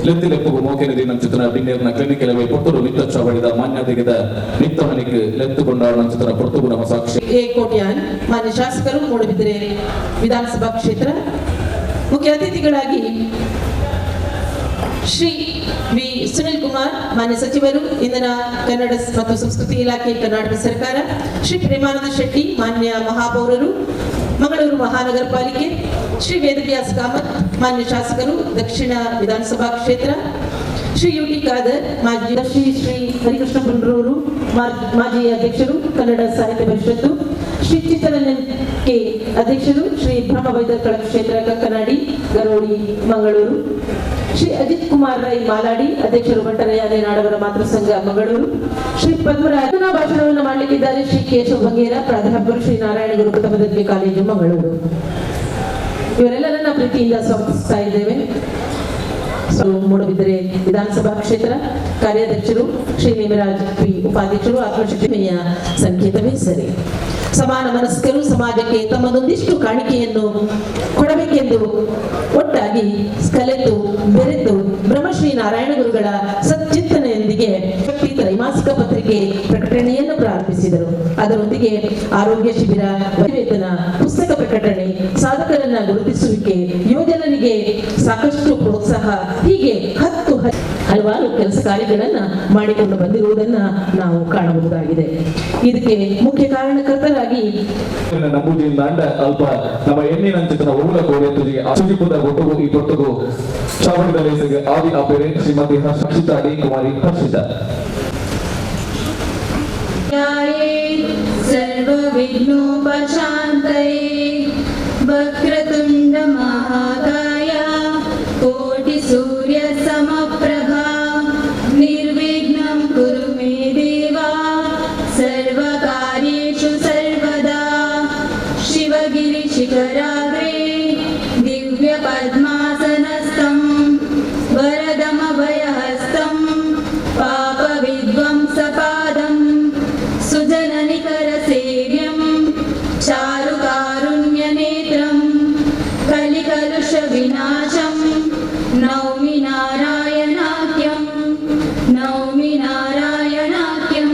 ಲೆತ್ತಿಲೆಪ್ಪುಗು ಮೋಕೆನ ದಿನಂಚಿತನ ಬಿನ್ನೇರ್ನ clinic ಕೆಲವೇ ಪೊರ್ತುಡು ಮಿತ್ತ ಚಾವಡಿದ ಮಾನ್ಯತೆಗೆದ ಮಿತ್ತಮನಿಕ್ ಲೆತ್ತುಕೊಂಡಾವಣಂಚಿತನ ಪೊರ್ತುಗು ನಮ್ಮ ಸಾಕ್ಷಿ. ಎ ಕೋಟ್ಯಾನ್, ಮಾನ್ಯ ಶಾಸಕರು, ಮೂಡಬಿದಿರೆ ವಿಧಾನಸಭಾ ಕ್ಷೇತ್ರ. ಮುಖ್ಯ ಅತಿಥಿಗಳಾಗಿ ಶ್ರೀ ವಿ ಸುನಿಲ್ ಕುಮಾರ್, ಮಾನ್ಯ ಸಚಿವರು, ಇಂಧನ, ಕನ್ನಡ ಮತ್ತು ಸಂಸ್ಕೃತಿ ಇಲಾಖೆ, ಕರ್ನಾಟಕ ಸರ್ಕಾರ. ಶ್ರೀ ಪ್ರೇಮಾನಂದ ಶೆಟ್ಟಿ, ಮಾನ್ಯ ಮಹಾಪೌರರು, ಮಂಗಳೂರು ಮಹಾನಗರ ಪಾಲಿಕೆ. ಶ್ರೀ ವೇದವ್ಯಾಸ್ ಕಾಮತ್, ಮಾನ್ಯ ಶಾಸಕರು, ದಕ್ಷಿಣ ವಿಧಾನಸಭಾ ಕ್ಷೇತ್ರ. ಶ್ರೀ ಯು ಟಿ ಖಾದರ್, ಮಾಜಿ ಶ್ರೀ ಶ್ರೀ ಹರಿಕೃಷ್ಣ ಪುಂಡ್ರೂರು, ಮಾಜಿ ಅಧ್ಯಕ್ಷರು, ಕನ್ನಡ ಸಾಹಿತ್ಯ ಪರಿಷತ್ತು. ಶ್ರೀ ಚಿತ್ತರಂಜನ್ ಕೆ, ಅಧ್ಯಕ್ಷರು, ಶ್ರೀ ಬ್ರಹ್ಮ ವೈದ್ಯಕಳ ಕ್ಷೇತ್ರ, ಕಂಕನಾಡಿ, ಗರೋಡಿ, ಮಂಗಳೂರು. ಶ್ರೀ ಅಜಿತ್ ಕುಮಾರ್ ರೈ ಮಾಲಾಡಿ, ಅಧ್ಯಕ್ಷರು, ಬಂಟರ ಯಾನೆ ನಾಡವರ ಮಾತೃ ಸಂಘ, ಮಂಗಳೂರು. ಶ್ರೀ ಪದ್ಮರಾಜನ ಭಾಷಣವನ್ನು ಮಾಡಲಿಕ್ಕಿದ್ದಾರೆ ಶ್ರೀ ಕೇಶವ ಬಂಗೇರ, ಪ್ರಾಧ್ಯಾಪಕರು, ಶ್ರೀ ನಾರಾಯಣ ಗುರು ಪ್ರಥಮ ಪದವಿ ಕಾಲೇಜು, ಮಂಗಳೂರು. ಇವರೆಲ್ಲರನ್ನ ಪ್ರೀತಿಯಿಂದ ಸ್ವಾಗತಿಸ್ತಾ ಇದ್ದೇವೆ. ಮೂಡಬಿದಿರೆ ವಿಧಾನಸಭಾ ಕ್ಷೇತ್ರ ಕಾರ್ಯಾಧ್ಯಕ್ಷರು, ಶ್ರೀ ನೇಮರಾಜ್ ಪಿ, ಉಪಾಧ್ಯಕ್ಷರು, ಆತ್ಮಶಕ್ತಿಯ ಸಂಕೇತವೇ ಸರಿ. ಸಮಾನ ಮನಸ್ಕರು ಸಮಾಜಕ್ಕೆ ತಮ್ಮದೊಂದಿಷ್ಟು ಕಾಣಿಕೆಯನ್ನು ಕೊಡಬೇಕೆಂದು ಒಟ್ಟಾಗಿ ಕಲೆತು ಬೆರೆತು ಬ್ರಹ್ಮಶ್ರೀ ನಾರಾಯಣ ಗುರುಗಳ ಸಚ್ಚಿಂತನೆಯೊಂದಿಗೆ ಶಕ್ತಿ ತ್ರೈಮಾಸಿಕ ಪತ್ರಿಕೆ ಪ್ರಕಟಣೆಯನ್ನು ಪ್ರಾರಂಭಿಸಿದರು. ಅದರೊಂದಿಗೆ ಆರೋಗ್ಯ ಶಿಬಿರ, ವೇತನ, ಪುಸ್ತಕ ಪ್ರಕಟಣೆ, ಸಾಧಕರನ್ನ ಗುರುತಿಸುವಿಕೆ, ಯುವಜನರಿಗೆ ಸಾಕಷ್ಟು ಪ್ರೋತ್ಸಾಹ, ಹೀಗೆ ಹತ್ತು ಹಲವಾರು ಕೆಲಸ ಕಾರ್ಯಗಳನ್ನ ಮಾಡಿಕೊಂಡು ಬಂದಿರುವುದನ್ನ ನಾವು ಕಾಣಬಹುದಾಗಿದೆ. ಇದಕ್ಕೆ ಮುಖ್ಯ ಕಾರಣಕರ್ತರಾಗಿ ನಂಬುಜಿಯಿಂದ ಅಂಡ ಅಲ್ಪ ನಮ್ಮ ಎಣ್ಣಿನಂಚಿತನ ಊಲ ಕೋರೆ ತುಜಿ ಸುಜಿಪುದ ಒಟ್ಟುಗು ಈ ಪೊಟ್ಟುಗು ಚಾವಡಿದ ಲೇಸಿಗೆ ಆದಿ ಆಪೆರೆ ಶ್ರೀಮತಿ ಹರ್ಷಿತಾ ಡಿ ಕುಮಾರಿ ಹರ್ಷಿತಾ. सर्वविघ्नोपशान्तये, वक्रतुण्डमहाकाय, कोटिसूर्यसमप्रभा, निर्विघ्नं कुरु मे देवा सर्वकार्येषु सर्वदा. शिवगिरिशिखराग्रे दिव्यपद्मासनस्थं, वरदमभयहस्तं, पापविध्वंसपादं, सुजननिकरसेव्यं, चारुकारुण्यनेत्रं, कलिकलुषविनाशं नौमि नारायणाख्यं, नौमि नारायणाख्यं,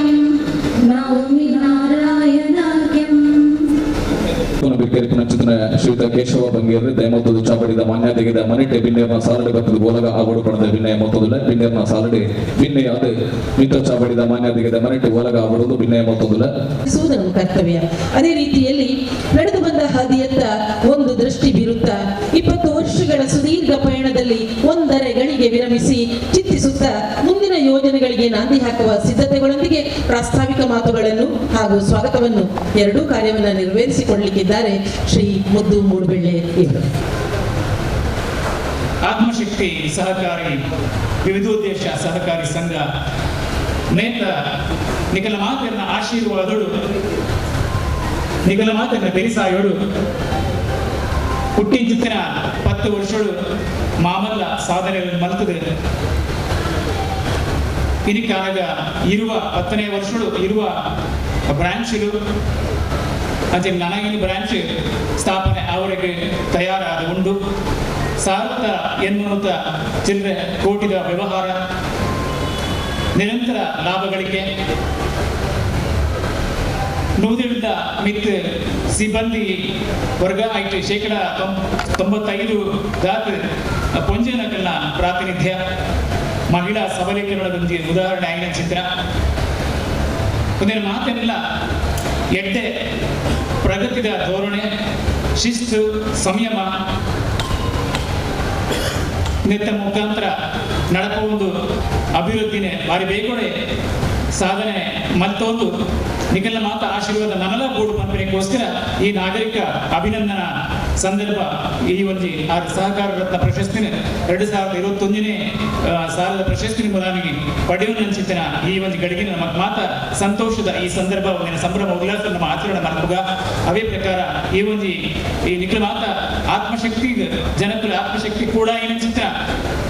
नौमि नारायणाख्यम्. ನಂಚಿತನ ಶ್ರೀಯುತ ಕೇಶವ ಬಂಗೇರ್ ದಯಮೊತ್ತದು ಚಾವಡಿದ ಮಾನ್ಯತೆಗೆದ ಮನಿಟೆ ಬಿನ್ನೇರ್ನ ಸಾಲಡೆ ಬತ್ತದ ಬೋಲಗ ಆಗೋಡು ಪಣದ ಬಿನ್ನಯ ಮೊತ್ತದಿಲ್ಲ. ಬಿನ್ನೇರ್ನ ಸಾಲಡೆ ಬಿನ್ನೆಯಾದ ಮಿತ್ರ ಚಾವಡಿದ ಮಾನ್ಯತೆಗೆದ ಮನಿಟೆ ಓಲಗ ಆಗೋದು ಬಿನ್ನಯ ಮೊತ್ತದಿಲ್ಲ. ನಮ್ಮ ಕರ್ತವ್ಯ. ಅದೇ ರೀತಿಯಲ್ಲಿ ನಡೆದು ಬಂದ ಹಾದಿಯತ್ತ ಒಂದು ದೃಷ್ಟಿ ಬೀರುತ್ತಾ, 20 ವರ್ಷಗಳ ಸುದೀರ್ಘ ಪಯಣದಲ್ಲಿ ಒಂದರೆ ಗಳಿಗೆ ವಿರಮಿಸಿ ಚಿಂತಿಸುತ್ತಾ, ಮುಂದಿನ ಯೋಜನೆಗಳಿಗೆ ನಾಂದಿ ಹಾಕುವ ಸಿದ್ಧತೆಗಳೊಂದಿಗೆ ಪ್ರಾಸ್ತಾವಿಕ ಮಾತುಗಳನ್ನು ಹಾಗೂ ಸ್ವಾಗತವನ್ನು ಎರಡೂ ಕಾರ್ಯವನ್ನು ನೆರವೇರಿಸಿಕೊಳ್ಳಲಿಕ್ಕಿದ್ದಾರೆ ಶ್ರೀ ಮುದ್ದು ಮೂಡುಬೆಳ್ಳೆ ಇವರು. ಆತ್ಮಶಕ್ತಿ ಸಹಕಾರಿ ವಿವಿಧೋದ್ದೇಶ ಸಹಕಾರಿ ಸಂಘ ನೇತ ನಿಕಲ ಮಾತೆರ್ನ ಆಶೀರ್ವಾದಡು, ನಿಕಲ ಮಾತೆರ್ನ ಬೆರಿಸಾಯೋಡು ಹುಟ್ಟಿಂಚಿತ್ತಿನ 10 ವರ್ಷಗಳು ಮಾಮಲ್ಲ ಸಾಧನೆ ಮಲ್ತದೆ. ಇನಿಕಾಗ ಇರುವ 10ನೇ ವರ್ಷಗಳು ಇರುವ ಬ್ರಾಂಚ್ಲು ಅಂಚೆ ನನಗಿನ ಬ್ರಾಂಚ್ ಸ್ಥಾಪನೆ ಅವರಿಗೆ ತಯಾರಾದ ಉಂಡು. 1800 ಚಿಲ್ಲರೆ ಕೋಟಿದ ವ್ಯವಹಾರ, ನಿರಂತರ ಲಾಭಗಳಿಕೆ, ನೂದಿಲ್ದ ಮಿತ್ ಸಿಬ್ಬಂದಿ ವರ್ಗ ಆಯ್ತು, 95% ದಾತ್ ಪೊಂಜನಕಲ್ನ ಪ್ರಾತಿನಿಧ್ಯ, ಮಹಿಳಾ ಸಬಲೀಕರಣದ ಒಂದು ಉದಾಹರಣೆ ಆಗಿನ ಚಿತ್ರ. ಒಂದಿನ ಮಾತೇನಿಲ್ಲ, ಎಡ್ಡೆ ಪ್ರಗತಿದ ಧೋರಣೆ, ಶಿಸ್ತು, ಸಂಯಮ ನೆತ್ತ ಮುಖಾಂತರ ನಡಪ ಒಂದು ಅಭಿವೃದ್ಧಿನೇ ಬಾರಿ ಬೇಗೊಡೆ ಸಾಧನೆ ಮತ್ತೊಂದು ನಿಖಲ ಮಾತ ಆಶೀರ್ವಾದ ನನಲ ಬೋಡು ಪನ್ಪನೆಗೋಸ್ಕರ ಈ ನಾಗರಿಕ ಅಭಿನಂದನಾ ಸಂದರ್ಭ ಈ ಒಂಜಿ ಆ ಸಹಕಾರ ರತ್ನ ಪ್ರಶಸ್ತಿನ 2021ನೇ ಸಾಲದ ಪ್ರಶಸ್ತಿ ಮುದಾನಿಗೆ ಪಡೆಯುವ ಈ ಒಂದು ಗಡಿಗೆ ನಮ್ಮ ಮಾತ ಸಂತೋಷದ ಈ ಸಂದರ್ಭ, ಒಂದಿನ ಸಂಭ್ರಮ ಉಲ್ಲಾಸ ನಮ್ಮ ಆಚರಣೆ ಮಲ್ಪುಗ. ಅವೇ ಪ್ರಕಾರ ಈ ಒಂಜಿ ಈ ನಿಖಲ ಮಾತ ಆತ್ಮಶಕ್ತಿ, ಜನಕುಲ ಆತ್ಮಶಕ್ತಿ ಕೂಡ ಏನ ಚಿತ್ರ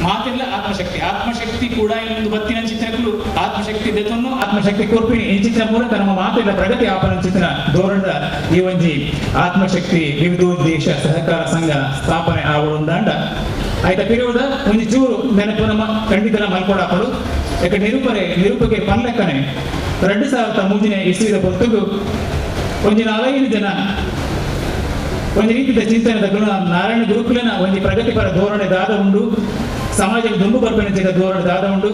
ಮಾತೆಲ್ಲ ಆತ್ಮಶಕ್ತಿ, ಆತ್ಮಶಕ್ತಿ ಕೂಡ ಇನ್ನೊಂದು ಬತ್ತಿನ ಚಿತ್ರಕ್ಕೂ ಆತ್ಮಶಕ್ತಿ ದೆತೊನ್ನು ಆತ್ಮಶಕ್ತಿ ಕೊರ್ಪಿಣಿ ಈ ಚಿತ್ರ ಮೂಲಕ ನಮ್ಮ ಮಾತೆಲ್ಲ ಪ್ರಗತಿ ಆಪನ ಚಿತ್ರ ಧೋರಣದ ಈ ಒಂಜಿ ಆತ್ಮಶಕ್ತಿ ವಿವಿಧೋದ್ದೇಶ ಸಹಕಾರ ಸಂಘ ಸ್ಥಾಪನೆ ಆವಳೊಂದಾಂಡ. ಆಯ್ತಾ ಪಿರಿಯೋದ ಒಂಜಿ ಚೂರು ನೆನಪು ನಮ್ಮ ಖಂಡಿತನ ಮಲ್ಕೊಡಾಪಡು. ಯಾಕೆ ನಿರೂಪಕರು ಪನ್ಲೆಕ್ಕನೆ 2003ನೇ ಇಸ್ವಿದ ಹೊರತುಗು ಒಂಜಿ 4-5 ಜನ ಒಂಜಿ ರೀತಿಯ ಚಿಂತನೆದ ಗುಣ ನಾರಾಯಣ ಗುರುಕುಲನ ಒಂಜಿ ಪ್ರಗತಿಪರ ಧೋರಣೆ ದಾದ ಉಂಡು, ಸಮಾಜಕ್ಕೆ ದುಂಬು ಬರ್ಪಣೆ ಧೋರಣೆ ದಾದ ಉಂಡು.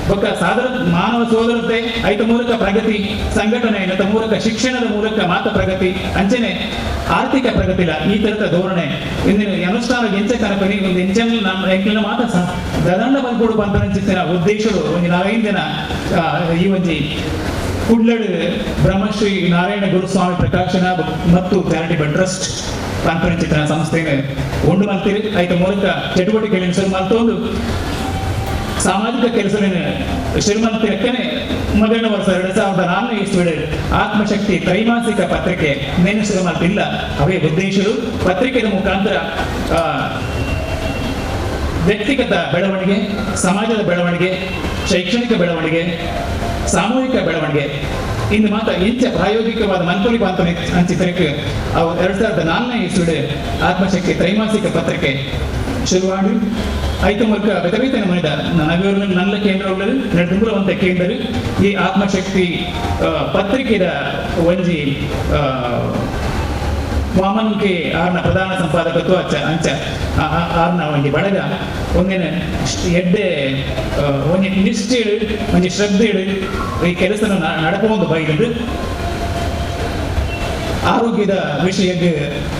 ಬೊಕ್ಕ ಸಾಧಾರಣ ಮಾನವ ಸೋದರತೆ ಐತ ಮೂಲಕ ಪ್ರಗತಿ, ಸಂಘಟನೆ ಐತ ಮೂಲಕ ಶಿಕ್ಷಣದ ಮೂಲಕ ಮಾತ ಪ್ರಗತಿ, ಅಂಚನೆ ಆರ್ಥಿಕ ಪ್ರಗತಿಲ ಈ ತರದ ಧೋರಣೆ ಇಂದಿನ ಅನುಷ್ಠಾನ ಎಂಚ ಕನಪನಿ ಒಂದು ಎಂಚನ ನಮ್ಮ ಎಂಕ್ಲಿನ ಮಾತ ದದಂಡ ಬಂದ್ಕೊಡು ಬಂತನಂಚಿತ್ತಿನ ಉದ್ದೇಶಗಳು ಒಂಜಿ 4-5 ಜನ ಈ ಒಂಜಿ ಕುಡ್ಲಡು ಬ್ರಹ್ಮಶ್ರೀ ನಾರಾಯಣ ಗುರುಸ್ವಾಮಿ ಪ್ರಕಾಶನ ಮತ್ತು ಚಾರಿಟೇಬಲ್ ಟ್ರಸ್ಟ್ ಪಂಪನಚಿತ್ರ ಸಂಸ್ಥೆಯನ್ನು ಉಂಡು ಮಾಡ್ತೀರಿ. ಐತ ಮೂಲಕ ಚಟುವಟಿಕೆಗಳನ್ನು ಶುರು ಮಾಡ್ತೊಂದು ಸಾಮಾಜಿಕ ಕೆಲಸಗಳನ್ನು ಶುರು ಮಾಡ್ತಿರಕ್ಕನೆ ಮೊದಲನೇ ವರ್ಷ 2004ನೇ ಇಸ್ವಿಡು ಆತ್ಮಶಕ್ತಿ ತ್ರೈಮಾಸಿಕ ಪತ್ರಿಕೆ ನೇನು ಶುರು ಮಾಡ್ತಿಲ್ಲ. ಅವೇ ಉದ್ದೇಶಗಳು ಪತ್ರಿಕೆಯ ಮುಖಾಂತರ ವ್ಯಕ್ತಿಗತ ಬೆಳವಣಿಗೆ, ಸಮಾಜದ ಬೆಳವಣಿಗೆ, ಶೈಕ್ಷಣಿಕ ಬೆಳವಣಿಗೆ, ಸಾಮೂಹಿಕ ಬೆಳವಣಿಗೆ ಇಂದು ಮಾತ್ರ ಇಂಚ ಪ್ರಾಯೋಗಿಕವಾದ ಮನ್ಪುಲಿ ಬಾಂತ ಅಂಚಿತನಕ್ಕೆ ಅವು 2004ನೇ ಇಸ್ವಿಡು ಆತ್ಮಶಕ್ತಿ ತ್ರೈಮಾಸಿಕ ಪತ್ರಿಕೆ ಶುರುವಾಡಿ ಐತ ಮೂಲಕ ಬೇತೆ ಮನಿದ ನಗರ ನನ್ನ ಕೇಂದ್ರ ನಡೆದುಂಬುವಂತ ಕೇಂದ್ರ ಈ ಆತ್ಮಶಕ್ತಿ ಪತ್ರಿಕೆದ ಒಂಜಿ ವಾಮನ್ ಕೆ ಆರ್ನ ಪ್ರಧಾನ ಸಂಪಾದಕತ್ವ ಅಂಚ ಆರ್ನ ಒಂಜಿ ಬಡಗ ಒಂದಿನ ಎಡ್ಡೆ ಒಂಜಿ ನಿಷ್ಠೆ ಒಂಜಿ ಶ್ರದ್ಧೆ ಈ ಕೆಲಸನ ನಡಪೊಂದು ಬೈದು ಆರೋಗ್ಯದ ವಿಷಯಕ್ಕೆ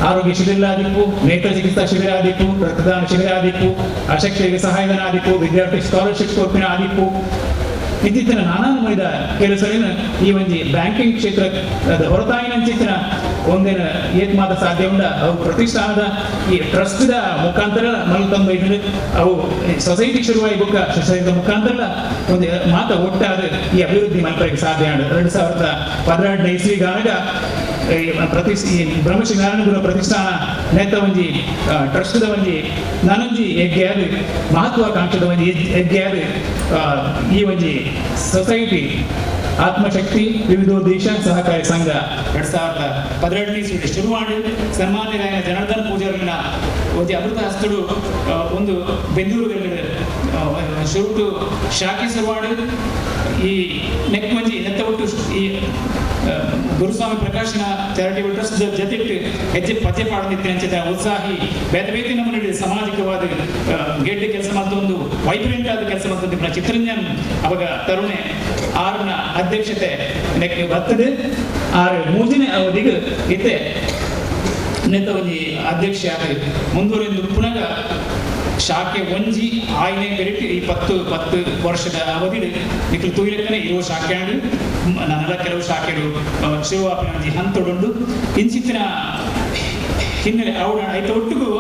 ಆರೋಗ್ಯ ಶಿಬಿರ ಆದಿಪ್ಪು, ನೇತ್ರ ಚಿಕಿತ್ಸಾ ಶಿಬಿರ ಆದಿಪ್ಪು, ರಕ್ತದಾನ ಶಿಬಿರ ಆದಿಪ್ಪು, ಅಶಕ್ತರಿಗೆ ಸಹಾಯಧನ ಆದಿಪ್ಪು, ವಿದ್ಯಾರ್ಥಿ ಸ್ಕಾಲರ್ಶಿಪ್ ಕೊರ್ಪಿನ ಆದಿಪ್ಪು, ಇತ್ತೀಚಿನ ನಾನಾ ನಮೂನಿದ ಕೆಲಸಗಳಿನ ಈ ಒಂಜಿ ಬ್ಯಾಂಕಿಂಗ್ ಕ್ಷೇತ್ರ ಹೊರತಾಯಿನಂಚಿತ್ತಿನ ಒಂದಿನ ಏತ್ ಮಾತ ಸಾಧ್ಯ ಉಂಡ ಅವು ಪ್ರತಿಷ್ಠಾನದ ಈ ಟ್ರಸ್ಟ್ದ ಮುಖಾಂತರ ಮಲ್ತಂದು ಇದ್ರೆ ಅವು ಸೊಸೈಟಿ ಶುರುವಾಗಿ ಬುಕ್ಕ ಸೊಸೈಟಿದ ಮುಖಾಂತರ ಒಂದು ಮಾತ ಒಟ್ಟಾದ ಈ ಅಭಿವೃದ್ಧಿ ಮಲ್ಪಕ್ಕೆ ಸಾಧ್ಯ. 2012ನೇ ಇಸ್ವಿಗಾನಗ ಈ ಬ್ರಹ್ಮಶ್ರೀ ನಾರಾಯಣ ಗುರು ಪ್ರತಿಷ್ಠಾನ ನೇತ ಒಂಜಿ ಟ್ರಸ್ಟ್ದ ಒಂಜಿ ನಾನೊಂಜಿ ಹೆಗ್ಗೆಯಾದ ಮಹತ್ವಾಕಾಂಕ್ಷದ ಒಂಜಿ ಹೆಗ್ಗೆಯಾದ ಈ ಒಂಜಿ ಸೊಸೈಟಿ ಆತ್ಮಶಕ್ತಿ ವಿವಿಧೋದ್ದೇಶ ಸಹಕಾರಿ ಸಂಘ 2012ನೇ ಇಸ್ವಿ ಶುರು ಮಾಡಿ ಸನ್ಮಾನ್ಯರಾಯನ ಜನಾರ್ದನ್ ಪೂಜಾರಿನ ಒಂಜಿ ಅಮೃತ ಹಸ್ತುಡು ಒಂದು ಬೆಂಗಳೂರಲ್ಲಿ ಶುರುಟು ಶಾಖೆ ಶುರುವಾಡಿ ಈ ನೆಕ್ ಒಂಜಿ ನೆತ್ತ ಒಟ್ಟು ಈ ಗುರುಸ್ವಾಮಿ ಪ್ರಕಾಶನ ಚಾರಿಟೇಬಲ್ ಟ್ರಸ್ಟ್ ಜೊತೆ ಹೆಜ್ಜೆ ಪಜ್ಜೆ ಪಾಡದಿತ್ತು ಅಂಚಿತ ಉತ್ಸಾಹಿ ಬೇತೆ ಬೇತೆ ನಮ್ಮಲ್ಲಿ ಸಾಮಾಜಿಕವಾದ ಗೆಡ್ಡೆ ಕೆಲಸ ಒಂದು ವೈಬ್ರೆಂಟ್ ಆದ ಕೆಲಸ ಮಾಡ್ತೊಂದು ಚಿತ್ತರಂಜನ್ ಅವಾಗ ತರುಣೆ ಆರ್ನ ಅಧ್ಯಕ್ಷತೆ ನೆಕ್ ಬರ್ತದೆ. ಆರು ಮೂರನೇ ಅವಧಿಗೆ ಇತ್ತೆ ನೆತ್ತ ಒಂಜಿ ಅಧ್ಯಕ್ಷ ಮುಂದುವರೆದು ಪುನಃ ಶಾಖೆ ಒಂಜಿ ಆಯ್ನೆ ಬೆರಿಟ್ ಈ 10 ವರ್ಷದ ಅವಧಿ ನಿಖಲು ತೂಯಿಲೆಕ್ಕನೆ ಇರುವ ಶಾಖೆ ನನ್ನೆಲ್ಲ ಕೆಲವು ಶಾಖೆಗಳು ಶಿವವಾಪಿನ ಒಂಜಿ ಹಂತೊಡುಂಡು ಇಂಚಿತ್ತಿನ ಹಿನ್ನೆಲೆ ಅವಳ ಐತ ಒಟ್ಟಿಗೂ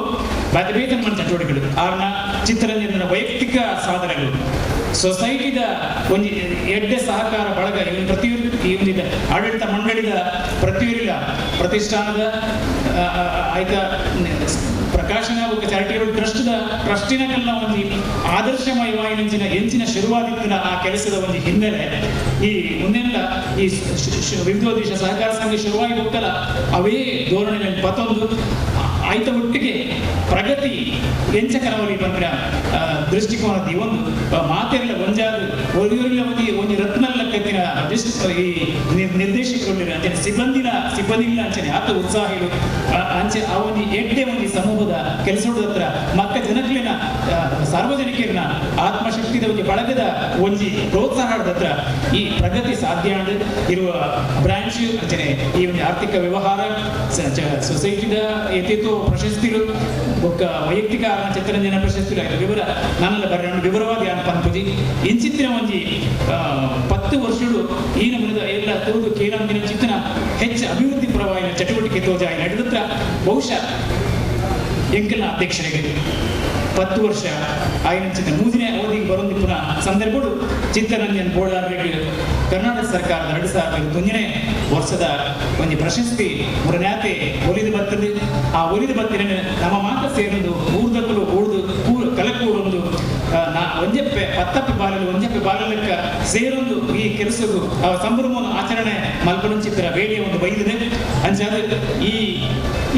ಬೇತೆ ಬೇತೆ ನಮ್ಮ ಚಟುವಟಿಕೆಗಳು ಆರ್ನ ಚಿತ್ತರಂಜನ ವೈಯಕ್ತಿಕ ಸಾಧನೆಗಳು ಸೊಸೈಟಿದ ಒಂಜಿ ಎಡ್ಡೆ ಸಹಕಾರ ಬಳಗ ಇವನ್ ಪ್ರತಿಯೊಂದು ಈ ಒಂದು ಆಡಳಿತ ಮಂಡಳಿದ ಪ್ರತಿಯೊರಿಲ್ಲ ಪ್ರತಿಷ್ಠಾನದ ಆಯ್ತ ಪ್ರಕಾಶನ ಚಾರಿಟೇಬಲ್ ಟ್ರಸ್ಟ್ದ ಟ್ರಸ್ಟಿನ ಕಲ್ಲ ಒಂದು ಆದರ್ಶಮಯವಾಯಿನ ಎಂಚಿನ ಶುರುವಾದಿತ್ತಿನ ಆ ಕೆಲಸದ ಒಂದು ಹಿನ್ನೆಲೆ ಈ ಮುಂದೆಲ್ಲ ಈ ವಿವಿಧೋದ್ದೇಶ ಸಹಕಾರ ಸಂಘ ಶುರುವಾಗಿ ಹೋಗ್ತಲ್ಲ ಅವೇ ಧೋರಣೆ ಪತ್ತೊಂದು ಆಯ್ತ ಒಟ್ಟಿಗೆ ಪ್ರಗತಿ ಎಂಚ ಕರಾವಳಿ ಬಂದ್ರೆ ದೃಷ್ಟಿಕೋನದ ಈ ಒಂದು ಮಾತೆಲ್ಲ ಒಂಜಾದ ಒರಿಯೊರಿಲ್ಲ ಒಂದು ಒಂಜಿ ರತ್ನಲ್ಲ ಕತ್ತಿನ ಈ ನಿರ್ದೇಶಕರು ಅಂಚನೆ ಸಿಬ್ಬಂದಿಗಳ ಅಂಚನೆ ಆತ ಉತ್ಸಾಹಿಗಳು ಅಂಚೆ ಆ ಒಂದು ಎಡ್ಡೆ ಒಂದು ಸಮೂಹದ ಕೆಲಸದ ಹತ್ರ ಮಕ್ಕ ಜನಕ್ಲಿನ ಸಾರ್ವಜನಿಕರಿನ ಆತ್ಮಶಕ್ತಿದ ಒಂದು ಬಳಗದ ಒಂಜಿ ಪ್ರೋತ್ಸಾಹದ ಹತ್ರ ಈ ಪ್ರಗತಿ ಸಾಧ್ಯ ಇರುವ ಬ್ರಾಂಚ್ ಅಂಚನೆ ಈ ಒಂದು ಆರ್ಥಿಕ ವ್ಯವಹಾರ ಸೊಸೈಟಿದ ಎತ್ತಿತ್ತು ಪ್ರಶಸ್ತಿಗಳು ಬೊಕ್ಕ ವೈಯಕ್ತಿಕ ಚಿತ್ತರಂಜನ ಪ್ರಶಸ್ತಿಗಳು ಆಯ್ತು ವಿವರ ನಾನೆಲ್ಲ ಬರ ವಿವರವಾದ ಯಾನ್ ಪನ್ಪುಜಿ ಇಂಚಿತ್ತಿನ ಒಂಜಿ 10 ವರ್ಷಗಳು ಈ ನಮೂನಿದ ಎಲ್ಲ ತೋದು ಕೇಳಂದಿನ ಚಿತ್ತನ ಹೆಚ್ಚು ಅಭಿವೃದ್ಧಿ ಪರವಾಯಿನ ಚಟುವಟಿಕೆ ತೋಜಾಯಿ ನಡೆದತ್ರ ಬಹುಶಃ ಎಂಕಲ್ನ ಅಧ್ಯಕ್ಷರಿಗೆ 10 ವರ್ಷ ಆಯ್ನಂಚಿನ ಮೂರನೇ ಅವಧಿಗೆ ಬರೋದು ಪುನಃ ಸಂದರ್ಭಗಳು ಚಿತ್ತರಂಜನ್ ಬೋಳಾರ್ಗೆ ಕರ್ನಾಟಕ ಸರ್ಕಾರದ 2001ನೇ ವರ್ಷದ ಒಂದು ಪ್ರಶಸ್ತಿ ಮುರನ್ಯಾತೆ ಒಲಿದು ಬರ್ತದೆ. ಆ ಒಲಿದು ಬತ್ತಿನ ನಮ್ಮ ಮಾತ ಸೇರೊಂದು ಊರ್ದಕ್ಕಲು ಊರ್ದು ಕಲಕೂರೊಂದು ನಾ ಒಂಜಪ್ಪೆ ಪತ್ತಪ್ಪೆ ಬಾಲಲು ಒಂಜಪ್ಪೆ ಬಾಲಲಕ್ಕ ಸೇರೊಂದು ಈ ಕೆಲಸಕ್ಕೂ ಆ ಸಂಭ್ರಮವನ್ನು ಆಚರಣೆ ಮಲ್ಪನಂಚಿತ್ತರ ವೇಳೆಯ ಒಂದು ಬೈದಿದೆ. ಅಂಚಾದ ಈ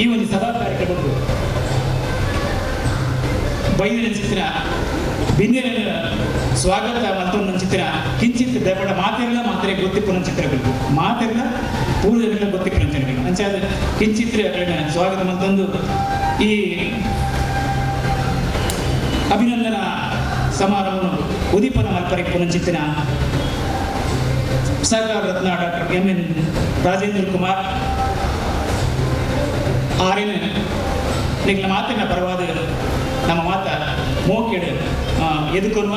ಈ ಒಂದು ಸಭಾ ಕಾರ್ಯಕ್ರಮದ್ದು ಬೈದಿನ ಬಿನ್ನೆರ ಸ್ವಾಗತ ಮತ್ತೊಂದು ಚಿತ್ರ ಕಿಂಚಿತ್ ದಯಪಡ ಮಾತೆಲ್ಲ ಮಾತ್ರೆ ಗೊತ್ತಿಪ್ಪುನ ಚಿತ್ರಗಳು ಮಾತೆಲ್ಲ ಪೂರ್ವಜರೆಲ್ಲ ಗೊತ್ತಿಪ್ಪುನ ಚಿತ್ರಗಳು ಅಂಚಾದ ಕಿಂಚಿತ್ ಸ್ವಾಗತ ಮತ್ತೊಂದು ಈ ಅಭಿನಂದನಾ ಸಮಾರಂಭವನ್ನು ಉದೀಪನ ಮಲ್ಪರೆ ಪುನಂಚಿತ್ತಿನ Sahakara Ratna doctor M N Rajendra Kumar ಆರಿನ ನಿಗಳ ಮಾತಿನ ಪರವಾದ ನಮ್ಮ ಮಾತ ಮೋಕೆಡು ಎದುಕೊನ್ವ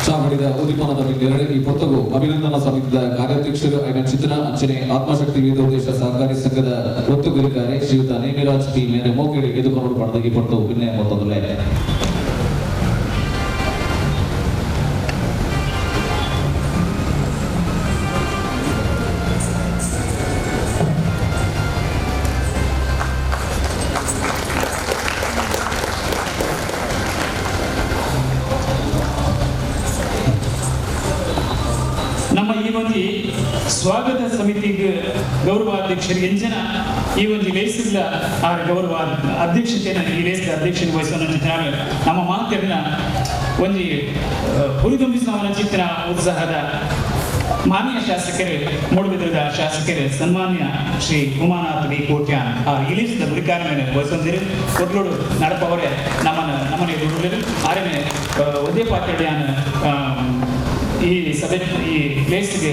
ಚಾವಡಿದ ಉದ್ದೀಪನದ ಬಿನ್ನೆರಡು ಈ ಪೊತ್ತಗು ಅಭಿನಂದನಾ ಸಮಿತಿದ ಕಾರ್ಯಾಧ್ಯಕ್ಷರು ಐನ ಚಿತ್ರ ಅಂಚನೆ ಆತ್ಮಶಕ್ತಿ ವೇದೋದ್ದೇಶ ಸಹಕಾರಿ ಸಂಘದ ಒತ್ತು ಗುರಿಕಾರೆ ಶ್ರೀಯುತ ನೇಮಿರಾಜ್ ಪಿ ಮೇರೆ ಮೋಕೆಡು ಎದುಕೊನೋಡು ಪಡೆದ ಈ ಪೊತ್ತು ವಿನಯ ಮೊತ್ತದಲ್ಲೇ. ನಮ್ಮ ಈ ಒಂದು ಸ್ವಾಗತ ಸಮಿತಿಗೆ ಗೌರವಾಧ್ಯಕ್ಷರಿಗೆ ಎಂಜನ ಈ ಒಂದು ಲೇಸಿಲ್ಲ ಆ ಗೌರವ ಅಧ್ಯಕ್ಷತೆಯನ್ನು ಈ ಲೇಸಿದ ಅಧ್ಯಕ್ಷತೆ ವಹಿಸುವ ನಮ್ಮ ಮಾತಿನ ಒಂದು ಹುರಿದುಂಬಿಸುವ ಚಿತ್ರ ಉತ್ಸಾಹದ ಮಾನ್ಯ ಶಾಸಕರು ಮೂಡುಬಿದ್ರದ ಶಾಸಕರು ಸನ್ಮಾನ್ಯ ಶ್ರೀ ಉಮಾನಾಥ್ ವಿ ಕೋಟ್ಯಾನ್ ಆ ಇಲಿಸಿದ ಗುರಿಕಾರ ಮೇಲೆ ವಹಿಸೊಂದಿರು ಕೊಟ್ಲೋಡು ನಡಪವರೇ ನಮ್ಮನ್ನು ನಮ್ಮನೆ ದುಡ್ಡು ಆರನೇ ಒಂದೇ ಪಾತ್ರೆಡಿಯಾನ ಈ ಸಭೆ ಈ ಪ್ಲೇಸ್ಗೆ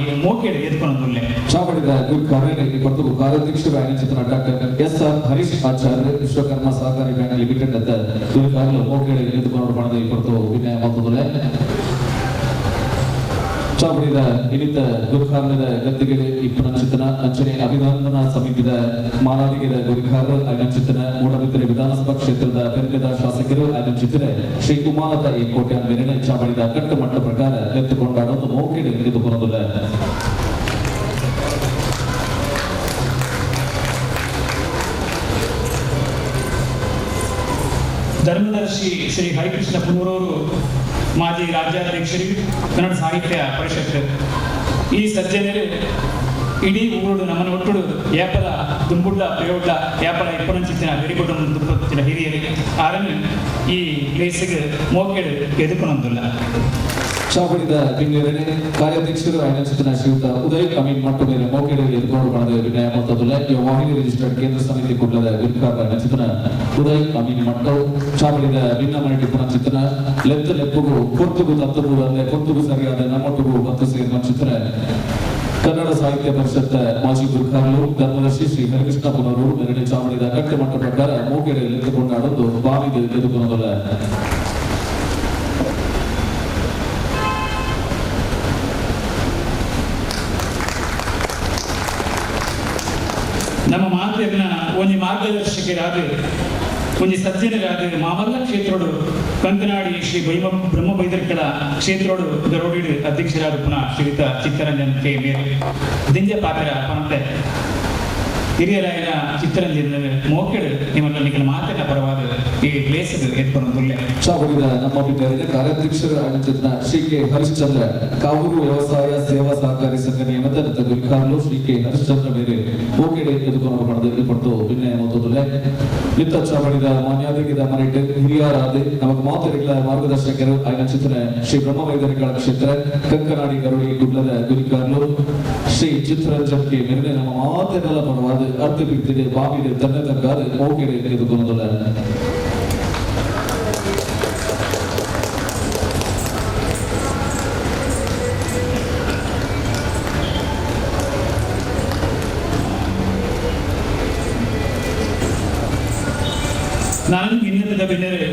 ಈ ಮೋಕೆಡ್ ಎದ್ಕೊಂಡು ಚಾವಡಿದ ಗುರುಕಾರ್ಯ ಈ ಪೊತ್ತಗು ಕಾರ್ಯಾಧ್ಯಕ್ಷರು ಐನ ಚಿತ್ರ doctor S R Harish Acharya Vishwakarma ಸಹಕಾರಿ ಬ್ಯಾಂಕ್ ಲಿಮಿಟೆಡ್ ಅಂತ ಗುರುಕಾರ್ಲು ಮೋಕೆಡ್ ಎದುಕೊನೋಡು ಪಡೆದ ಈ ಪೊತ್ತು ವಿನಯ ಮೊತ್ತದಲ್ಲೇ. ಚಾವಡಿದ ಇನ್ನಿತ ಗುರುಕಾರ್ಯದ ಗದ್ದಿಗೆ ಇಪ್ಪನಂಚಿತನ ಅಂಚನೆ ಅಭಿನಂದನಾ ಸಮಿತಿದ ಮಾನಾದಿಗೆದ ಗುರುಕಾರ ಐನಂಚಿತನ ಮೂಡಬಿದ್ರೆ ವಿಧಾನಸಭಾ ಕ್ಷೇತ್ರದ ಬೆಂಬಲಿತ ಶಾಸಕರು ಐನಂಚಿತರೆ ಶ್ರೀ ಉಮಾನಾಥ ಎ ಕೋಟ್ಯಾನ್ ಮೇರೆನ ಚಾವಡಿದ ಕಟ್ಟುಮಟ್ಟ ಪ್ರಕಾರ ಎತ್ತುಕೊಂಡಾಡೋದು ಮೋಕೆಡ್ ಎದುಕೊನೋದಿಲ್ಲ. ಧರ್ಮದರ್ಶಿ ಶ್ರೀ ಹರಿಕೃಷ್ಣ ಪುನೂರವರು ಮಾಜಿ ರಾಜ್ಯಾಧ್ಯಕ್ಷರು ಕನ್ನಡ ಸಾಹಿತ್ಯ ಪರಿಷತ್ ಈ ಸಜ್ಜನರು ಇಡೀ ಊರುಡು ನಮ್ಮನ ಒಟ್ಟುಡು ಏಪಲ ದುಂಬುಡ್ಲ ಪ್ರಯೋಡ್ಲ ಏಪಲ ಇಪ್ಪನಂಚಿತ್ತಿನ ಬೆರಿಗುಡ್ಡ ದುಂಬುತ್ತಿನ ಹಿರಿಯರು ಆರನ್ನು ಈ ಪ್ಲೇಸಿಗೆ ಮೋಕೆಡು ಎದುಕೊನೊಂದಿಲ್ಲ. ಚಾವಡಿದ ಬಿನ್ನೆರನೆ ಕಾರ್ಯಾಧ್ಯಕ್ಷರು ಐನಂಚಿತನ ಶ್ರೀಯುತ ಉದಯ್ ಅಮೀನ್ ಮಟ್ಟು ಮೇಲೆ ಮೋಕೆಡು ಎದುಕೊಂಡು ಪಡೆದ ವಿನಯ ಮೊತ್ತದಲ್ಲ ಈ ವಾಹಿನಿ ರಿಜಿಸ್ಟರ್ಡ್ ಕೇಂದ್ರ ಸಮಿತಿ ಕುಡ್ಲದ ಗುರುಕಾರ ಐನಂಚಿತನ ಉದಯ್ ಅಮೀನ್ ಮಟ್ಟು ಚಾವಡಿದ ಭಿನ್ನ ಮನೆಟಿ ಪುನಂಚಿತನ ಲೆತ್ತ ಲೆಪ್ಪುಗು ಪೊರ್ತುಗು ತತ್ತುಗು ಅಂದ್ರೆ ಪೊರ್ತುಗು ಸರಿಯಾದ ನಮ್ಮೊಟ್ಟುಗು ಬತ್ತು ಸೇರಿದ ಕನ್ನಡ ಸಾಹಿತ್ಯ ಪರಿಷತ್ ಮಾಜಿ ಗುರುಕಾರರು ಧರ್ಮದರ್ಶಿ ಶ್ರೀ ಹರಿಕೃಷ್ಣ ಪುನರೂರು ಮೆರಡೆ ಚಾವಡಿದ ಕಟ್ಟುಮಟ್ಟ ಪ್ರಕಾರ ಮೋಕೆಡೆ ಎತ್ತುಕೊಂಡಾಡೊಂದು ಬಾವಿಗೆ ಎದುಕೊನೋದಲ್ಲ. ನಮ್ಮ ಮಾತಿನ ಒಂಜಿ ಮಾರ್ಗದರ್ಶಕರಾದ ಒಂಜಿ ಸಜ್ಜನರಾದ ಮಾಮಲ್ಲ ಕ್ಷೇತ್ರೋಡು ಕಂಕನಾಡಿ ಶ್ರೀ ಬ್ರಹ್ಮ ಬೈದರ್ಕಳ ಕ್ಷೇತ್ರೋಡು ಗರೋಡಿಡು ಅಧ್ಯಕ್ಷರಾದ ಪುನಃ ಶ್ರೀಯುತ ಚಿತ್ತರಂಜನ್ ಕೆ ಮೇರೆ ದಿಂಜ ಪಾತ್ರ ಪನತೆ ಹಿರಿಯರಾಯನ ಚಿತ್ತರಂಜನ್ ಮೋಕೆಡು ನಿಮ್ಮನ್ನು ನಿಗಳ ಮಾತಿನ ಪರವಾದ ಈ ಪ್ಲೇಸ್ ಎತ್ಕೊಂಡು ಚಾವಡಿದ ನಮ್ಮ ಬಿದ್ದರೆ ಕಾರ್ಯಾಧ್ಯಕ್ಷರು ಆಗಿದ್ದ ಶ್ರೀ ಕೆ ಹರಿಶ್ಚಂದ್ರ ಕಾವೂರು ವ್ಯವಸಾಯ ಸೇವಾ ಸಹಕಾರಿ ಸಂಘ ನಿಯಮಿತ ಗುರಿಕಾರಲು ಶ್ರೀ ಕೆ ಹರಿಶ್ಚಂದ್ರ ಮೇರೆ ಮೋಕೆಡೆ ಎದುಕೊಂಡು ಪಡೆದು ಪಡೆದು ವಿನಯ ಮೊತ್ತದಲ್ಲೇ ನಿತ್ತ ಚಾವಡಿದ ಮಾನ್ಯಾದಿಗಿದ ಮನೆಟ್ ಹಿರಿಯರಾದ ನಮಗೆ ಮಾತರಿಗಳ ಮಾರ್ಗದರ್ಶಕರು ಆಯ್ನ ಚಿತ್ರ ಶ್ರೀ ಬ್ರಹ್ಮವೈದ್ಯರಿಗಳ ಕ್ಷೇತ್ರ ಕಂಕನಾಡಿ ಗರುಡಿ ಗುಡ್ಲದ ಗುರಿಕಾರಲು ಶ್ರೀ ಚಿತ್ತರಂಜನ್ ಕೆ ಮೇರೆ ನಮ್ಮ ಮಾತೆಲ್ಲ ಪರವಾದ ಅರ್ಧ ಬಿತ್ತಿದೆ ಬಾವಿದೆ ತನ್ನ ತಗ್ಗಾದ ಮೋಕೆಡೆ ಎದುಕೊಂಡಲ್ಲ. ನಾನು ಇನ್ನಿತದ ಬೆನ್ನರೆ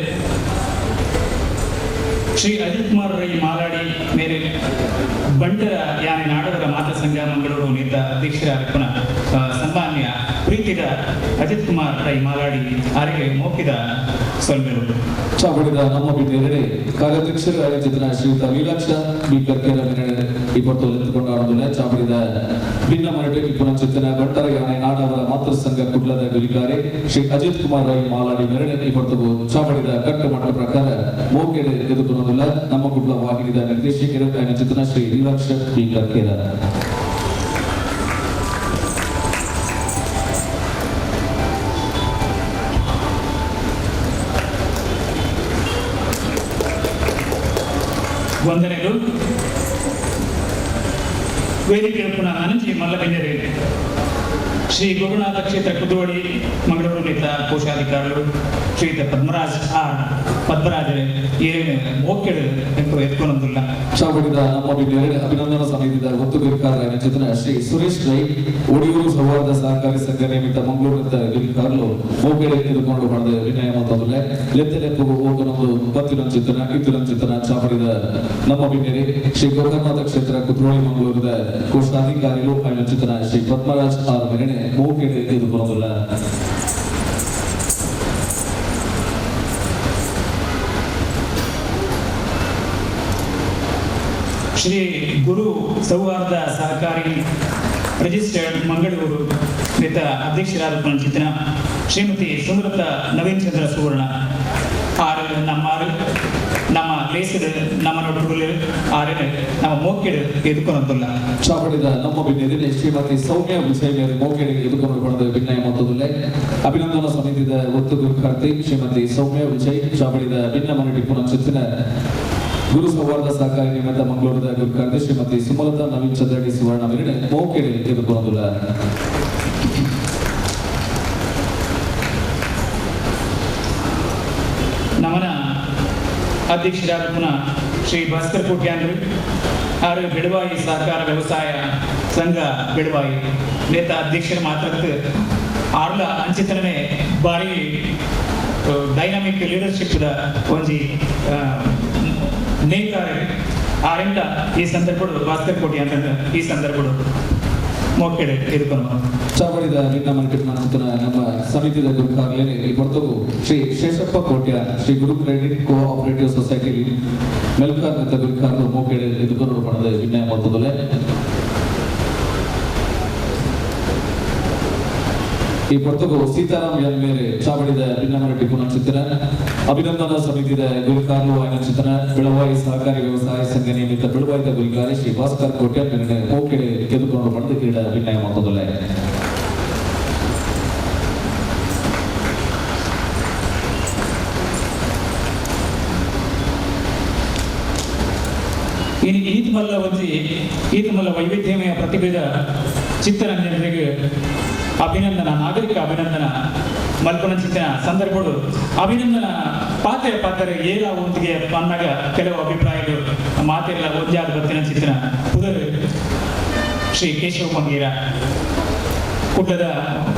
ಶ್ರೀ ಅಜಿತ್ ಕುಮಾರ್ ರೈ ಮಾಲಾಡಿ ಮೇರೆ ಬಂಟರ ಯಾನೆ ನಾಡವರ ಮಾತ ಸಂಘ ಮಂಗಳೂರು ನೇತ ಅಧ್ಯಕ್ಷರ ಪುನಃ ಸನ್ಮಾನ್ಯ ಪ್ರೀತಿದ ಅಜಿತ್ ಕುಮಾರ್ ರೈ ಮಾಲಾಡಿ ಆರಿಗೆ ಮೋಕಿದ ಸೊಲ್ಮೆರು. ಚಾವಡಿದ ನಮ್ಮ ಬಿದ್ದರೆ ಕಾರ್ಯಾಧ್ಯಕ್ಷರು ಆಯೋಜಿತ ಶ್ರೀಯುತ ಲೀಲಾಕ್ಷ ಬಿ ಕರ್ಕೇರ ಮೇರೆ ಈ ಪೊತ್ತು ನಿಂತುಕೊಂಡಾಡುವುದಿಲ್ಲ. ಚಾವಡಿದ ಭಿನ್ನ ಮರಟೆ ಪುನಃ ಬಂಟರ ಯಾನೆ ನಾಡವರ ಮಾತೃ ಸಂಘ ಕುಡ್ಲದ ಗುರಿಕಾರೆ ಶ್ರೀ ಅಜಿತ್ ಕುಮಾರ್ ರೈ ಮಾಲಾಡಿ ಮೇರೆ ಈ ಪೊತ್ತು ಚಾವಡಿದ ಕಟ್ಟುಮಟ್ಟ ಪ್ರಕಾರ ಮೋಕೆಡೆ ಎದುಕೊನೋದಿಲ್ಲ. ನಮ್ಮ ಕುಡ್ಲ ವಾಹಿನಿದ ನಿರ್ದೇಶಕರು ಆಯೋಜಿತ ಶ್ರೀ ಲೀಲಾಕ್ಷ ಬಿ ಕರ್ಕೇರ. ವಂದನೆಗಳು. ವೇದಿಕೆ ಪುನಃ ಅನಂಜಿ ಮಲ್ಲಗಂಜರಿ ಶ್ರೀ ಗುರುನಾಥ ಕ್ಷೇತ್ರ ಕುದ್ರೋಳಿ ಮಂಗಳೂರು ನೇತ ಕೋಶಾಧಿಕಾರಿಗಳು ಶ್ರೀಯುತ ಪದ್ಮರಾಜ್ ಆರ್ ಪದ್ಮರಾಜರೇ ಏನೇನು ಮೋಕೆಡು ಎತ್ಕೊಂಡೊಂದಿಲ್ಲ. ಚಾವಡಿದ ನಮ್ಮ ಬಿನ್ನೆರೆ ಅಭಿನಂದನಾ ಸಮಿತಿದ ಒತ್ತು ಗುರುಕಾರ ಚಿತ್ರ ಶ್ರೀ ಸುರೇಶ್ ರೈ ಒಡಿಯೂರು ಸೌಹಾರ್ದ ಸಹಕಾರಿ ಸಂಘ ನೇಮಿತ ಮಂಗಳೂರಿನ ಗುರುಕಾರಲು ಮೋಕೆಡೆ ಎದುಕೊಂಡು ಪಡೆದ ವಿನಯ ಮತ್ತೊಂದುಲೆ ಲೆತ್ತೆಲೆಪ್ಪು ಹೋಗನೊಂದು ಬತ್ತಿನ ಚಿತ್ರ ಇತ್ತಿನ ಚಿತ್ರ ಚಾವಡಿದ ನಮ್ಮ ಬಿನ್ನೆರೆ ಶ್ರೀ ಗೋಕರ್ಣನಾಥ ಕ್ಷೇತ್ರ ಕುದ್ರೋಳಿ ಮಂಗಳೂರಿನ ಕೋಶಾಧಿಕಾರಿಗಳು ಚಿತ್ರ ಶ್ರೀ ಪದ್ಮರಾಜ್ ಆರ್ ಮೇರೆ ಮೋಕೆಡೆ ಎದುಕೊಂಡುಲ್ಲ. ಶ್ರೀ ಗುರು ಸೌಹಾರ್ದ ಸಹಕಾರಿ ರಿಜಿಸ್ಟರ್ಡ್ ಮಂಗಳೂರು ನೇತ ಅಧ್ಯಕ್ಷರಾದ ಚಿತ್ರ ಶ್ರೀಮತಿ ಸುಮಲತಾ ನವೀನ್ ಚಂದ್ರ ಸುವರ್ಣ ಆರು ನಮ್ಮಾರು ನಮ್ಮ ಲೇಸಡು ನಮ್ಮ ನೊಟ್ಟುಗಳು ಆರು ನಮ್ಮ ಮೋಕೆಡು ಎದುಕೊನೊಂದುಲ್ಲ. ಚಾವಡಿದ ನಮ್ಮ ಬಿನ್ನೆರೆ ಶ್ರೀಮತಿ ಸೌಮ್ಯ ವಿಜಯ ಮೋಕೆಡೆ ಎದುಕೊಂಡು ಪಡೆದ ವಿನಯ ಮತ್ತೊಂದುಲೆ ಅಭಿನಂದನಾ ಸಮಿತಿದ ಒತ್ತು ಗುರುಕಾರ್ತಿ ಶ್ರೀಮತಿ ಸೌಮ್ಯ ವಿಜಯ್ ಚಾವಡಿದ ಭಿನ್ನ ಮನಟಿ ಪುನಃ ಚಿತ್ರ ಗುರು ಸೌಹಾರ್ದ ಸಹಕಾರಿ ನಿಮಿತ್ತ ಮಂಗಳೂರಿನ ಗುರುಕಾರ್ತಿ ಶ್ರೀಮತಿ ಸುಮಲತಾ ನವೀನ್ ಚಂದ್ರಡಿ ಸುವರ್ಣ ಮೇರೆ ಮೋಕೆಡೆ ಎದುಕೊಂಡುಲ್ಲ. ನಮನ ಅಧ್ಯಕ್ಷರಾದ ಪುನಃ ಶ್ರೀ ಭಾಸ್ಕರ್ ಕೋಟ್ಯಾಂಡ್ರು ಆರು ಬೆಳವಾಯಿ ಸಹಕಾರ ವ್ಯವಸಾಯ ಸಂಘ ಬೆಳವಾಯಿ ನೇತ ಅಧ್ಯಕ್ಷರ ಮಾತ್ರಕ್ಕೆ ಆರ್ಲ ಅಂಚಿತನೇ ಭಾರಿ ಡೈನಾಮಿಕ್ ಲೀಡರ್ಶಿಪ್ ಒಂಜಿ ನೇತಾರೆ ಆರಿಂದ ಈ ಸಂದರ್ಭಡು ಭಾಸ್ಕರ್ ಕೋಟಿ ಅಂತ ಈ ಸಂದರ್ಭಡು ಮೋಕೆಡೆ ಎದುಕೊಂಡು. ಚಾವಡಿದ ನಿನ್ನ ಮನಟಿನ ನಮ್ಮ ಸಮಿತಿದ ಗುರುಕಾರ್ಲೇನೆ ಈ ಬರ್ತವು Shri Sheshappa Kotya Shri Guru credit cooperative society Melkar ಅಂತ ಗುರುಕಾರ್ಲು ಮೋಕೆಡೆ ಎದುಕೊಂಡು ಪಡೆದ ವಿನಯ ಮೊತ್ತದಲ್ಲೇ ಈ ಪೊರ್ತುಗು ಸೀತಾರಾಮ್ ಎನ್ ಮೇರೆ ಚಾವಡಿದ ಭಿನ್ನಮರಟಿ ಪುನಃ ಅಭಿನಂದನಾ ಸಮಿತಿದ ಗುರುಕಾರ್ಲು ವಾಯನ ಚಿತ್ರ ಬೆಳವಾಯಿ ಸಹಕಾರಿ ವ್ಯವಸಾಯ ಸಂಘ ನಿಯಮಿತ ಬೆಳವಾಯಿದ ಗುರುಕಾರಿ ಶ್ರೀ ಭಾಸ್ಕರ್ ಕೋಟ್ಯ ಮೋಕೆಡೆ ಎದುಕೊಂಡು ಪಡೆದ ಕ್ರೀಡಾ ವಿನಯ ಮೊತ್ತದಲ್ಲೇ. ಇನ್ನು ಈತಮಲ್ಲ ಒಂಜಿ ಈತಮಲ್ಲ ವೈವಿಧ್ಯಮಯ ಪ್ರತಿಭೆದ ಚಿತ್ತರಂಜನರಿಗೆ ಅಭಿನಂದನ ನಾಗರಿಕ ಅಭಿನಂದನ ಮಲ್ಪನ ಚಿತ್ತಿನ ಸಂದರ್ಭಗಳು ಅಭಿನಂದನ ಪಾತ್ರೆ ಪಾತ್ರೆ ಏಲ ಒಂದಿಗೆ ಪನ್ನಾಗ ಕೆಲವು ಅಭಿಪ್ರಾಯಗಳು ಮಾತೆಲ್ಲ ಒಂಜಾದ ಬತ್ತಿನ ಚಿತ್ತಿನ ಪುದರು ಶ್ರೀ ಕೇಶವ ಮಂಗೀರ ಕುಡ್ಲದ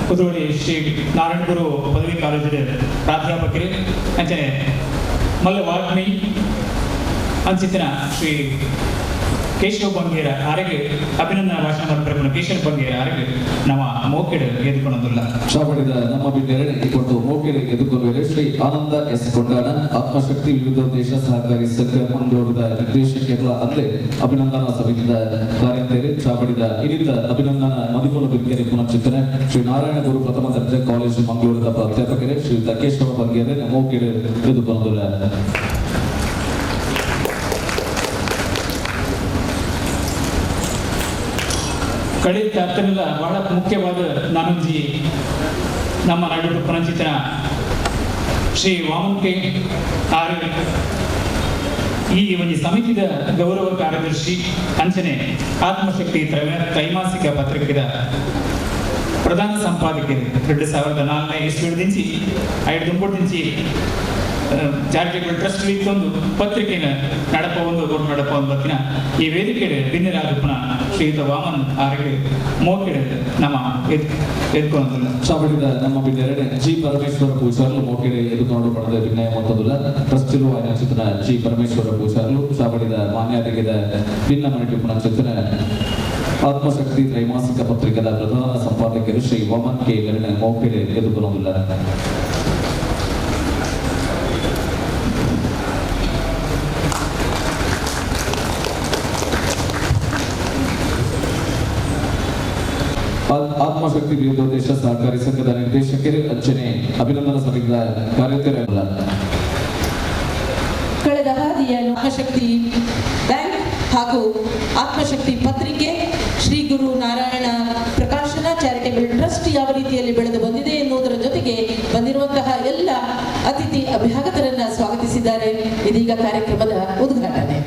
ಕುದ್ರೋಳಿ ಶ್ರೀ ನಾರಾಯಣಗುರು ಪದವಿ ಕಾಲೇಜಿನ ಪ್ರಾಧ್ಯಾಪಕರು ಅಂಚನೆ ಮಲ್ಲ ವಾಗ್ಮಿ ಅಂಚಿತ್ತಿನ ಶ್ರೀ ಕೇಶವ ಬಂಗೇರ ಆರೆಗೆ ಅಭಿನಂದನಾ ಭಾಷಣ ಮಾಡ್ತಾರೆ. ಕೇಶವ ಬಂಗೇರ ಆರೆಗೆ ನಮ್ಮ ಮೋಕೆಡೆ ಎದುಕೊಂಡೊಂದುಲ್ಲ. ಚಾವಡಿದ ನಮ್ಮ ಬಿನ್ನೆರೆ ಕೊಟ್ಟು ಮೋಕೆಡೆ ಎದುಕೊಂಡ ಶ್ರೀ ಆನಂದ ಎಸ್ ಕೊಂಡಾಣ ಆತ್ಮಶಕ್ತಿ ವಿವಿಧ ದೇಶ ಸಹಕಾರಿ ಸಂಘ ಮಂಗಳೂರದ ನಿರ್ದೇಶಕರ ಅಂದೇ ಅಭಿನಂದನಾ ಸಮಿತಿದ ಕಾರ್ಯಂತೆರೆ ಚಾವಡಿದ ಇನ್ನಿತ ಅಭಿನಂದನಾ ಮದಿಪುರ ಬಿನ್ಕೆರೆ ಪುನಃ ಚಿತ್ರ ಶ್ರೀ ನಾರಾಯಣ ಗುರು ಪ್ರಥಮ ದರ್ಜೆ ಕಾಲೇಜು ಮಂಗಳೂರದ ಪ್ರಾಧ್ಯಾಪಕರೇ ಶ್ರೀಯುತ ಕೇಶವ ಬಂಗೇರೆ ಮೋಕೆಡೆ ಎದುಕೊಂಡುಲ್ಲ. ಕಳೆದ ಅರ್ಥನೆಲ್ಲ ಬಹಳ ಮುಖ್ಯವಾದ ನಾನೊಂಜಿ ನಮ್ಮ ನಾಡು ಪುನಚಿತನ ಶ್ರೀ ವಾಮನ್ ಕೆ ಆರ್ ಈ ಒಂದು ಸಮಿತಿದ ಗೌರವ ಕಾರ್ಯದರ್ಶಿ ಅಂಚನೆ ಆತ್ಮಶಕ್ತಿ ತ್ರೈಮಾಸಿಕ ಪತ್ರಿಕೆದ ಪ್ರಧಾನ ಸಂಪಾದಕರು 2004 ಇಸ್ವಿ 5 నుంచి ಚಾರಿಟೇಬಲ್ ಟ್ರಸ್ಟ್ ಒಂದು ಪತ್ರಿಕೆನ ನಡಪ ಒಂದು ದೊಡ್ಡ ನಡಪ ಒಂದು ಬತ್ತಿನ ಈ ವೇದಿಕೆ ಬಿನ್ನೆರಾದ ಪುನಃ ಶ್ರೀಯುತ ವಾಮನ್ ಆರಿಗೆ ಮೋಕೆಡೆ ನಮ್ಮ ಎದ್ಕೊಂಡಲ್ಲ. ಚಾವಡಿದ ನಮ್ಮ ಬಿನ್ನೆರೆ ಜಿ ಪರಮೇಶ್ವರ ಪೂಜಾರ್ಲು ಮೋಕೆಡೆ ಎದುಕೊಂಡು ಪಡೆದ ವಿನಯ ಮೊತ್ತದುಲ್ಲ ಟ್ರಸ್ಟಿಲು ಚಿತ್ರ ಜಿ ಪರಮೇಶ್ವರ ಪೂಜಾರ್ಲು ಚಾವಡಿದ ಮಾನ್ಯತೆಗೆದ ಭಿನ್ನ ಮನಟಿ ಪುನಃ ಚಿತ್ರ ಆತ್ಮಶಕ್ತಿ ತ್ರೈಮಾಸಿಕ ಪತ್ರಿಕೆದ ಪ್ರಧಾನ ಸಂಪಾದಕರು ಶ್ರೀ ವಾಮನ್ ಕೆ ಮೆರಣ ಮೋಕೆಡೆ ಎದುಕೊಂಡುಲ್ಲ. ಆತ್ಮಶಕ್ತಿ ವಿವಿಧೋದ್ದೇಶ ಸಹಕಾರಿ ಸಂಘದ ನಿರ್ದೇಶಕರು ಅಂಚನೆ ಅಭಿನಂದನಾ ಸಮಿತಿಯ ಕಾರ್ಯಕರ್ತರಲ್ಲ. ಕಳೆದ ಹಾದಿಯ ಆತ್ಮಶಕ್ತಿ ಬ್ಯಾಂಕ್ ಹಾಗೂ ಆತ್ಮಶಕ್ತಿ ಪತ್ರಿಕೆ ಶ್ರೀ ಗುರು ನಾರಾಯಣ ಪ್ರಕಾಶನ ಚಾರಿಟೇಬಲ್ ಟ್ರಸ್ಟ್ ಯಾವ ರೀತಿಯಲ್ಲಿ ಬೆಳೆದು ಬಂದಿದೆ ಎನ್ನುವುದರ ಜೊತೆಗೆ ಬಂದಿರುವಂತಹ ಎಲ್ಲ ಅತಿಥಿ ಅಭ್ಯಾಗತರನ್ನ ಸ್ವಾಗತಿಸಿದ್ದಾರೆ. ಇದೀಗ ಕಾರ್ಯಕ್ರಮದ ಉದ್ಘಾಟನೆ.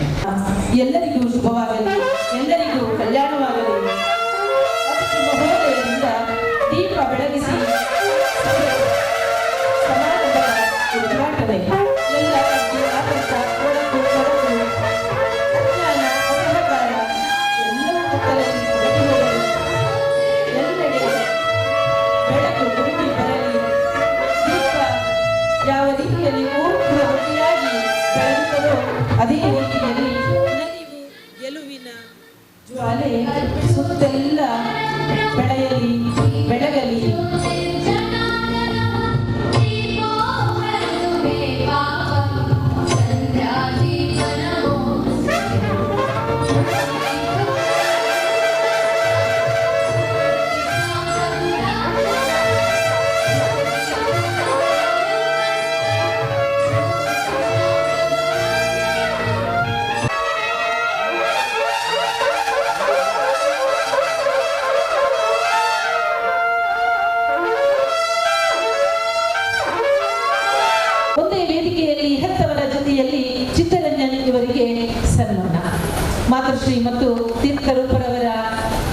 ಮಾತೃಶ್ರೀ ಮತ್ತು ತೀರ್ಥರೂಪರವರ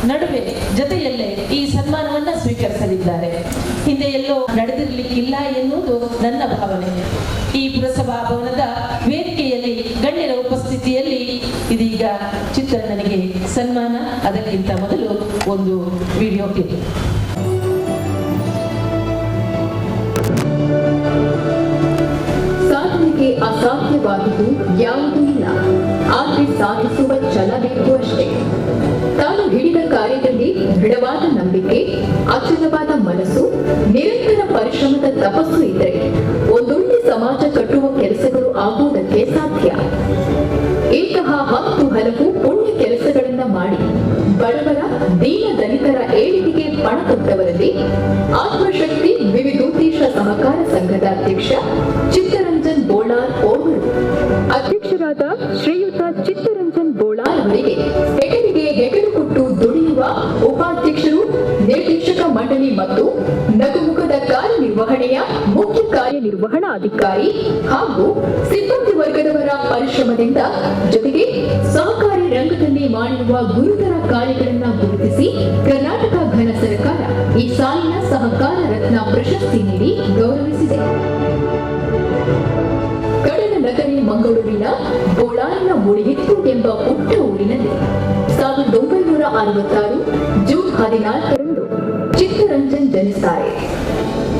ನಡುವೆ ಜೊತೆಯಲ್ಲೇ ಈ ಸನ್ಮಾನವನ್ನ ಸ್ವೀಕರಿಸಲಿದ್ದಾರೆ. ಹಿಂದೆ ಎಲ್ಲೋ ನಡೆದಿರಲಿಕ್ಕಿಲ್ಲ ಎನ್ನುವುದು ನನ್ನ ಭಾವನೆ. ಈ ಪುರಸಭಾ ಭವನದ ವೇದಿಕೆಯಲ್ಲಿ ಗಣ್ಯರ ಉಪಸ್ಥಿತಿಯಲ್ಲಿ ಇದೀಗ ಚಿತ್ರಣ್ಣನಿಗೆ ಸನ್ಮಾನ. ಅದಕ್ಕಿಂತ ಮೊದಲು ಒಂದು ವಿಡಿಯೋ ಕ್ಲಿಪ್. ಸಾಧನೆಗೆ ಅಸಾಧ್ಯವಾದುದು ಯಾವುದೂ ಇಲ್ಲ, ಆದರೆ ಸಾಧಿಸುವ ಛಲ ಬೇಕು ಅಷ್ಟೇ. ತಾನು ಹಿಡಿದ ಕಾರ್ಯದಲ್ಲಿ ದೃಢವಾದ ನಂಬಿಕೆ, ಅಚಲವಾದ ಮನಸ್ಸು, ನಿರಂತರ ಪರಿಶ್ರಮದ ತಪಸ್ಸು ಇದ್ದರೆ ಒಂದೊಳ್ಳೆ ಸಮಾಜ ಕಟ್ಟುವ ಕೆಲಸಗಳು ಆಗುವುದಕ್ಕೆ ಸಾಧ್ಯ. ಇಂತಹ 10 ಹಲವು ಪುಣ್ಯ ಕೆಲಸಗಳನ್ನ ಮಾಡಿ ಬಡವರ, ದೀನ ದಲಿತರ ಏಳಿಗೆಗೆ ಪಣ ತೊಟ್ಟವರಲ್ಲಿ ಆತ್ಮಶಕ್ತಿ ವಿವಿಧೋದ್ದೇಶ ಸಹಕಾರ ಸಂಘದ ಅಧ್ಯಕ್ಷ ಚಿತ್ತರಂಜನ್ ಬೋಳಾರ್ ಓರ್ವರು. ಅಧ್ಯಕ್ಷರಾದ ಶ್ರೀಯುತ ಚಿತ್ತರಂಜನ್ ಬೋಳಾರ್ ಅವರಿಗೆ ಹೆಗಲಿಗೆ ಹೆಗಲು ಕೊಟ್ಟು ದುಡಿಯುವ ಉಪಾಧ್ಯಕ್ಷರು, ನಿರ್ದೇಶಕ ಮಂಡಳಿ ಮತ್ತು ನಗುಮುಖದ ಕಾರ್ಯನಿರ್ವಹಣೆಯ ಮುಖ್ಯ ಕಾರ್ಯನಿರ್ವಹಣಾಧಿಕಾರಿ ಹಾಗೂ ಸಿಬ್ಬಂದಿ ವರ್ಗದವರ ಪರಿಶ್ರಮದಿಂದ ಜೊತೆಗೆ ಸಹಕಾರಿ ರಂಗದಲ್ಲಿ ಮಾಡಿರುವ ಗುರುತರ ಕಾರ್ಯಗಳನ್ನು ಗುರುತಿಸಿ ಕರ್ನಾಟಕ ಘನ ಸರ್ಕಾರ ಈ ಸಾಲಿನ ಸಹಕಾರ ರತ್ನ ಪ್ರಶಸ್ತಿ ನೀಡಿ ಗೌರವಿಸಿದೆ. ಕಡಲ ನಗರಿ ಮಂಗಳೂರಿನ ಬೋಳಾರಿನ ಮುಳಿಹಿತ್ತು ಎಂಬ ಪುಟ್ಟ ಊರಿನಲ್ಲಿ 1966 ಜೂನ್ 14ರಂದು ಚಿತ್ತರಂಜನ್ ಜನಿಸ್ತಾರೆ.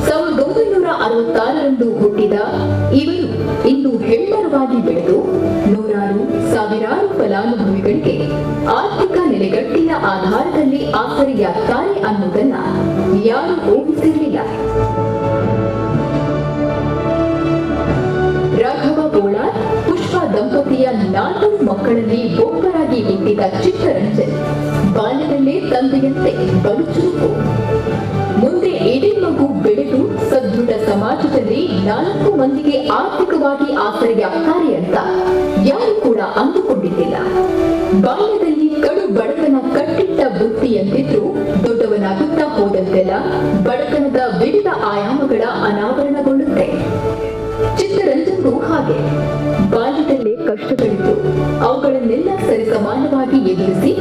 1966ರಂದು ಹುಟ್ಟಿದ ಇವರು ಇಂದು ಹೆಮ್ಮರವಾಗಿ ಬೆಳೆದು ನೂರಾರು ಸಾವಿರಾರು ಫಲಾನುಭವಿಗಳಿಗೆ ಆರ್ಥಿಕ ನೆಲೆಗಟ್ಟಿನ ಆಧಾರದಲ್ಲಿ ಆಸರೆಯಾಗ್ತಾರೆ ಅನ್ನೋದನ್ನ ಯಾರೂ ಊಹಿಸಿರಲಿಲ್ಲ. ರಾಘವ ಬೋಳಾರ್ ಪುಷ್ಪ ದಂಪತಿಯ 4 ಮಕ್ಕಳಲ್ಲಿ ಒಬ್ಬರಾಗಿ ಹುಟ್ಟಿದ ಚಿತ್ತರಂಜನ್ ಬಾಲ್ಯದಲ್ಲೇ ತಂದೆಯಂತೆ ಬಲು ಚುರುಕು. ಮುಂದೆ ಇಡೀ ಮಗು ಬೆಳೆದು ಸದೃಢ ಸಮಾಜದಲ್ಲಿ 4 ಮಂದಿಗೆ ಆರ್ಥಿಕವಾಗಿ ಆಸರೆಯಾಗ್ತಾರೆ ಅಂತ ಯಾರು ಕೂಡ ಅಂದುಕೊಂಡಿದ್ದಿಲ್ಲ. ಬಾಲ್ಯದಲ್ಲಿ ಕಡು ಬಡತನ ಕಟ್ಟಿಟ್ಟ ಬುತ್ತಿಯಂತಿದ್ರು ದೊಡ್ಡವನಾಗುತ್ತಾ ಹೋದಂತೆಲ್ಲ ಬಡತನದ ವಿವಿಧ ಆಯಾಮಗಳ ಅನಾವರಣಗೊಳ್ಳುತ್ತೆ. ಚಿತ್ತರಂಜನ್ಗೂ ಹಾಗೆ ಬಾಲ್ಯದಲ್ಲೇ ಕಷ್ಟಗಳಿತ್ತು. ಅವುಗಳನ್ನೆಲ್ಲ ಸರಿಸಮಾನವಾಗಿ ಎದುರಿಸಿ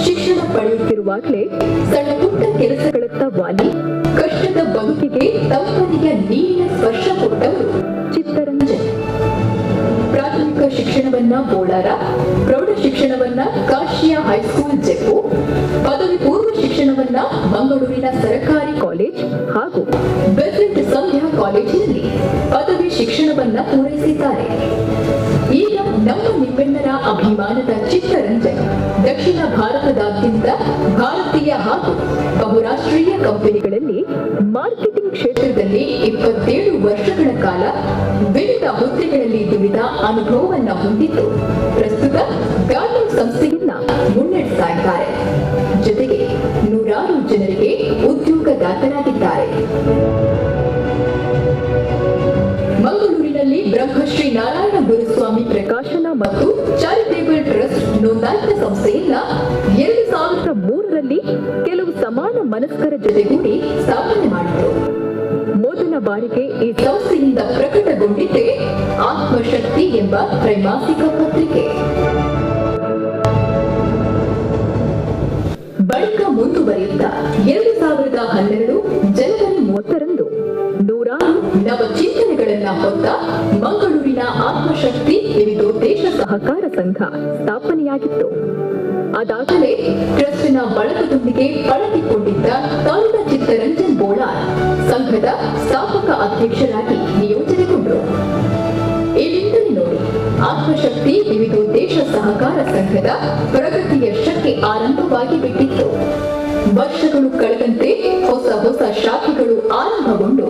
ಶಿಕ್ಷಣ ಪಡೆಯುತ್ತಿರುವಾಗಲೇ ಸಣ್ಣ ಪುಟ್ಟ ಕೆಲಸಗಳತ್ತ ವಾಲಿ ಕಷ್ಟದ ಬದುಕಿಗೆ ತಂಪನೆಯ ನೀರಿನ ಸ್ಪರ್ಶ ಕೊಟ್ಟವರು ಚಿತ್ತರಂಜನ್. ಪ್ರಾಥಮಿಕ ಶಿಕ್ಷಣವನ್ನ ಬೋಳಾರ, ಪ್ರೌಢ ಶಿಕ್ಷಣವನ್ನ ಕಾಶಿಯ ಹೈಸ್ಕೂಲ್ ಜೆಪ್ಪು, ಪದವಿ ಪೂರ್ವ ಶಿಕ್ಷಣವನ್ನ ಮಂಗಳೂರಿನ ಸರ್ಕಾರಿ ಕಾಲೇಜ್ ಹಾಗೂ ಬೆಸೆಂಟ್ ಸಂಧ್ಯಾ ಕಾಲೇಜಿನಲ್ಲಿ ಪದವಿ ಶಿಕ್ಷಣವನ್ನ ಪೂರೈಸಿದ್ದಾರೆ. ಈಗ ನಮ್ಮ ನಿಮ್ಮೆಲ್ಲರ ಅಭಿಮಾನದ ಚಿತ್ತರಂಜನ್ ದಕ್ಷಿಣ ಭಾರತದಾದ್ಯಂತ ಭಾರತೀಯ ಹಾಗೂ ಬಹುರಾಷ್ಟ್ರೀಯ ಕಂಪನಿಗಳಲ್ಲಿ ಮಾರ್ಕೆಟಿಂಗ್ ಕ್ಷೇತ್ರದಲ್ಲಿ 27 ವರ್ಷಗಳ ಕಾಲ ವಿವಿಧ ಹುದ್ದೆಗಳಲ್ಲಿ ದುಡಿದ ಅನುಭವವನ್ನ ಹೊಂದಿದ್ದು ಪ್ರಸ್ತುತ ಗಾರ್ಮೆಂಟ್ ಸಂಸ್ಥೆಯನ್ನ ಮುನ್ನಡೆಸ್ತಾ ಇದ್ದಾರೆ. ಜೊತೆಗೆ ನೂರಾರು ಜನರಿಗೆ ಉದ್ಯೋಗದಾತರಾಗಿದ್ದಾರೆ. ಮಂಗಳೂರಿನಲ್ಲಿ ಬ್ರಹ್ಮಶ್ರೀ ನಾರಾಯಣ ಗುರುಸ್ವಾಮಿ ಪ್ರಕಾಶನ ಮತ್ತು ಚಾರಿಟೇಬಲ್ ಟ್ರಸ್ಟ್ ನೋಂದಾಯಿತ ಸಂಸ್ಥೆಯನ್ನ 2003ರಲ್ಲಿ ಕೆಲವು ಸಮಾನ ಮನಸ್ಕರ ಜೊತೆಗೂಡಿ ಸ್ಥಾಪನೆ ಮಾಡಿದರು. ಮೊದಲ ಬಾರಿಗೆ ಈ ಸಂಸ್ಥೆಯಿಂದ ಪ್ರಕಟಗೊಂಡಿದ್ದೇ ಆತ್ಮಶಕ್ತಿ ಎಂಬ ತ್ರೈಮಾಸಿಕ ಪತ್ರಿಕೆ. ಬಳಿಕ ಮುಂದುವರಿಯುತ್ತಾ 2012 ಜನವರಿ 30ರಂದು ನೂರಾರು ನವಚಿಂತನೆಗಳನ್ನ ಹೊತ್ತ ಮಂಗಳೂರಿನ ಆತ್ಮಶಕ್ತಿ ವಿವಿಧೋದ್ದೇಶ ಸಹಕಾರ ಸಂಘ ಸ್ಥಾಪನೆಯಾಗಿತ್ತು. ಅದಾಗಲೇ ಟ್ರಸ್ಟಿನ ಬಳಗದೊಂದಿಗೆ ಪಳಗಿಕೊಂಡಿದ್ದ ತರುಣ ಚಿತ್ತರಂಜನ್ ಬೋಳಾರ್ ಸಂಘದ ಸ್ಥಾಪಕ ಅಧ್ಯಕ್ಷರಾಗಿ ನಿಯೋಜನೆಗೊಂಡರು. ಇಲ್ಲಿಂದಲೇ ನೋಡಿ ಆತ್ಮಶಕ್ತಿ ವಿವಿಧೋದ್ದೇಶ ಸಹಕಾರ ಸಂಘದ ಪ್ರಗತಿಯ ಶಕ್ತಿ ಆರಂಭವಾಗಿ ಬಿಟ್ಟಿತ್ತು. ವರ್ಷಗಳು ಕಳೆದಂತೆ ಹೊಸ ಹೊಸ ಶಾಖೆಗಳು ಆರಂಭಗೊಂಡು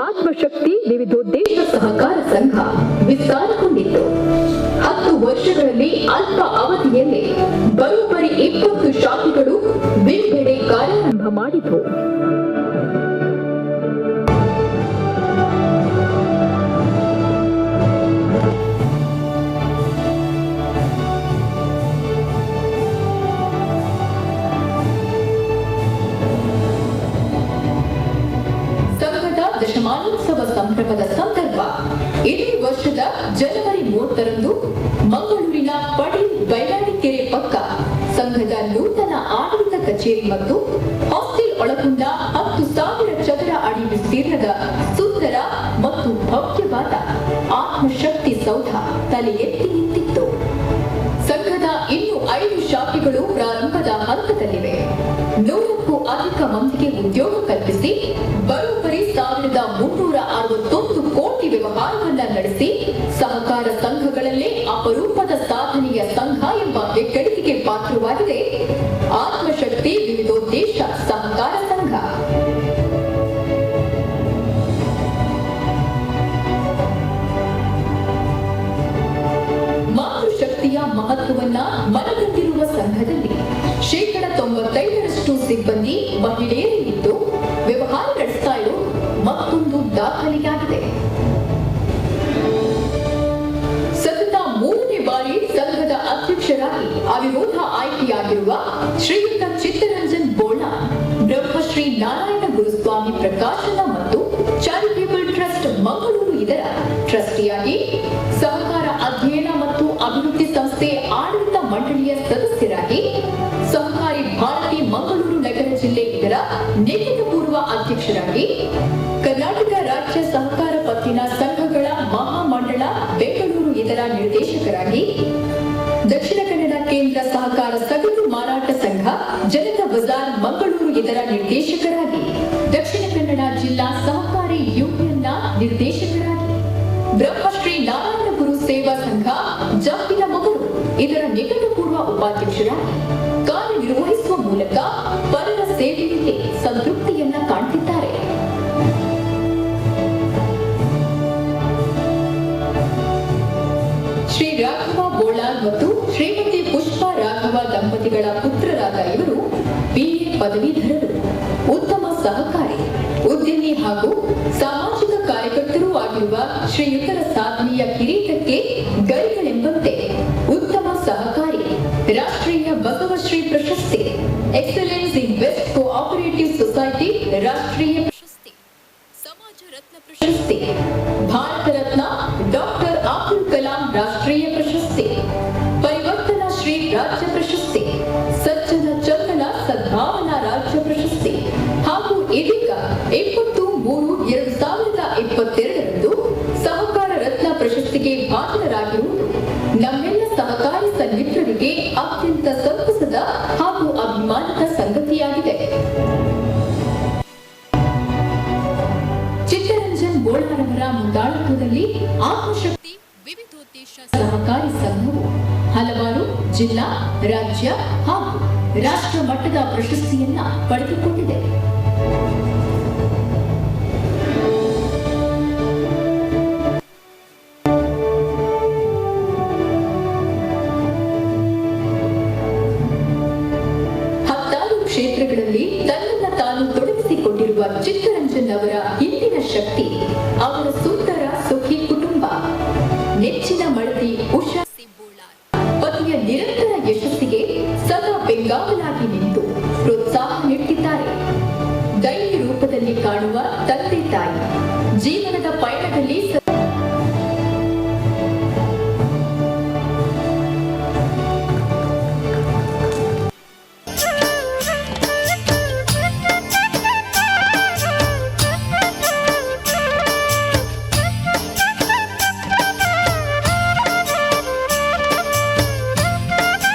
ಆತ್ಮಶಕ್ತಿ ವಿವಿಧೋದ್ದೇಶ ಸಹಕಾರ ಸಂಘ ವಿಸ್ತಾರಗೊಂಡಿತ್ತು. 10 ವರ್ಷಗಳಲ್ಲಿ ಅಲ್ಪ ಅವಧಿಯಲ್ಲೇ ಬರೋಬ್ಬರಿ 20 ಶಾಖೆಗಳು ವಿವಿಧೆಡೆ ಕಾರ್ಯಾರಂಭ ಮಾಡಿದ್ವು. ದಶಮಾನೋತ್ಸವ ಸಂಭ್ರಮದ ಸಂದರ್ಭ ಇದೇ ವರ್ಷದ ಜನವರಿ 30ರಂದು ಮಂಗಳೂರಿನ ಪಡೀಲ್ ಬೈಲಾಡಿಕೆರೆ ಪಕ್ಕ ಕಚೇರಿ ಮತ್ತು ಹಾಸ್ಟೆಲ್ ಒಳಗೊಂಡ 10,000 ಚದರ ಅಡಿ ವಿಸ್ತೀರ್ಣದ ಸುಂದರ ಮತ್ತು ಭವ್ಯವಾದ ಆತ್ಮಶಕ್ತಿ ಸೌಧ ತಲೆ ಎತ್ತಿ ನಿಂತಿತ್ತು. ಸಂಘದ ಇನ್ನು 5 ಶಾಖೆಗಳು ಪ್ರಾರಂಭದ ಹಂತದಲ್ಲಿವೆ. 100ಕ್ಕೂ ಅಧಿಕ ಮಂದಿಗೆ ಉದ್ಯೋಗ ಕಲ್ಪಿಸಿ ಬರೋಬ್ಬರಿ 1,361 ಕೋಟಿ ವ್ಯವಹಾರವನ್ನ ನಡೆಸಿ ಸಹಕಾರ ಸಂಘಗಳಲ್ಲೇ ಅಪರೂಪದ ಸಾಧನೆಯ ಸಂಘ ಎಂಬ ಹೆಗ್ಗಳಿಕೆಗೆ ಪಾತ್ರವಾಗಿದೆ ಆತ್ಮಶಕ್ತಿ ವಿವಿಧೋದ್ದೇಶ ಸಹಕಾರ ಸಂಘ. ಮಾತೃಶಕ್ತಿಯ ಮಹತ್ವವನ್ನ ಮನಗಂಡಿರುವ ಸಂಘದಲ್ಲಿ 95% ಸಿಬ್ಬಂದಿ ಮಹಿಳೆಯರೇ ಇದ್ದು ವ್ಯವಹಾರ ನಡೆಸ್ತಾ ಇರೋ ಮತ್ತೊಂದು ದಾಖಲೆಯಾಗಿದೆ. ಸತತ 3ನೇ ಬಾರಿ ಸಂಘದ ಅಧ್ಯಕ್ಷರಾಗಿ ಅವಿರೋಧ ಆಯ್ಕೆಯಾಗಿರುವ ಶ್ರೀಯುತ ಚಿತ್ತರಂಜನ್ ಬೋಳಾರ್ ಬ್ರಹ್ಮಶ್ರೀ ನಾರಾಯಣ ಗುರುಸ್ವಾಮಿ ಪ್ರಕಾಶನ ಮತ್ತು ಚಾರಿಟೇಬಲ್ ಟ್ರಸ್ಟ್ ಮಂಗಳೂರು ಇದರ ಟ್ರಸ್ಟಿಯಾಗಿ, ಸಹಕಾರ ಅಧ್ಯಯನ ಮತ್ತು ಅಭಿವೃದ್ಧಿ ಸಂಸ್ಥೆ ಆಡಳಿತ ಮಂಡಳಿಯ ಸದಸ್ಯರಾಗಿ, ಸಹಕಾರಿ ಭಾರತಿ ಮಂಗಳೂರು ನಗರ ಜಿಲ್ಲೆ ಇದರ ನಿಕಟಪೂರ್ವ ಅಧ್ಯಕ್ಷರಾಗಿ, ಕರ್ನಾಟಕ ರಾಜ್ಯ ಸಹಕಾರ ಪತ್ತಿನ ಸಂಘಗಳ ಮಹಾಮಂಡಳ ಬೆಂಗಳೂರು ಇದರ ನಿರ್ದೇಶಕರಾಗಿ, ದಕ್ಷಿಣ ಕನ್ನಡ ಕೇಂದ್ರ ಸಹಕಾರ ಸಗಟು ಮಾರಾಟ ಸಂಘ ಜನತಾ ಬಜಾರ್ ಮಂಗಳೂರು ಇದರ ನಿರ್ದೇಶಕರಾಗಿ, ದಕ್ಷಿಣ ಕನ್ನಡ ಜಿಲ್ಲಾ ಸಹಕಾರಿ ಯೂನಿಯನ್ನ ನಿರ್ದೇಶಕರಾಗಿ, ಬ್ರಹ್ಮಶ್ರೀ ನಾರಾಯಣ ಗುರು ಸೇವಾ ಸಂಘ ಜಂಪಿನ ಮೊಗರು ಇದರ ನಿಕಟಪೂರ್ವ ಉಪಾಧ್ಯಕ್ಷರಾಗಿ ಕಾರ್ಯನಿರ್ವಹಿಸುವ ಮೂಲಕ ಪರರ ಸೇವೆಯಲ್ಲಿ ಸಂತೃಪ್ತಿಯನ್ನ ಕಾಣ್ತಿದ್ದಾರೆ. ಶ್ರೀ ರಾಘವ ಬೋಳಾರ್ ಮತ್ತು ಶ್ರೀಮತಿ ಪುಷ್ಪಾ ರಾಘವ ದಂಪತಿಗಳ ಪುತ್ರರಾದ ಇವರು ಬಿಎ ಪದವೀಧರರು, ಉತ್ತಮ ಸಹಕಾರಿ, ಉದ್ಯಮಿ ಹಾಗೂ ಸಾಮಾಜಿಕ ಕಾರ್ಯಕರ್ತರೂ ಆಗಿರುವ ಶ್ರೀಯುತರ ಸಾಧನೆಯ ಕಿರೀಟಕ್ಕೆ ಗರಿಗಳೆಂಬಂತೆ ಉತ್ತಮ ಸಹಕಾರಿ, ರಾಷ್ಟ್ರೀಯ ಬಸವಶ್ರೀ ಪ್ರಶಸ್ತಿ, excellence in best cooperative society ರಾಷ್ಟ್ರೀಯ ಪ್ರಶಸ್ತಿ, ಸಮಾಜ ರತ್ನ ಪ್ರಶಸ್ತಿ, ಭಾರತ ರತ್ನ ಡಾಕ್ಟರ್ ಅಬ್ದುಲ್ ಕಲಾಂ ರಾಷ್ಟ್ರೀಯ ಪ್ರಶಸ್ತಿ, ಪರಿವರ್ತನಾ ಶ್ರೀ ರಾಜ್ಯ ಪ್ರಶಸ್ತಿ, ಸಜ್ಜನ ಚಂದನ ಸದ್ಭಾವನಾ ರಾಜ್ಯ ಪ್ರಶಸ್ತಿ ಹಾಗೂ ಇದೀಗ 23/3/2022 ಸಹಕಾರ ರತ್ನ ಪ್ರಶಸ್ತಿಗೆ ಭಾಜನರಾಗಿರುವುದು ನಮ್ಮೆಲ್ಲ ಸಹಕಾರಿ ಸನ್ಮಿತ್ರರಿಗೆ ಅತ್ಯಂತ ಸಂತಸದ ಹಾಗೂ ಅಭಿಮಾನದ ಸಂಗತಿಯಾಗಿದೆ. ಚಿತ್ತರಂಜನ್ ಬೋಳಾರವರ ಮುಂದಾಳತ್ವದಲ್ಲಿ ಆತ್ಮಶಕ್ತಿ ವಿವಿಧೋದ್ದೇಶ ಸಹಕಾರಿ ಸಂಘವು ಹಲವಾರು ಜಿಲ್ಲಾ, ರಾಜ್ಯ ಹಾಗೂ ರಾಷ್ಟ್ರ ಮಟ್ಟದ ಪ್ರಶಸ್ತಿಯನ್ನ ಪಡೆದುಕೊಂಡಿದೆ. ಹತ್ತಾರು ಕ್ಷೇತ್ರಗಳಲ್ಲಿ ತನ್ನನ್ನು ತಾನು ತೊಡಗಿಸಿಕೊಂಡಿರುವ ಚಿತ್ತರಂಜನ್ ಅವರ ಹಿಂದಿನ ಶಕ್ತಿ ಅವರ ಸುಂದರ ಸುಖಿ ಕುಟುಂಬ, ನೆಚ್ಚಿನ ಮಡದಿ ಉಷಾ ಬೋಳಾರ್ ಪತಿಯ ನಿರಂತರ ಯಶಸ್ಸಿಗೆ ಸದಾ ಬೆಂಗಾವಲಾಗಿ ನಿಂತು ಪ್ರೋತ್ಸಾಹ ನೀಡುತ್ತಿದ್ದಾರೆ. ದೈವಿ ರೂಪದಲ್ಲಿ ಕಾಣುವ ತಂದೆ ತಾಯಿ ಜೀವನದ ಪಯಣದಲ್ಲಿ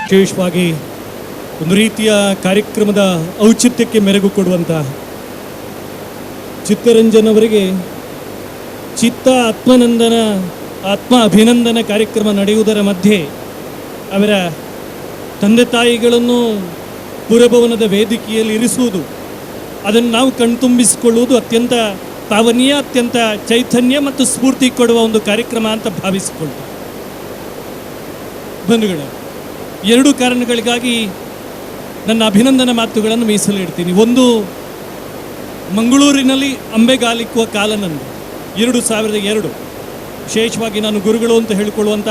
ವಿಶೇಷವಾಗಿ ಒಂದು ರೀತಿಯ ಕಾರ್ಯಕ್ರಮದ ಔಚಿತ್ಯಕ್ಕೆ ಮೆರುಗು ಕೊಡುವಂಥ ಚಿತ್ತರಂಜನ್ ಅವರಿಗೆ ಚಿತ್ತ ಆತ್ಮನಂದನ ಆತ್ಮ ಅಭಿನಂದನ ಕಾರ್ಯಕ್ರಮ ನಡೆಯುವುದರ ಮಧ್ಯೆ ಅವರ ತಂದೆ ತಾಯಿಗಳನ್ನು ಪುರಭವನದ ವೇದಿಕೆಯಲ್ಲಿ ಇರಿಸುವುದು, ಅದನ್ನು ನಾವು ಕಣ್ತುಂಬಿಸಿಕೊಳ್ಳುವುದು ಅತ್ಯಂತ ಪಾವನೀಯ, ಅತ್ಯಂತ ಚೈತನ್ಯ ಮತ್ತು ಸ್ಫೂರ್ತಿ ಕೊಡುವ ಒಂದು ಕಾರ್ಯಕ್ರಮ ಅಂತ ಭಾವಿಸಿಕೊಳ್ತಾರೆ. ಬಂಧುಗಳೇ, ಎರಡು ಕಾರಣಗಳಿಗಾಗಿ ನನ್ನ ಅಭಿನಂದನ ಮಾತುಗಳನ್ನು ಮೀಸಲಿಡ್ತೀನಿ. ಒಂದು, ಮಂಗಳೂರಿನಲ್ಲಿ ಅಂಬೆಗಾಲಿಕ್ಕುವ ಕಾಲ ನಂದು 2002. ವಿಶೇಷವಾಗಿ ನಾನು ಗುರುಗಳು ಅಂತ ಹೇಳಿಕೊಳ್ಳುವಂಥ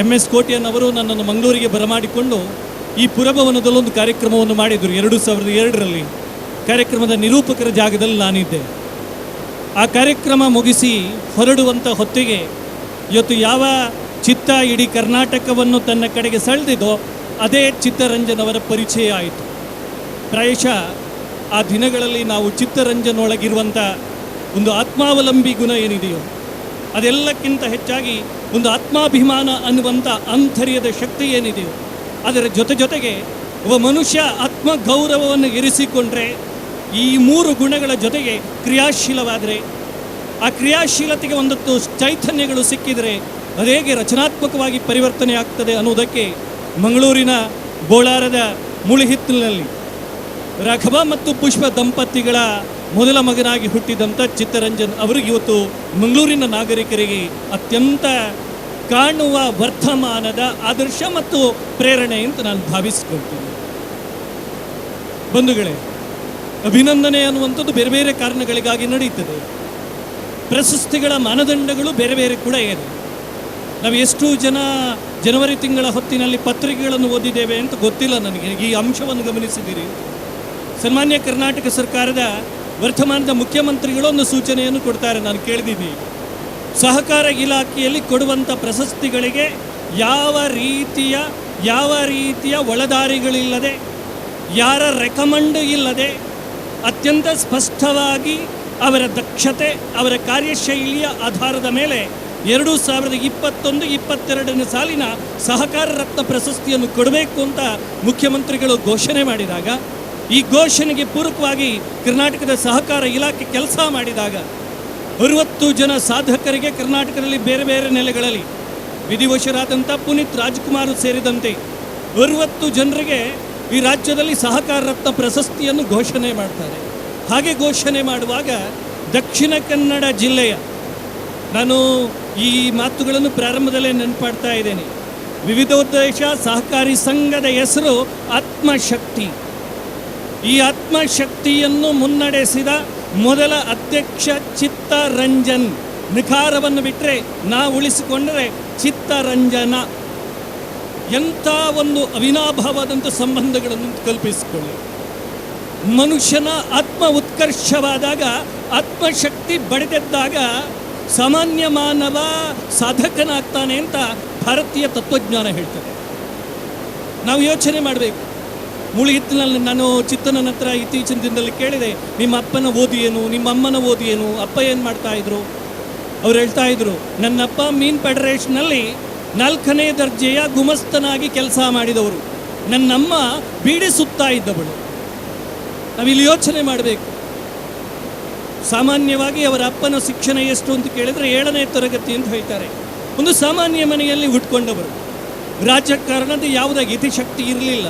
MS ಕೋಟ್ಯನ್ನವರು ನನ್ನನ್ನು ಮಂಗಳೂರಿಗೆ ಬರಮಾಡಿಕೊಂಡು ಈ ಪುರಭವನದಲ್ಲೊಂದು ಕಾರ್ಯಕ್ರಮವನ್ನು ಮಾಡಿದರು 2002ರಲ್ಲಿ. ಕಾರ್ಯಕ್ರಮದ ನಿರೂಪಕರ ಜಾಗದಲ್ಲಿ ನಾನಿದ್ದೆ. ಆ ಕಾರ್ಯಕ್ರಮ ಮುಗಿಸಿ ಹೊರಡುವಂಥ ಹೊತ್ತಿಗೆ ಇವತ್ತು ಯಾವ ಚಿತ್ತ ಇಡೀ ಕರ್ನಾಟಕವನ್ನು ತನ್ನ ಕಡೆಗೆ ಸೆಳೆದಿದೋ ಅದೇ ಚಿತ್ತರಂಜನ್ ಅವರ ಪರಿಚಯ ಆಯಿತು. ಪ್ರಾಯಶಃ ಆ ದಿನಗಳಲ್ಲಿ ನಾವು ಚಿತ್ತರಂಜನೊಳಗಿರುವಂಥ ಒಂದು ಆತ್ಮಾವಲಂಬಿ ಗುಣ ಏನಿದೆಯೋ ಅದೆಲ್ಲಕ್ಕಿಂತ ಹೆಚ್ಚಾಗಿ ಒಂದು ಆತ್ಮಾಭಿಮಾನ ಅನ್ನುವಂಥ ಆಂತರ್ಯದ ಶಕ್ತಿ ಏನಿದೆಯೋ ಅದರ ಜೊತೆ ಜೊತೆಗೆ ಒಬ್ಬ ಮನುಷ್ಯ ಆತ್ಮಗೌರವವನ್ನು ಇರಿಸಿಕೊಂಡ್ರೆ ಈ ಮೂರು ಗುಣಗಳ ಜೊತೆಗೆ ಕ್ರಿಯಾಶೀಲವಾದರೆ, ಆ ಕ್ರಿಯಾಶೀಲತೆಗೆ ಒಂದೊತ್ತು ಚೈತನ್ಯಗಳು ಸಿಕ್ಕಿದರೆ ಅದೇಗೆ ರಚನಾತ್ಮಕವಾಗಿ ಪರಿವರ್ತನೆ ಆಗ್ತದೆ ಅನ್ನೋದಕ್ಕೆ ಮಂಗಳೂರಿನ ಬೋಳಾರದ ಮುಳಿಹಿತ್ತಲಿನಲ್ಲಿ ರಾಘವ ಮತ್ತು ಪುಷ್ಪ ದಂಪತಿಗಳ ಮೊದಲ ಮಗನಾಗಿ ಹುಟ್ಟಿದಂಥ ಚಿತ್ತರಂಜನ್ ಅವರಿಗೆ ಇವತ್ತು ಮಂಗಳೂರಿನ ನಾಗರಿಕರಿಗೆ ಅತ್ಯಂತ ಕಾಣುವ ವರ್ತಮಾನದ ಆದರ್ಶ ಮತ್ತು ಪ್ರೇರಣೆ ಅಂತ ನಾನು ಭಾವಿಸಿಕೊಳ್ತೀನಿ. ಬಂಧುಗಳೇ, ಅಭಿನಂದನೆ ಅನ್ನುವಂಥದ್ದು ಬೇರೆ ಬೇರೆ ಕಾರಣಗಳಿಗಾಗಿ ನಡೀತದೆ. ಪ್ರಶಸ್ತಿಗಳ ಮಾನದಂಡಗಳು ಬೇರೆ ಬೇರೆ ಕೂಡ ಇದೆ. ನಾವು ಎಷ್ಟು ಜನ ಜನವರಿ ತಿಂಗಳ ಹೊತ್ತಿನಲ್ಲಿ ಪತ್ರಿಕೆಗಳನ್ನು ಓದಿದ್ದೇವೆ ಅಂತ ಗೊತ್ತಿಲ್ಲ ನನಗೆ. ಈ ಅಂಶವನ್ನು ಗಮನಿಸಿದ್ದೀರಿ. ಸನ್ಮಾನ್ಯ ಕರ್ನಾಟಕ ಸರ್ಕಾರದ ವರ್ತಮಾನದ ಮುಖ್ಯಮಂತ್ರಿಗಳು ಒಂದು ಸೂಚನೆಯನ್ನು ಕೊಡ್ತಾರೆ, ನಾನು ಕೇಳಿದ್ದೀನಿ. ಸಹಕಾರ ಇಲಾಖೆಯಲ್ಲಿ ಕೊಡುವಂಥ ಪ್ರಶಸ್ತಿಗಳಿಗೆ ಯಾವ ರೀತಿಯ ಒಳದಾರಿಗಳಿಲ್ಲದೆ, ಯಾರ ರೆಕಮೆಂಡ್ ಇಲ್ಲದೆ, ಅತ್ಯಂತ ಸ್ಪಷ್ಟವಾಗಿ ಅವರ ದಕ್ಷತೆ, ಅವರ ಕಾರ್ಯಶೈಲಿಯ ಆಧಾರದ ಮೇಲೆ 2021-22 ಸಾಲಿನ ಸಹಕಾರ ರತ್ನ ಪ್ರಶಸ್ತಿಯನ್ನು ಕೊಡಬೇಕು ಅಂತ ಮುಖ್ಯಮಂತ್ರಿಗಳು ಘೋಷಣೆ ಮಾಡಿದಾಗ, ಈ ಘೋಷಣೆಗೆ ಪೂರಕವಾಗಿ ಕರ್ನಾಟಕದ ಸಹಕಾರ ಇಲಾಖೆ ಕೆಲಸ ಮಾಡಿದಾಗ 60 ಜನ ಸಾಧಕರಿಗೆ ಕರ್ನಾಟಕದಲ್ಲಿ ಬೇರೆ ಬೇರೆ ನೆಲೆಗಳಲ್ಲಿ ವಿಧಿವಶರಾದಂಥ ಪುನೀತ್ ರಾಜ್ಕುಮಾರ್ ಸೇರಿದಂತೆ 60 ಜನರಿಗೆ ಈ ರಾಜ್ಯದಲ್ಲಿ ಸಹಕಾರ ರತ್ನ ಪ್ರಶಸ್ತಿಯನ್ನು ಘೋಷಣೆ ಮಾಡ್ತಾರೆ. ಹಾಗೆ ಘೋಷಣೆ ಮಾಡುವಾಗ ದಕ್ಷಿಣ ಕನ್ನಡ ಜಿಲ್ಲೆಯ, ನಾನು ಈ ಮಾತುಗಳನ್ನು ಪ್ರಾರಂಭದಲ್ಲೇ ನೆನಪಾಡ್ತಾ ಇದ್ದೇನೆ, ವಿವಿಧೋದ್ದೇಶ ಸಹಕಾರಿ ಸಂಘದ ಹೆಸರು ಆತ್ಮಶಕ್ತಿ. ಈ ಆತ್ಮಶಕ್ತಿಯನ್ನು ಮುನ್ನಡೆಸಿದ ಮೊದಲ ಅಧ್ಯಕ್ಷ ಚಿತ್ತರಂಜನ್. ನಿಖಾರವನ್ನು ಬಿಟ್ಟರೆ ನಾವು ಉಳಿಸಿಕೊಂಡರೆ ಚಿತ್ತರಂಜನ. ಎಂಥ ಒಂದು ಅವಿನಾಭಾವದಂಥ ಸಂಬಂಧಗಳನ್ನು ಕಲ್ಪಿಸಿಕೊಳ್ಳಿ. ಮನುಷ್ಯನ ಆತ್ಮ ಉತ್ಕರ್ಷವಾದಾಗ, ಆತ್ಮಶಕ್ತಿ ಬಡಿದೆದ್ದಾಗ ಸಾಮಾನ್ಯ ಮಾನವ ಸಾಧಕನಾಗ್ತಾನೆ ಅಂತ ಭಾರತೀಯ ತತ್ವಜ್ಞಾನ ಹೇಳ್ತದೆ. ನಾವು ಯೋಚನೆ ಮಾಡಬೇಕು. ಮುಳಿಹಿತ್ತಿನಲ್ಲಿ ನಾನು ಚಿತ್ತನ ಹತ್ರ ಇತ್ತೀಚಿನ ದಿನದಲ್ಲಿ ಕೇಳಿದೆ, ನಿಮ್ಮ ಅಪ್ಪನ ಓದಿ ಏನು, ನಿಮ್ಮ ಅಮ್ಮನ ಓದಿ ಏನು, ಅಪ್ಪ ಏನು ಮಾಡ್ತಾಯಿದ್ರು? ಅವ್ರು ಹೇಳ್ತಾ ಇದ್ರು, ನನ್ನಪ್ಪ ಮೀನ್ ಫೆಡರೇಷನಲ್ಲಿ 4ನೇ ದರ್ಜೆಯ ಗುಮಸ್ತನಾಗಿ ಕೆಲಸ ಮಾಡಿದವರು, ನನ್ನಮ್ಮ ಬೀಡಿ ಸುತ್ತಾ ಇದ್ದವಳು. ನಾವಿಲ್ಲಿ ಯೋಚನೆ ಮಾಡಬೇಕು. ಸಾಮಾನ್ಯವಾಗಿ ಅವರ ಅಪ್ಪನ ಶಿಕ್ಷಣ ಎಷ್ಟು ಅಂತ ಕೇಳಿದರೆ 7ನೇ ತರಗತಿ ಅಂತ ಹೇಳ್ತಾರೆ. ಒಂದು ಸಾಮಾನ್ಯ ಮನೆಯಲ್ಲಿ ಹುಟ್ಕೊಂಡವರು, ರಾಜಕಾರಣದ ಯಾವುದೇ ಹಿತಶಕ್ತಿ ಇರಲಿಲ್ಲ,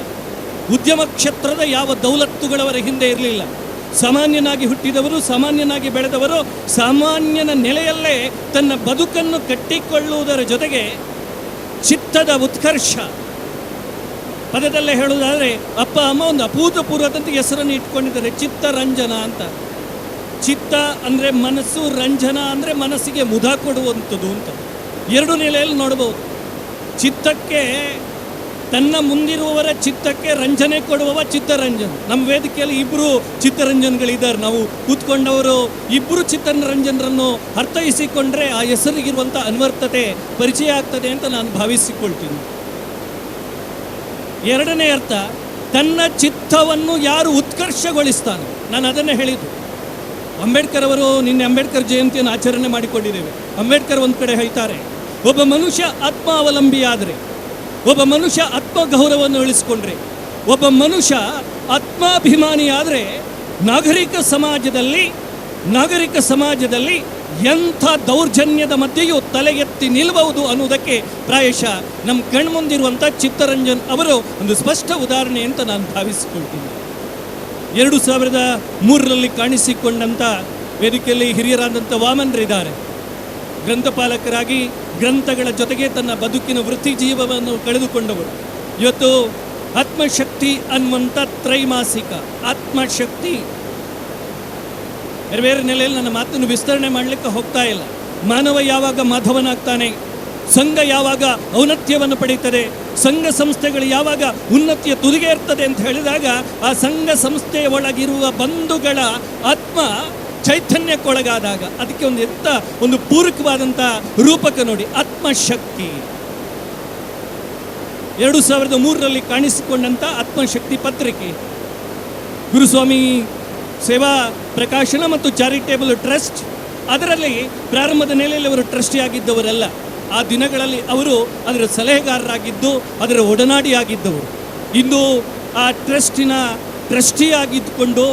ಉದ್ಯಮ ಕ್ಷೇತ್ರದ ಯಾವ ದೌಲತ್ತುಗಳವರ ಹಿಂದೆ ಇರಲಿಲ್ಲ. ಸಾಮಾನ್ಯನಾಗಿ ಹುಟ್ಟಿದವರು, ಸಾಮಾನ್ಯನಾಗಿ ಬೆಳೆದವರು, ಸಾಮಾನ್ಯನ ನೆಲೆಯಲ್ಲೇ ತನ್ನ ಬದುಕನ್ನು ಕಟ್ಟಿಕೊಳ್ಳುವುದರ ಜೊತೆಗೆ ಚಿತ್ತದ ಉತ್ಕರ್ಷ. ಪದದಲ್ಲೇ ಹೇಳುವುದಾದರೆ ಅಪ್ಪ ಅಮ್ಮ ಒಂದು ಅಭೂತಪೂರ್ವದಂತೆ ಹೆಸರನ್ನು ಇಟ್ಕೊಂಡಿದ್ದಾರೆ, ಚಿತ್ತರಂಜನ ಅಂತ. ಚಿತ್ತ ಅಂದರೆ ಮನಸ್ಸು, ರಂಜನ ಅಂದರೆ ಮನಸ್ಸಿಗೆ ಮುದ ಕೊಡುವಂಥದ್ದು ಅಂತ. ಎರಡು ನೆಲೆಯಲ್ಲಿ ನೋಡ್ಬೋದು. ಚಿತ್ತಕ್ಕೆ, ತನ್ನ ಮುಂದಿರುವವರ ಚಿತ್ತಕ್ಕೆ ರಂಜನೆ ಕೊಡುವವ ಚಿತ್ತರಂಜನ್. ನಮ್ಮ ವೇದಿಕೆಯಲ್ಲಿ ಇಬ್ಬರು ಚಿತ್ತರಂಜನ್ಗಳಿದ್ದಾರೆ. ನಾವು ಕೂತ್ಕೊಂಡವರು ಇಬ್ಬರು ಚಿತ್ತರಂಜನರನ್ನು ಅರ್ಥೈಸಿಕೊಂಡ್ರೆ ಆ ಹೆಸರಿಗಿರುವಂಥ ಅನ್ವರ್ಥತೆ ಪರಿಚಯ ಆಗ್ತದೆ ಅಂತ ನಾನು ಭಾವಿಸಿಕೊಳ್ತೀನಿ. ಎರಡನೇ ಅರ್ಥ, ತನ್ನ ಚಿತ್ತವನ್ನು ಯಾರು ಉತ್ಕರ್ಷಗೊಳಿಸ್ತಾನೆ. ನಾನು ಅದನ್ನೇ ಹೇಳಿದ್ದು. ಅಂಬೇಡ್ಕರ್ ಅವರು ನಿನ್ನೆ ಅಂಬೇಡ್ಕರ್ ಜಯಂತಿಯನ್ನು ಆಚರಣೆ ಮಾಡಿಕೊಂಡಿದ್ದೇವೆ. ಅಂಬೇಡ್ಕರ್ ಒಂದು ಕಡೆ ಹೇಳ್ತಾರೆ, ಒಬ್ಬ ಮನುಷ್ಯ ಆತ್ಮಾವಲಂಬಿಯಾದರೆ, ಒಬ್ಬ ಮನುಷ್ಯ ಆತ್ಮಗೌರವವನ್ನು ಉಳಿಸಿಕೊಂಡ್ರೆ, ಒಬ್ಬ ಮನುಷ್ಯ ಆತ್ಮಾಭಿಮಾನಿಯಾದರೆ ನಾಗರಿಕ ಸಮಾಜದಲ್ಲಿ ಎಂಥ ದೌರ್ಜನ್ಯದ ಮಧ್ಯೆಯೂ ತಲೆ ಎತ್ತಿ ನಿಲ್ಲಬಹುದು ಅನ್ನುವುದಕ್ಕೆ ಪ್ರಾಯಶಃ ನಮ್ಮ ಕಣ್ಮುಂದಿರುವಂಥ ಚಿತ್ತರಂಜನ್ ಅವರು ಒಂದು ಸ್ಪಷ್ಟ ಉದಾಹರಣೆ ಅಂತ ನಾನು ಭಾವಿಸಿಕೊಳ್ತೀನಿ. 2003ರಲ್ಲಿ ಕಾಣಿಸಿಕೊಂಡಂಥ ವೇದಿಕೆಯಲ್ಲಿ ಹಿರಿಯರಾದಂಥ ವಾಮನರಿದ್ದಾರೆ. ಗ್ರಂಥಪಾಲಕರಾಗಿ ಗ್ರಂಥಗಳ ಜೊತೆಗೆ ತನ್ನ ಬದುಕಿನ ವೃತ್ತಿ ಜೀವವನ್ನು ಕಳೆದುಕೊಂಡವರು. ಇವತ್ತು ಆತ್ಮಶಕ್ತಿ ಅನ್ನುವಂಥ ತ್ರೈಮಾಸಿಕ ಆತ್ಮಶಕ್ತಿ ಬೇರೆ ಬೇರೆ ನೆಲೆಯಲ್ಲಿ ನನ್ನ ಮಾತನ್ನು ವಿಸ್ತರಣೆ ಮಾಡಲಿಕ್ಕೆ ಹೋಗ್ತಾ ಇಲ್ಲ. ಮಾನವ ಯಾವಾಗ ಮಾಧವನಾಗ್ತಾನೆ, ಸಂಘ ಯಾವಾಗ ಔನ್ನತ್ಯವನ್ನು ಪಡೀತದೆ, ಸಂಘ ಸಂಸ್ಥೆಗಳು ಯಾವಾಗ ಉನ್ನತಿಯ ತುದಿಗೆ ಇರ್ತದೆ ಅಂತ ಹೇಳಿದಾಗ ಆ ಸಂಘ ಸಂಸ್ಥೆಯ ಒಳಗಿರುವ ಬಂಧುಗಳ ಆತ್ಮ ಚೈತನ್ಯಕ್ಕೊಳಗಾದಾಗ ಅದಕ್ಕೆ ಒಂದು ಎಂಥ ಒಂದು ಪೂರಕವಾದಂಥ ರೂಪಕ ನೋಡಿ, ಆತ್ಮಶಕ್ತಿ. 2003ರಲ್ಲಿ ಕಾಣಿಸಿಕೊಂಡಂಥ ಆತ್ಮಶಕ್ತಿ ಪತ್ರಿಕೆ. ಗುರುಸ್ವಾಮಿ ಸೇವಾ ಪ್ರಕಾಶನ ಮತ್ತು ಚಾರಿಟೇಬಲ್ ಟ್ರಸ್ಟ್, ಅದರಲ್ಲಿ ಪ್ರಾರಂಭದ ನೆಲೆಯಲ್ಲಿ ಅವರು ಟ್ರಸ್ಟಿಯಾಗಿದ್ದವರಲ್ಲ. ಆ ದಿನಗಳಲ್ಲಿ ಅವರು ಅದರ ಸಲಹೆಗಾರರಾಗಿದ್ದು ಅದರ ಒಡನಾಡಿಯಾಗಿದ್ದವರು. ಇಂದು ಆ ಟ್ರಸ್ಟಿನ ಟ್ರಸ್ಟಿಯಾಗಿದ್ದುಕೊಂಡು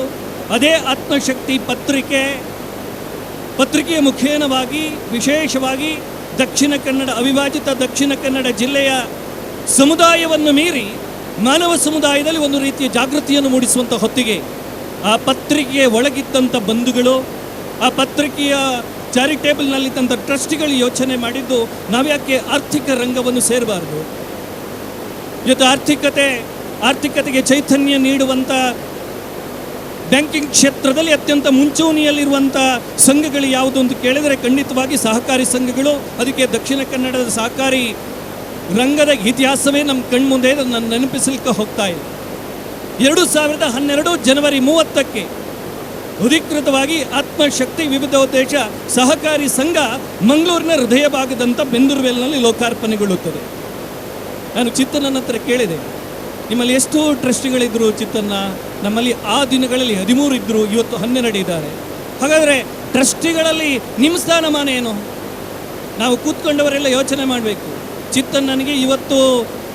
ಅದೇ ಆತ್ಮಶಕ್ತಿ ಪತ್ರಿಕೆಯ ಮುಖೇನವಾಗಿ ವಿಶೇಷವಾಗಿ ದಕ್ಷಿಣ ಕನ್ನಡ, ಅವಿಭಾಜಿತ ದಕ್ಷಿಣ ಕನ್ನಡ ಜಿಲ್ಲೆಯ ಸಮುದಾಯವನ್ನು ಮೀರಿ ಮಾನವ ಸಮುದಾಯದಲ್ಲಿ ಒಂದು ರೀತಿಯ ಜಾಗೃತಿಯನ್ನು ಮೂಡಿಸುವಂಥ ಹೊತ್ತಿಗೆ ಆ ಪತ್ರಿಕೆಯ ಒಳಗಿದ್ದಂಥ ಬಂಧುಗಳು, ಆ ಪತ್ರಿಕೆಯ ಚಾರಿಟೇಬಲ್ನಲ್ಲಿದ್ದಂಥ ಟ್ರಸ್ಟಿಗಳು ಯೋಚನೆ ಮಾಡಿದ್ದು, ನಾವ್ಯಾಕೆ ಆರ್ಥಿಕ ರಂಗವನ್ನು ಸೇರಬಾರ್ದು, ಇವತ್ತು ಆರ್ಥಿಕತೆಗೆ ಚೈತನ್ಯ ನೀಡುವಂಥ ಬ್ಯಾಂಕಿಂಗ್ ಕ್ಷೇತ್ರದಲ್ಲಿ ಅತ್ಯಂತ ಮುಂಚೂಣಿಯಲ್ಲಿರುವಂಥ ಸಂಘಗಳು ಯಾವುದು ಅಂತ ಕೇಳಿದರೆ ಖಂಡಿತವಾಗಿ ಸಹಕಾರಿ ಸಂಘಗಳು. ಅದಕ್ಕೆ ದಕ್ಷಿಣ ಕನ್ನಡದ ಸಹಕಾರಿ ರಂಗದ ಇತಿಹಾಸವೇ ನಮ್ಮ ಕಣ್ಮುಂದೆ, ನಾನು ನೆನಪಿಸಲಿಕ್ಕೆ ಹೋಗ್ತಾ ಇಲ್ಲ. 2012 ಜನವರಿ 30ಕ್ಕೆ ಅಧಿಕೃತವಾಗಿ ಆತ್ಮಶಕ್ತಿ ವಿವಿಧೋದ್ದೇಶ ಸಹಕಾರಿ ಸಂಘ ಮಂಗಳೂರಿನ ಹೃದಯ ಭಾಗದಂಥ ಬೆಂದೂರ್ವೆಲ್ನಲ್ಲಿ ಲೋಕಾರ್ಪಣೆಗೊಳ್ಳುತ್ತದೆ. ನಾನು ಚಿತ್ತನ ಹತ್ರ ಕೇಳಿದೆ, ನಿಮ್ಮಲ್ಲಿ ಎಷ್ಟು ಟ್ರಸ್ಟಿಗಳಿದ್ರು ಚಿತ್ತನ್ನ? ನಮ್ಮಲ್ಲಿ ಆ ದಿನಗಳಲ್ಲಿ 13 ಇದ್ದರು, ಇವತ್ತು 12 ಇದ್ದಾರೆ. ಹಾಗಾದರೆ ಟ್ರಸ್ಟಿಗಳಲ್ಲಿ ನಿಮ್ಮ ಸ್ಥಾನಮಾನ ಏನು? ನಾವು ಕೂತ್ಕೊಂಡವರೆಲ್ಲ ಯೋಚನೆ ಮಾಡಬೇಕು. ಚಿತ್ತನ್ ನನಗೆ ಇವತ್ತು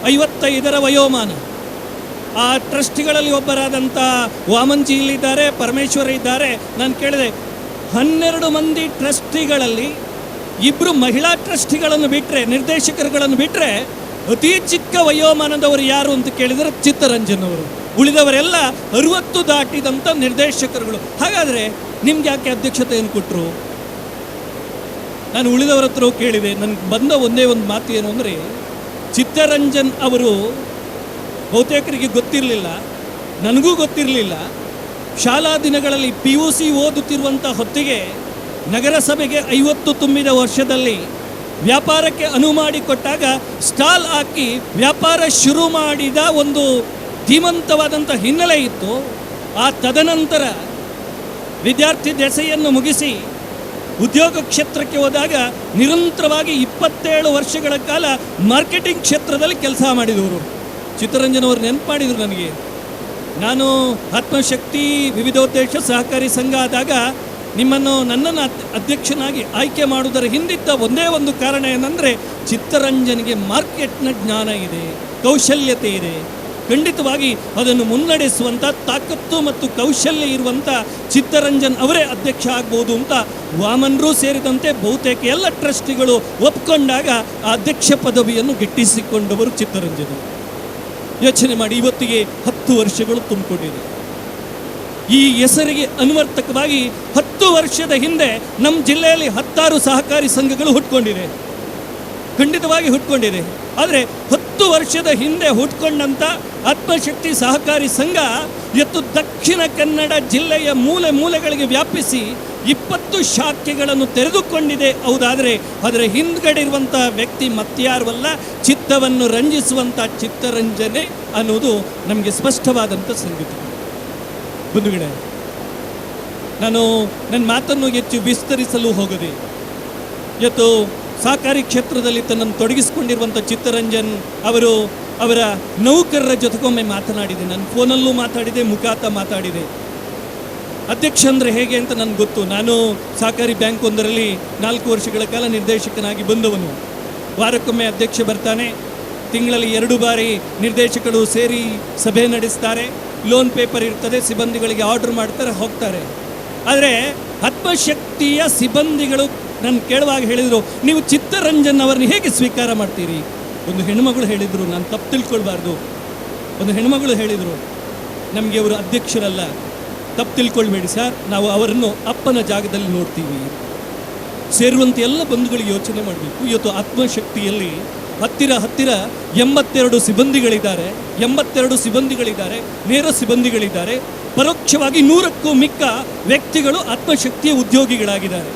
55ರ ವಯೋಮಾನ. ಆ ಟ್ರಸ್ಟಿಗಳಲ್ಲಿ ಒಬ್ಬರಾದಂಥ ವಾಮನ್ಜಿ ಇಲ್ಲಿದ್ದಾರೆ, ಪರಮೇಶ್ವರ ಇದ್ದಾರೆ. ನಾನು ಕೇಳಿದೆ, 12 ಮಂದಿ ಟ್ರಸ್ಟಿಗಳಲ್ಲಿ 2 ಮಹಿಳಾ ಟ್ರಸ್ಟಿಗಳನ್ನು ಬಿಟ್ಟರೆ, ನಿರ್ದೇಶಕರುಗಳನ್ನು ಬಿಟ್ಟರೆ ಅತಿ ಚಿಕ್ಕ ವಯೋಮಾನದವರು ಯಾರು ಅಂತ ಕೇಳಿದರೆ ಚಿತ್ತರಂಜನ್ ಅವರು. ಉಳಿದವರೆಲ್ಲ 60 ದಾಟಿದಂಥ ನಿರ್ದೇಶಕರುಗಳು. ಹಾಗಾದರೆ ನಿಮ್ಗೆ ಯಾಕೆ ಅಧ್ಯಕ್ಷತೆಯನ್ನು ಕೊಟ್ಟರು? ನಾನು ಉಳಿದವರ ಹತ್ರ ಕೇಳಿದೆ. ನನಗೆ ಬಂದ ಒಂದೇ ಒಂದು ಮಾತು ಏನು ಅಂದರೆ, ಚಿತ್ತರಂಜನ್ ಅವರು ಬಹುತೇಕರಿಗೆ ಗೊತ್ತಿರಲಿಲ್ಲ, ನನಗೂ ಗೊತ್ತಿರಲಿಲ್ಲ. ಶಾಲಾ ದಿನಗಳಲ್ಲಿ PUC ಓದುತ್ತಿರುವಂಥ ಹೊತ್ತಿಗೆ ನಗರಸಭೆಗೆ 50 ತುಂಬಿದ ವರ್ಷದಲ್ಲಿ ವ್ಯಾಪಾರಕ್ಕೆ ಅನುವು ಮಾಡಿಕೊಟ್ಟಾಗ ಸ್ಟಾಲ್ ಹಾಕಿ ವ್ಯಾಪಾರ ಶುರು ಮಾಡಿದ ಒಂದು ಧೀಮಂತವಾದಂಥ ಹಿನ್ನೆಲೆ ಇತ್ತು. ಆ ತದನಂತರ ವಿದ್ಯಾರ್ಥಿ ದೆಸೆಯನ್ನು ಮುಗಿಸಿ ಉದ್ಯೋಗ ಕ್ಷೇತ್ರಕ್ಕೆ ಹೋದಾಗ ನಿರಂತರವಾಗಿ 27 ವರ್ಷಗಳ ಕಾಲ ಮಾರ್ಕೆಟಿಂಗ್ ಕ್ಷೇತ್ರದಲ್ಲಿ ಕೆಲಸ ಮಾಡಿದವರು. ಚಿತ್ತರಂಜನ್ ಅವರು ನೆನಪು ಮಾಡಿದರು ನನಗೆ. ನಾನು ಆತ್ಮಶಕ್ತಿ ವಿವಿಧೋದ್ದೇಶ ಸಹಕಾರಿ ಸಂಘ ಆದಾಗ ನನ್ನನ್ನು ಅಧ್ಯಕ್ಷನಾಗಿ ಆಯ್ಕೆ ಮಾಡುವುದರ ಹಿಂದಿದ್ದ ಒಂದೇ ಒಂದು ಕಾರಣ ಏನಂದರೆ, ಚಿತ್ತರಂಜನ್ಗೆ ಮಾರ್ಕೆಟ್ನ ಜ್ಞಾನ ಇದೆ, ಕೌಶಲ್ಯತೆ ಇದೆ, ಖಂಡಿತವಾಗಿ ಅದನ್ನು ಮುನ್ನಡೆಸುವಂಥ ತಾಕತ್ತು ಮತ್ತು ಕೌಶಲ್ಯ ಇರುವಂಥ ಚಿತ್ತರಂಜನ್ ಅವರೇ ಅಧ್ಯಕ್ಷ ಆಗ್ಬೋದು ಅಂತ ವಾಮನ್ರೂ ಸೇರಿದಂತೆ ಬಹುತೇಕ ಎಲ್ಲ ಟ್ರಸ್ಟಿಗಳು ಒಪ್ಕೊಂಡಾಗ ಆ ಅಧ್ಯಕ್ಷ ಪದವಿಯನ್ನು ಗಿಟ್ಟಿಸಿಕೊಂಡವರು ಚಿತ್ತರಂಜನ್. ಯೋಚನೆ ಮಾಡಿ, ಇವತ್ತಿಗೆ 10 ವರ್ಷಗಳು ತುಂಬಿಕೊಂಡಿದೆ. ಈ ಹೆಸರಿಗೆ ಅನ್ವರ್ಥಕವಾಗಿ 10 ವರ್ಷದ ಹಿಂದೆ ನಮ್ಮ ಜಿಲ್ಲೆಯಲ್ಲಿ 16 ಸಹಕಾರಿ ಸಂಘಗಳು ಹುಟ್ಕೊಂಡಿದೆ, ಖಂಡಿತವಾಗಿ ಹುಟ್ಕೊಂಡಿದೆ. ಆದರೆ 10 ವರ್ಷದ ಹಿಂದೆ ಹುಟ್ಕೊಂಡಂಥ ಆತ್ಮಶಕ್ತಿ ಸಹಕಾರಿ ಸಂಘ ಇವತ್ತು ದಕ್ಷಿಣ ಕನ್ನಡ ಜಿಲ್ಲೆಯ ಮೂಲೆ ಮೂಲೆಗಳಿಗೆ ವ್ಯಾಪಿಸಿ 20 ಶಾಖೆಗಳನ್ನು ತೆರೆದುಕೊಂಡಿದೆ. ಹೌದಾದರೆ ಅದರ ಹಿಂದ್ಗಡೆ ಇರುವಂಥ ವ್ಯಕ್ತಿ ಮತ್ಯಾರು ಅಲ್ಲ, ಚಿತ್ತವನ್ನು ರಂಜಿಸುವಂಥ ಚಿತ್ತರಂಜನೆ ಅನ್ನೋದು ನಮಗೆ ಸ್ಪಷ್ಟವಾದಂಥ ಸಂಗತಿ. ಬಂಧುಗಳೇ, ನಾನು ನನ್ನ ಮಾತನ್ನು ಹೆಚ್ಚು ವಿಸ್ತರಿಸಲು ಹೋಗದೆ, ಇವತ್ತು ಸಹಕಾರಿ ಕ್ಷೇತ್ರದಲ್ಲಿ ತನ್ನನ್ನು ತೊಡಗಿಸಿಕೊಂಡಿರುವಂಥ ಚಿತ್ತರಂಜನ್ ಅವರು ಅವರ ನೌಕರರ ಜೊತೆಗೊಮ್ಮೆ ಮಾತನಾಡಿದೆ. ನಾನು ಫೋನಲ್ಲೂ ಮಾತಾಡಿದೆ, ಮುಖಾತ ಮಾತಾಡಿದೆ. ಅಧ್ಯಕ್ಷ ಅಂದರೆ ಹೇಗೆ ಅಂತ ನನಗೆ ಗೊತ್ತು. ನಾನು ಸಹಕಾರಿ ಬ್ಯಾಂಕ್ ಒಂದರಲ್ಲಿ 4 ವರ್ಷಗಳ ಕಾಲ ನಿರ್ದೇಶಕನಾಗಿ ಬಂದವನು. ವಾರಕ್ಕೊಮ್ಮೆ ಅಧ್ಯಕ್ಷ ಬರ್ತಾನೆ, ತಿಂಗಳಲ್ಲಿ 2 ಬಾರಿ ನಿರ್ದೇಶಕರು ಸೇರಿ ಸಭೆ ನಡೆಸ್ತಾರೆ, ಲೋನ್ ಪೇಪರ್ ಇರ್ತದೆ, ಸಿಬ್ಬಂದಿಗಳಿಗೆ ಆರ್ಡರ್ ಮಾಡ್ತಾರೆ, ಹೋಗ್ತಾರೆ. ಆದರೆ ಆತ್ಮಶಕ್ತಿಯ ಸಿಬ್ಬಂದಿಗಳು ನಾನು ಕೇಳುವಾಗ ಹೇಳಿದರು, ನೀವು ಚಿತ್ತರಂಜನ್ ಅವರನ್ನು ಹೇಗೆ ಸ್ವೀಕಾರ ಮಾಡ್ತೀರಿ? ಒಂದು ಹೆಣ್ಮಗಳು ಹೇಳಿದರು, ನಾನು ತಪ್ಪು ತಿಳ್ಕೊಳ್ಬಾರ್ದು, ಒಂದು ಹೆಣ್ಮಗಳು ಹೇಳಿದರು, ನಮಗೆ ಅವರು ಅಧ್ಯಕ್ಷರಲ್ಲ, ತಪ್ಪು ತಿಳ್ಕೊಳ್ಬೇಡಿ ಸರ್, ನಾವು ಅವರನ್ನು ಅಪ್ಪನ ಜಾಗದಲ್ಲಿ ನೋಡ್ತೀವಿ. ಸೇರುವಂಥ ಎಲ್ಲ ಬಂಧುಗಳಿಗೆ ಯೋಚನೆ ಮಾಡಬೇಕು. ಇವತ್ತು ಆತ್ಮಶಕ್ತಿಯಲ್ಲಿ ಹತ್ತಿರ ಹತ್ತಿರ 82 ಸಿಬ್ಬಂದಿಗಳಿದ್ದಾರೆ, 82 ಸಿಬ್ಬಂದಿಗಳಿದ್ದಾರೆ, ನೇರ ಸಿಬ್ಬಂದಿಗಳಿದ್ದಾರೆ. ಪರೋಕ್ಷವಾಗಿ 100ಕ್ಕೂ ಮಿಕ್ಕ ವ್ಯಕ್ತಿಗಳು ಆತ್ಮಶಕ್ತಿಯ ಉದ್ಯೋಗಿಗಳಾಗಿದ್ದಾರೆ.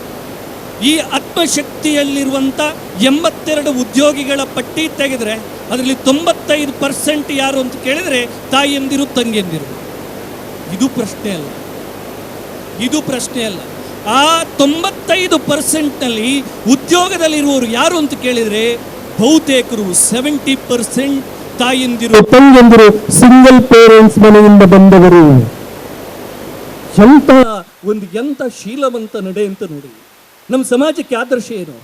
ಈ ಆತ್ಮಶಕ್ತಿಯಲ್ಲಿರುವಂಥ 82 ಉದ್ಯೋಗಿಗಳ ಪಟ್ಟಿ ತೆಗೆದರೆ ಅದರಲ್ಲಿ 95% ಯಾರು ಅಂತ ಕೇಳಿದರೆ ತಾಯಿಯಂದಿರು, ತಂಗಿಯಂದಿರು. ಇದು ಪ್ರಶ್ನೆ ಅಲ್ಲ, ಇದು ಪ್ರಶ್ನೆ ಅಲ್ಲ. ಆ 95%ನಲ್ಲಿ ಉದ್ಯೋಗದಲ್ಲಿರುವವರು ಯಾರು ಅಂತ ಕೇಳಿದರೆ ಬಹುತೇಕರು 70% ತಾಯಿಯಂದಿರು, ತಂಗಿಯಂದಿರು, ಸಿಂಗಲ್ ಪೇರೆಂಟ್ಸ್ ಮನೆಯಿಂದ ಬಂದವರು. ಎಂಥ ಒಂದು ಎಂಥ ಶೀಲವಂತ ನಡೆ ಅಂತ ನೋಡಿ. ನಮ್ಮ ಸಮಾಜಕ್ಕೆ ಆದರ್ಶ ಏನು?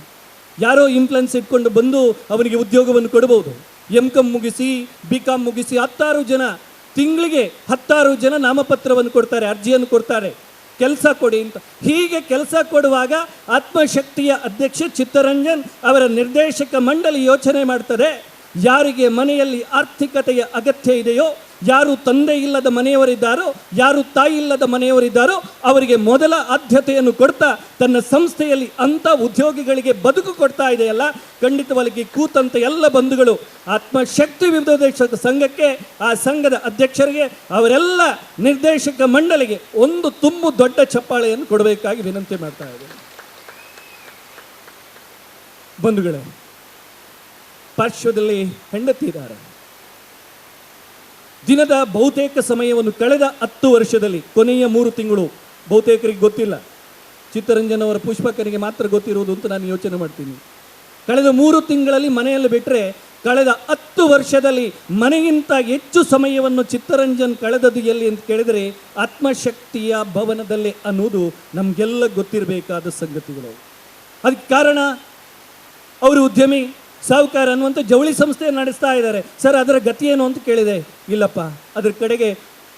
ಯಾರೋ ಇನ್ಫ್ಲುಯೆನ್ಸ್ ಇಟ್ಕೊಂಡು ಬಂದು ಅವನಿಗೆ ಉದ್ಯೋಗವನ್ನು ಕೊಡಬಹುದು. ಎಮ್ ಕಾಮ್ ಮುಗಿಸಿ, ಬಿ ಕಾಮ್ ಮುಗಿಸಿ 10 ಜನ, ತಿಂಗಳಿಗೆ 10 ಜನ ನಾಮಪತ್ರವನ್ನು ಕೊಡ್ತಾರೆ, ಅರ್ಜಿಯನ್ನು ಕೊಡ್ತಾರೆ, ಕೆಲಸ ಕೊಡಿ ಅಂತ. ಹೀಗೆ ಕೆಲಸ ಕೊಡುವಾಗ ಆತ್ಮಶಕ್ತಿಯ ಅಧ್ಯಕ್ಷ ಚಿತ್ತರಂಜನ್ ಅವರ ನಿರ್ದೇಶಕ ಮಂಡಳಿ ಯೋಚನೆ ಮಾಡ್ತದೆ, ಯಾರಿಗೆ ಮನೆಯಲ್ಲಿ ಆರ್ಥಿಕತೆಯ ಅಗತ್ಯ ಇದೆಯೋ, ಯಾರು ತಂದೆ ಇಲ್ಲದ ಮನೆಯವರಿದ್ದಾರೋ, ಯಾರು ತಾಯಿ ಇಲ್ಲದ ಮನೆಯವರಿದ್ದಾರೋ ಅವರಿಗೆ ಮೊದಲ ಆದ್ಯತೆಯನ್ನು ಕೊಡ್ತಾ ತನ್ನ ಸಂಸ್ಥೆಯಲ್ಲಿ ಅಂಥ ಉದ್ಯೋಗಿಗಳಿಗೆ ಬದುಕು ಕೊಡ್ತಾ ಇದೆಯಲ್ಲ, ಖಂಡಿತವಾಗಿ ಕೂತಂಥ ಎಲ್ಲ ಬಂಧುಗಳು ಆತ್ಮಶಕ್ತಿ ವಿವಿಧೋದ್ದೇಶ ಸಂಘಕ್ಕೆ, ಆ ಸಂಘದ ಅಧ್ಯಕ್ಷರಿಗೆ, ಅವರೆಲ್ಲ ನಿರ್ದೇಶಕ ಮಂಡಳಿಗೆ ಒಂದು ತುಂಬು ದೊಡ್ಡ ಚಪ್ಪಾಳೆಯನ್ನು ಕೊಡಬೇಕಾಗಿ ವಿನಂತಿ ಮಾಡ್ತಾ ಇದ್ದೇನೆ. ಬಂಧುಗಳೇ, ಪಾರ್ಶ್ವದಲ್ಲಿ ಹೆಂಡತಿ ಇದ್ದಾರೆ. ದಿನದ ಬಹುತೇಕ ಸಮಯವನ್ನು ಕಳೆದ 10 ವರ್ಷದಲ್ಲಿ, ಕೊನೆಯ 3 ತಿಂಗಳು ಬಹುತೇಕರಿಗೆ ಗೊತ್ತಿಲ್ಲ, ಚಿತ್ತರಂಜನ್ ಅವರ ಪುಷ್ಪಕನಿಗೆ ಮಾತ್ರ ಗೊತ್ತಿರುವುದು ಅಂತ ನಾನು ಯೋಚನೆ ಮಾಡ್ತೀನಿ. ಕಳೆದ 3 ತಿಂಗಳಲ್ಲಿ ಮನೆಯಲ್ಲಿ ಬಿಟ್ಟರೆ ಕಳೆದ 10 ವರ್ಷದಲ್ಲಿ ಮನೆಗಿಂತ ಹೆಚ್ಚು ಸಮಯವನ್ನು ಚಿತ್ತರಂಜನ್ ಕಳೆದದ್ದು ಎಲ್ಲಿ ಅಂತ ಕೇಳಿದರೆ ಆತ್ಮಶಕ್ತಿಯ ಭವನದಲ್ಲಿ ಅನ್ನೋದು ನಮಗೆಲ್ಲ ಗೊತ್ತಿರಬೇಕಾದ ಸಂಗತಿಗಳು. ಅದಕ್ಕೆ ಕಾರಣ ಅವರು ಉದ್ಯಮಿ, ಸಾಹುಕಾರ ಅನ್ನುವಂಥ ಜವಳಿ ಸಂಸ್ಥೆಯನ್ನು ನಡೆಸ್ತಾ ಇದ್ದಾರೆ. ಸರ್, ಅದರ ಗತಿ ಏನು ಅಂತ ಕೇಳಿದೆ. ಇಲ್ಲಪ್ಪ, ಅದರ ಕಡೆಗೆ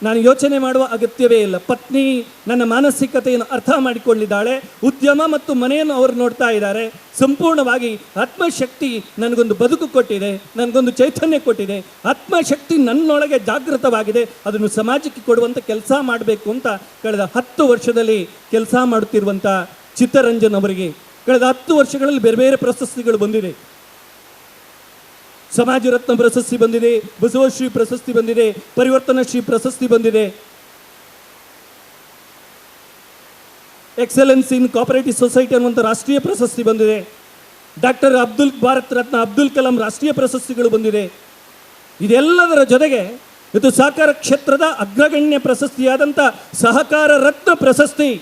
ನಾನು ಯೋಚನೆ ಮಾಡುವ ಅಗತ್ಯವೇ ಇಲ್ಲ. ಪತ್ನಿ ನನ್ನ ಮಾನಸಿಕತೆಯನ್ನು ಅರ್ಥ ಮಾಡಿಕೊಂಡಿದ್ದಾಳೆ. ಉದ್ಯಮ ಮತ್ತು ಮನೆಯನ್ನು ಅವರು ನೋಡ್ತಾ ಇದ್ದಾರೆ. ಸಂಪೂರ್ಣವಾಗಿ ಆತ್ಮಶಕ್ತಿ ನನಗೊಂದು ಬದುಕು ಕೊಟ್ಟಿದೆ, ನನಗೊಂದು ಚೈತನ್ಯ ಕೊಟ್ಟಿದೆ. ಆತ್ಮಶಕ್ತಿ ನನ್ನೊಳಗೆ ಜಾಗೃತವಾಗಿದೆ, ಅದನ್ನು ಸಮಾಜಕ್ಕೆ ಕೊಡುವಂಥ ಕೆಲಸ ಮಾಡಬೇಕು ಅಂತ ಕಳೆದ 10 ವರ್ಷದಲ್ಲಿ ಕೆಲಸ ಮಾಡುತ್ತಿರುವಂಥ ಚಿತ್ತರಂಜನ್ ಅವರಿಗೆ ಕಳೆದ 10 ವರ್ಷಗಳಲ್ಲಿ ಬೇರೆ ಬೇರೆ ಪ್ರಶಸ್ತಿಗಳು ಬಂದಿದೆ. ಸಮಾಜ ರತ್ನ ಪ್ರಶಸ್ತಿ ಬಂದಿದೆ, ಬಸವಶ್ರೀ ಪ್ರಶಸ್ತಿ ಬಂದಿದೆ, ಪರಿವರ್ತನಶ್ರೀ ಪ್ರಶಸ್ತಿ ಬಂದಿದೆ, ಎಕ್ಸಲೆನ್ಸ್ ಇನ್ ಕೋಆಪರೇಟಿವ್ ಸೊಸೈಟಿ ಅನ್ನುವಂಥ ರಾಷ್ಟ್ರೀಯ ಪ್ರಶಸ್ತಿ ಬಂದಿದೆ, ಡಾಕ್ಟರ್ ಅಬ್ದುಲ್ ಭಾರತ್ ರತ್ನ ಅಬ್ದುಲ್ ಕಲಾಂ ರಾಷ್ಟ್ರೀಯ ಪ್ರಶಸ್ತಿಗಳು ಬಂದಿದೆ. ಇದೆಲ್ಲದರ ಜೊತೆಗೆ ಇದು ಸಹಕಾರ ಕ್ಷೇತ್ರದ ಅಗ್ರಗಣ್ಯ ಪ್ರಶಸ್ತಿಯಾದಂಥ ಸಹಕಾರ ರತ್ನ ಪ್ರಶಸ್ತಿ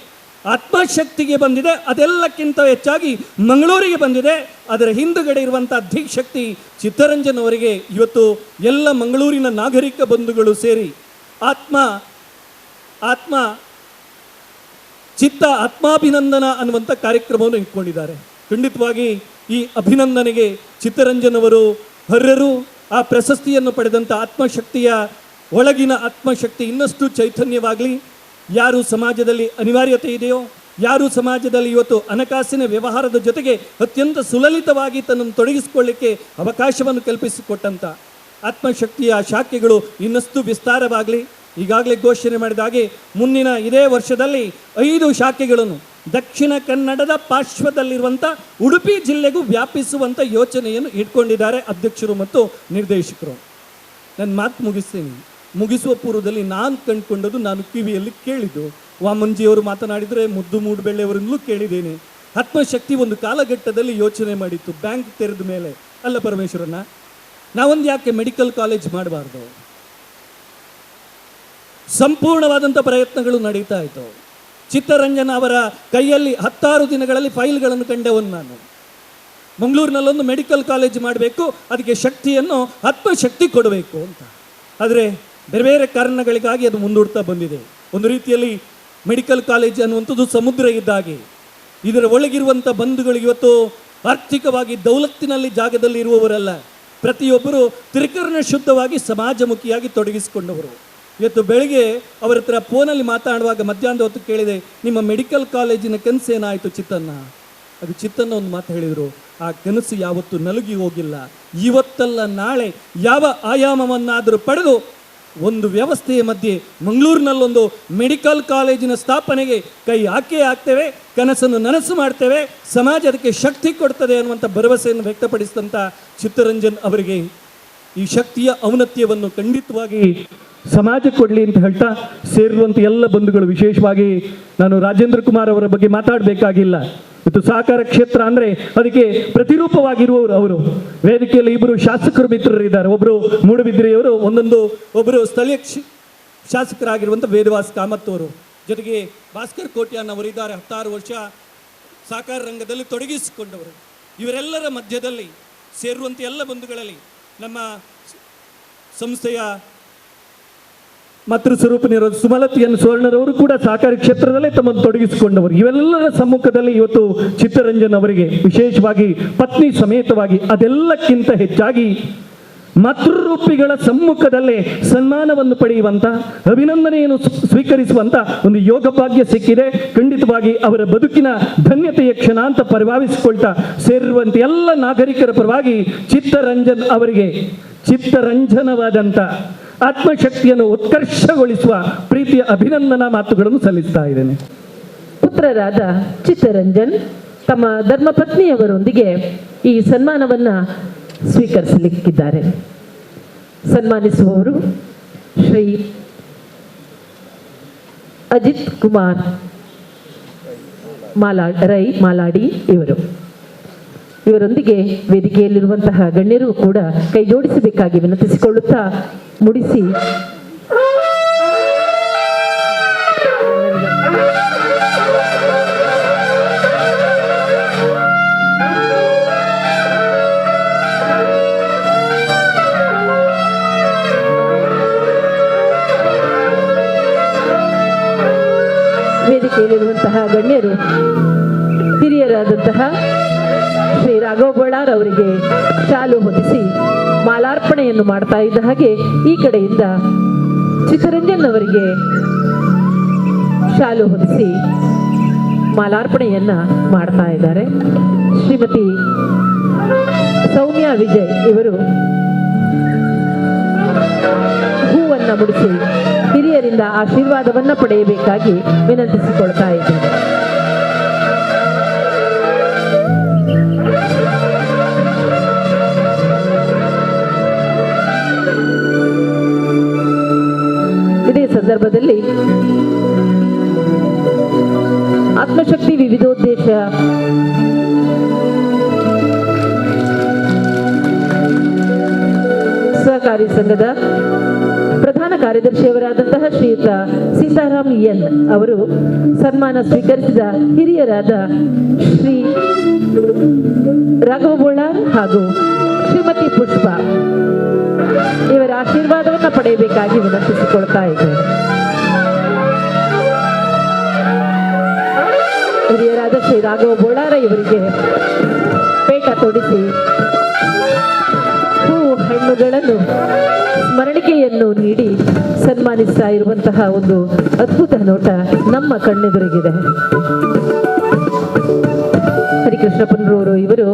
ಆತ್ಮಶಕ್ತಿಗೆ ಬಂದಿದೆ. ಅದೆಲ್ಲಕ್ಕಿಂತ ಹೆಚ್ಚಾಗಿ ಮಂಗಳೂರಿಗೆ ಬಂದಿದೆ. ಅದರ ಹಿಂದುಗಡೆ ಇರುವಂಥ ಧೀಶಕ್ತಿ ಚಿತ್ತರಂಜನ್ ಅವರಿಗೆ ಇವತ್ತು ಎಲ್ಲ ಮಂಗಳೂರಿನ ನಾಗರಿಕ ಬಂಧುಗಳು ಸೇರಿ ಆತ್ಮ ಆತ್ಮ ಚಿತ್ತ ಆತ್ಮಾಭಿನಂದನ ಅನ್ನುವಂಥ ಕಾರ್ಯಕ್ರಮವನ್ನು ಇಟ್ಕೊಂಡಿದ್ದಾರೆ. ಖಂಡಿತವಾಗಿ ಈ ಅಭಿನಂದನೆಗೆ ಚಿತ್ತರಂಜನ್ ಅವರು ಅರ್ಹರು. ಆ ಪ್ರಶಸ್ತಿಯನ್ನು ಪಡೆದಂಥ ಆತ್ಮಶಕ್ತಿಯ ಒಳಗಿನ ಆತ್ಮಶಕ್ತಿ ಇನ್ನಷ್ಟು ಚೈತನ್ಯವಾಗಲಿ. ಯಾರು ಸಮಾಜದಲ್ಲಿ ಅನಿವಾರ್ಯತೆ ಇದೆಯೋ, ಯಾರು ಸಮಾಜದಲ್ಲಿ ಇವತ್ತು ಹಣಕಾಸಿನ ವ್ಯವಹಾರದ ಜೊತೆಗೆ ಅತ್ಯಂತ ಸುಲಲಿತವಾಗಿ ತನ್ನನ್ನು ತೊಡಗಿಸಿಕೊಳ್ಳಿಕ್ಕೆ ಅವಕಾಶವನ್ನು ಕಲ್ಪಿಸಿಕೊಟ್ಟಂಥ ಆತ್ಮಶಕ್ತಿಯ ಶಾಖೆಗಳು ಇನ್ನಷ್ಟು ವಿಸ್ತಾರವಾಗಲಿ. ಈಗಾಗಲೇ ಘೋಷಣೆ ಮಾಡಿದ ಹಾಗೆ ಮುಂದಿನ ಇದೇ ವರ್ಷದಲ್ಲಿ 5 ಶಾಖೆಗಳನ್ನು ದಕ್ಷಿಣ ಕನ್ನಡದ ಪಾರ್ಶ್ವದಲ್ಲಿರುವಂಥ ಉಡುಪಿ ಜಿಲ್ಲೆಗೂ ವ್ಯಾಪಿಸುವಂಥ ಯೋಚನೆಯನ್ನು ಇಟ್ಕೊಂಡಿದ್ದಾರೆ ಅಧ್ಯಕ್ಷರು ಮತ್ತು ನಿರ್ದೇಶಕರು. ನನ್ನ ಮಾತು ಮುಗಿಸ್ತೀನಿ. ಮುಗಿಸುವ ಪೂರ್ವದಲ್ಲಿ ನಾನು ಕಂಡುಕೊಂಡದ್ದು, ನಾನು ಕಿವಿಯಲ್ಲಿ ಕೇಳಿದ್ದು, ವಾಮಂಜಿಯವರು ಮಾತನಾಡಿದರೆ ಮುದ್ದು ಮೂಡುಬೆಳ್ಳೆಯವರಿಂದಲೂ ಕೇಳಿದ್ದೇನೆ. ಆತ್ಮಶಕ್ತಿ ಒಂದು ಕಾಲಘಟ್ಟದಲ್ಲಿ ಯೋಚನೆ ಮಾಡಿತ್ತು ಬ್ಯಾಂಕ್ ತೆರೆದ ಮೇಲೆ, ಅಲ್ಲ ಪರಮೇಶ್ವರನ್ನ, ನಾವೊಂದು ಯಾಕೆ ಮೆಡಿಕಲ್ ಕಾಲೇಜ್ ಮಾಡಬಾರ್ದು? ಸಂಪೂರ್ಣವಾದಂಥ ಪ್ರಯತ್ನಗಳು ನಡೀತಾ ಇತ್ತು. ಚಿತ್ತರಂಜನ್ ಅವರ ಕೈಯಲ್ಲಿ 10 ದಿನಗಳಲ್ಲಿ ಫೈಲ್ಗಳನ್ನು ಕಂಡವನು ನಾನು. ಮಂಗಳೂರಿನಲ್ಲೊಂದು ಮೆಡಿಕಲ್ ಕಾಲೇಜ್ ಮಾಡಬೇಕು, ಅದಕ್ಕೆ ಶಕ್ತಿಯನ್ನು ಆತ್ಮಶಕ್ತಿ ಕೊಡಬೇಕು ಅಂತ. ಆದರೆ ಬೇರೆ ಬೇರೆ ಕಾರಣಗಳಿಗಾಗಿ ಅದು ಮುಂದೂಡ್ತಾ ಬಂದಿದೆ. ಒಂದು ರೀತಿಯಲ್ಲಿ ಮೆಡಿಕಲ್ ಕಾಲೇಜ್ ಅನ್ನುವಂಥದ್ದು ಸಮುದ್ರ ಇದ್ದಾಗೆ, ಇದರ ಒಳಗಿರುವಂಥ ಬಂಧುಗಳು ಇವತ್ತು ಆರ್ಥಿಕವಾಗಿ ದೌಲತ್ತಿನಲ್ಲಿ ಜಾಗದಲ್ಲಿ ಇರುವವರಲ್ಲ, ಪ್ರತಿಯೊಬ್ಬರು ತ್ರಿಕರಣ ಶುದ್ಧವಾಗಿ ಸಮಾಜಮುಖಿಯಾಗಿ ತೊಡಗಿಸಿಕೊಂಡವರು. ಇವತ್ತು ಬೆಳಗ್ಗೆ ಅವರ ಹತ್ರ ಫೋನಲ್ಲಿ ಮಾತಾಡುವಾಗ ಮಧ್ಯಾಹ್ನದ ಹೊತ್ತು ಕೇಳಿದೆ, ನಿಮ್ಮ ಮೆಡಿಕಲ್ ಕಾಲೇಜಿನ ಕನಸು ಏನಾಯಿತು ಚಿತ್ತನ್ನ? ಅದು ಚಿತ್ತನ್ನ ಒಂದು ಮಾತು ಹೇಳಿದರು, ಆ ಕನಸು ಯಾವತ್ತೂ ನಲುಗಿ ಹೋಗಿಲ್ಲ, ಇವತ್ತಲ್ಲ ನಾಳೆ ಯಾವ ಆಯಾಮವನ್ನಾದರೂ ಪಡೆದು ಒಂದು ವ್ಯವಸ್ಥೆಯ ಮಧ್ಯೆ ಮಂಗಳೂರಿನಲ್ಲೊಂದು ಮೆಡಿಕಲ್ ಕಾಲೇಜಿನ ಸ್ಥಾಪನೆಗೆ ಕೈ ಹಾಕೇ ಹಾಕ್ತೇವೆ, ಕನಸನ್ನು ನನಸು ಮಾಡ್ತೇವೆ, ಸಮಾಜ ಅದಕ್ಕೆ ಶಕ್ತಿ ಕೊಡ್ತದೆ ಅನ್ನುವಂಥ ಭರವಸೆಯನ್ನು ವ್ಯಕ್ತಪಡಿಸಿದಂಥ ಚಿತ್ತರಂಜನ್ ಅವರಿಗೆ ಈ ಶಕ್ತಿಯ ಔನ್ನತ್ಯವನ್ನು ಖಂಡಿತವಾಗಿ ಸಮಾಜ ಕೊಡಲಿ ಅಂತ ಹೇಳ್ತಾ ಸೇರಿರುವಂಥ ಎಲ್ಲ ಬಂಧುಗಳು, ವಿಶೇಷವಾಗಿ ನಾನು ರಾಜೇಂದ್ರ ಕುಮಾರ್ ಅವರ ಬಗ್ಗೆ ಮಾತಾಡಬೇಕಾಗಿಲ್ಲ. ಮತ್ತು ಸಹಕಾರ ಕ್ಷೇತ್ರ ಅಂದರೆ ಅದಕ್ಕೆ ಪ್ರತಿರೂಪವಾಗಿರುವವರು ಅವರು. ವೇದಿಕೆಯಲ್ಲಿ ಇಬ್ಬರು ಶಾಸಕರು ಮಿತ್ರರಿದ್ದಾರೆ, ಒಬ್ಬರು ಮೂಡುಬಿದ್ರೆಯವರು, ಒಬ್ಬರು ಸ್ಥಳೀಯ ಶಾಸಕರಾಗಿರುವಂಥ ವೇದವಾಸ್ ಕಾಮತ್ ಅವರು, ಜೊತೆಗೆ ಭಾಸ್ಕರ್ ಕೋಟ್ಯಾನ್ ಅವರು ಇದ್ದಾರೆ. 16 ವರ್ಷ ಸಹಕಾರ ರಂಗದಲ್ಲಿ ತೊಡಗಿಸಿಕೊಂಡವರು. ಇವರೆಲ್ಲರ ಮಧ್ಯದಲ್ಲಿ ಸೇರುವಂಥ ಎಲ್ಲ ಬಂಧುಗಳಲ್ಲಿ ನಮ್ಮ ಸಂಸ್ಥೆಯ ಮಾತೃ ಸ್ವರೂಪನಿರೋ ಸುಮಲತಿಯನ್ನು ಸುವರ್ಣರವರು ಕೂಡ ಸಹಕಾರಿ ಕ್ಷೇತ್ರದಲ್ಲೇ ತಮ್ಮನ್ನು ತೊಡಗಿಸಿಕೊಂಡವರು. ಇವೆಲ್ಲರ ಸಮ್ಮುಖದಲ್ಲಿ ಇವತ್ತು ಚಿತ್ತರಂಜನ್ ಅವರಿಗೆ ವಿಶೇಷವಾಗಿ ಪತ್ನಿ ಸಮೇತವಾಗಿ, ಅದೆಲ್ಲಕ್ಕಿಂತ ಹೆಚ್ಚಾಗಿ ಮಾತೃರೂಪಿಗಳ ಸಮ್ಮುಖದಲ್ಲೇ ಸನ್ಮಾನವನ್ನು ಪಡೆಯುವಂತ, ಅಭಿನಂದನೆಯನ್ನು ಸ್ವೀಕರಿಸುವಂತ ಒಂದು ಯೋಗ ಭಾಗ್ಯ ಸಿಕ್ಕಿದೆ. ಖಂಡಿತವಾಗಿ ಅವರ ಬದುಕಿನ ಧನ್ಯತೆಯ ಕ್ಷಣ ಅಂತ ಪರಿಭಾವಿಸಿಕೊಳ್ತಾ ಸೇರಿರುವಂತ ಎಲ್ಲ ನಾಗರಿಕರ ಪರವಾಗಿ ಚಿತ್ತರಂಜನ್ ಅವರಿಗೆ ಚಿತ್ತರಂಜನವಾದಂಥ ಆತ್ಮಶಕ್ತಿಯನ್ನು ಉತ್ಕರ್ಷಗೊಳಿಸುವ ಪ್ರೀತಿಯ ಅಭಿನಂದನಾ ಮಾತುಗಳನ್ನು ಸಲ್ಲಿಸ್ತಾ ಇದ್ದೇನೆ. ಪುತ್ರರಾದ ಚಿತ್ತರಂಜನ್ ತಮ್ಮ ಧರ್ಮಪತ್ನಿಯವರೊಂದಿಗೆ ಈ ಸನ್ಮಾನವನ್ನ ಸ್ವೀಕರಿಸಲಿಕ್ಕಿದ್ದಾರೆ. ಸನ್ಮಾನಿಸುವವರು ಶ್ರೀ ಅಜಿತ್ ಕುಮಾರ್ ರೈ ಮಾಲಾಡಿ ಇವರು. ಇವರೊಂದಿಗೆ ವೇದಿಕೆಯಲ್ಲಿರುವಂತಹ ಗಣ್ಯರು ಕೂಡ ಕೈ ಜೋಡಿಸಬೇಕಾಗಿ ವಿನಂತಿಸಿಕೊಳ್ಳುತ್ತಾ ಮುಡಿಸಿ ವೇದಿಕೆಯಲ್ಲಿರುವಂತಹ ಗಣ್ಯರು ಹಿರಿಯರಾದಂತಹ ಶ್ರೀ ರಾಘವ ಬೋಳಾರ್ ಅವರಿಗೆ ಶಾಲು ಹೊದಿಸಿ ಮಾಲಾರ್ಪಣೆಯನ್ನು ಮಾಡ್ತಾ ಇದ್ದ ಹಾಗೆ ಈ ಕಡೆಯಿಂದ ಚಿತ್ತರಂಜನ್ ಅವರಿಗೆ ಶಾಲು ಹೊದಿಸಿ ಮಾಲಾರ್ಪಣೆಯನ್ನ ಮಾಡ್ತಾ ಇದ್ದಾರೆ. ಶ್ರೀಮತಿ ಸೌಮ್ಯ ವಿಜಯ್ ಇವರು ಹೂವನ್ನು ಮುಡಿಸಿ ಹಿರಿಯರಿಂದ ಆಶೀರ್ವಾದವನ್ನ ಪಡೆಯಬೇಕಾಗಿ ವಿನಂತಿಸಿಕೊಳ್ತಾ ಇದ್ದೇನೆ. ಇದೇ ಸಂದರ್ಭದಲ್ಲಿ ಆತ್ಮಶಕ್ತಿ ವಿವಿಧೋದ್ದೇಶ ಸಹಕಾರಿ ಸಂಘದ ಪ್ರಧಾನ ಕಾರ್ಯದರ್ಶಿಯವರಾದಂತಹ ಶ್ರೀಯುತ ಸೀತಾರಾಮ್ ಎನ್ ಅವರು ಸನ್ಮಾನ ಸ್ವೀಕರಿಸಿದ ಹಿರಿಯರಾದ ಶ್ರೀ ರಾಘವ ಬೋಳಾರ್ ಹಾಗೂ ಶ್ರೀಮತಿ ಪುಷ್ಪ ಇವರ ಆಶೀರ್ವಾದವನ್ನು ಪಡೆಯಬೇಕಾಗಿ ವಿನಂತಿಸಿಕೊಳ್ತಾ ಇದ್ದೇನೆ. ಹಿರಿಯರಾದ ಶ್ರೀ ರಾಘವ ಬೋಳಾರ ಇವರಿಗೆ ಪೇಟ ತೊಡಿಸಿ ಹೂವು ಹಣ್ಣುಗಳನ್ನು ಸ್ಮರಣಿಕೆಯನ್ನು ನೀಡಿ ಸನ್ಮಾನಿಸ್ತಾ ಇರುವಂತಹ ಒಂದು ಅದ್ಭುತ ನೋಟ ನಮ್ಮ ಕಣ್ಣೆದುರಿಗಿದೆ. ಹರಿಕೃಷ್ಣ ಪುನರೂರು ಇವರು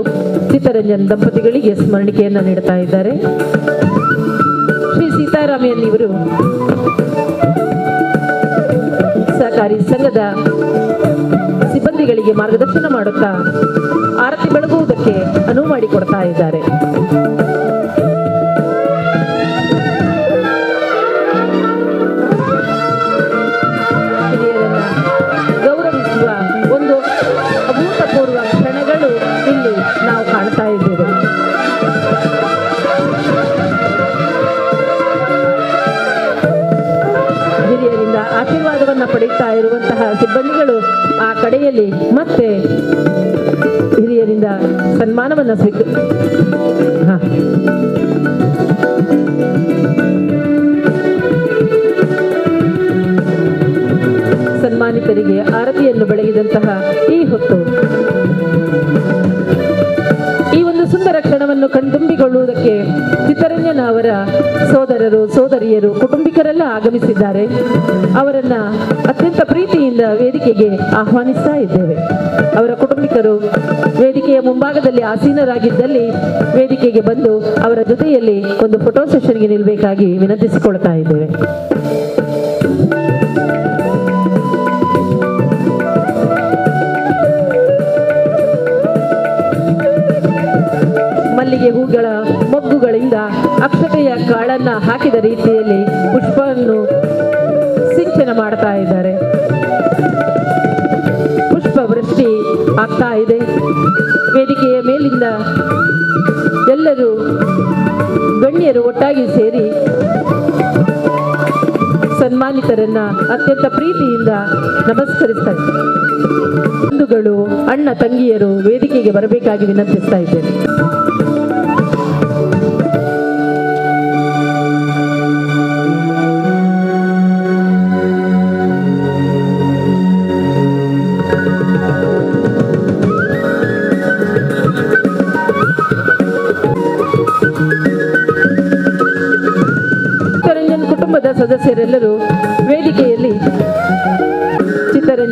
ಚಿತ್ತರಂಜನ್ ದಂಪತಿಗಳಿಗೆ ಸ್ಮರಣಿಕೆಯನ್ನು ನೀಡುತ್ತಾ ಇದ್ದಾರೆ. ಶ್ರೀ ಸೀತಾರಾಮಯ್ಯನ್ ಇವರು ಸಹಕಾರಿ ಸಂಘದ ಸಿಬ್ಬಂದಿಗಳಿಗೆ ಮಾರ್ಗದರ್ಶನ ಮಾಡುತ್ತಾ ಆರತಿ ಬೆಳಗುವುದಕ್ಕೆ ಅನುವು ಮಾಡಿಕೊಡ್ತಾ ಇದ್ದಾರೆ. ಹಿರಿಯರನ್ನ ಗೌರವಿಸುವ ಒಂದು ಅಭೂತಪೂರ್ವ ಕ್ಷಣಗಳು ಇಲ್ಲಿ ನಾವು ಕಾಣ್ತಾ ಇದ್ದೇವೆ. ಹಿರಿಯರಿಂದ ಆಶೀರ್ವಾದವನ್ನು ಪಡೆಯುತ್ತಾ ಇರುವಂತಹ ಸಿಬ್ಬಂದಿಗಳು ಆ ಕಡೆಯಲ್ಲಿ ಮತ್ತೆ ಹಿರಿಯರಿಂದ ಸನ್ಮಾನವನ್ನು ಸನ್ಮಾನಿತರಿಗೆ ಆರತಿಯನ್ನು ಬೆಳಗಿದಂತಹ ಈ ಹೊತ್ತು ಈ ಒಂದು ಸುಂದರ ಕ್ಷಣವನ್ನು ಕಣ್ತುಂಬಿಕೊಳ್ಳುವುದಕ್ಕೆ ಚಿತ್ತರಂಜನ್ ಅವರ ಸೋದರರು, ಸೋದರಿಯರು, ಕುಟುಂಬಿಕರೆಲ್ಲ ಆಗಮಿಸಿದ್ದಾರೆ. ಅವರನ್ನ ಅತ್ಯಂತ ಪ್ರೀತಿಯಿಂದ ವೇದಿಕೆಗೆ ಆಹ್ವಾನಿಸ್ತಾ ಇದ್ದೇವೆ. ಅವರ ಕುಟುಂಬಿಕರು ವೇದಿಕೆಯ ಮುಂಭಾಗದಲ್ಲಿ ಆಸೀನರಾಗಿದ್ದಲ್ಲಿ ವೇದಿಕೆಗೆ ಬಂದು ಅವರ ಜೊತೆಯಲ್ಲಿ ಒಂದು ಫೋಟೋ ಸೆಷನ್ಗೆ ನಿಲ್ಲಬೇಕಾಗಿ ವಿನಂತಿಸಿಕೊಳ್ತಾ ಇದ್ದೇವೆ. ಮಲ್ಲಿಗೆ ಹೂಗಳ ಮೊಗ್ಗುಗಳಿಂದ ಅಕ್ಷತೆಯ ಕಾಳನ್ನ ಹಾಕಿದ ರೀತಿಯಲ್ಲಿ ಪುಷ್ಪವನ್ನು ಸಿಂಚನ ಮಾಡ್ತಾ ಇದ್ದಾರೆ. ಪುಷ್ಪವೃಷ್ಟಿ ಆಗ್ತಾ ಇದೆ. ವೇದಿಕೆಯ ಮೇಲಿಂದ ಎಲ್ಲರೂ ಗಣ್ಯರು ಒಟ್ಟಾಗಿ ಸೇರಿ ಸನ್ಮಾನಿತರನ್ನ ಅತ್ಯಂತ ಪ್ರೀತಿಯಿಂದ ನಮಸ್ಕರಿಸ್ತಾ ಇದ್ದಾರೆ. ಬಂಧುಗಳು, ಅಣ್ಣ ತಂಗಿಯರು ವೇದಿಕೆಗೆ ಬರಬೇಕಾಗಿ ವಿನಂತಿಸ್ತಾ ಇದ್ದೇನೆ.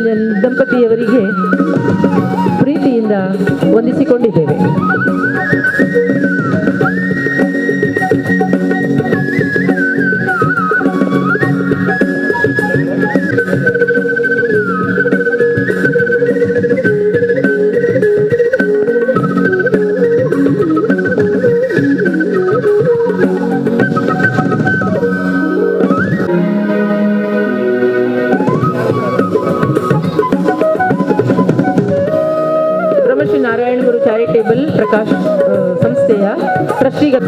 Chittaranjan ದಂಪತಿಯವರಿಗೆ ಪ್ರೀತಿಯಿಂದ ವಂದಿಸಿಕೊಂಡಿದ್ದೇವೆ. ಬ್ರಹ್ಮಶ್ರೀ ನಾರಾಯಣ ಗುರು ಚಾರಿಟೇಬಲ್ ಪ್ರಕಾಶ್ ಸಂಸ್ಥೆಯ ಟ್ರಸ್ಟಿಗಳ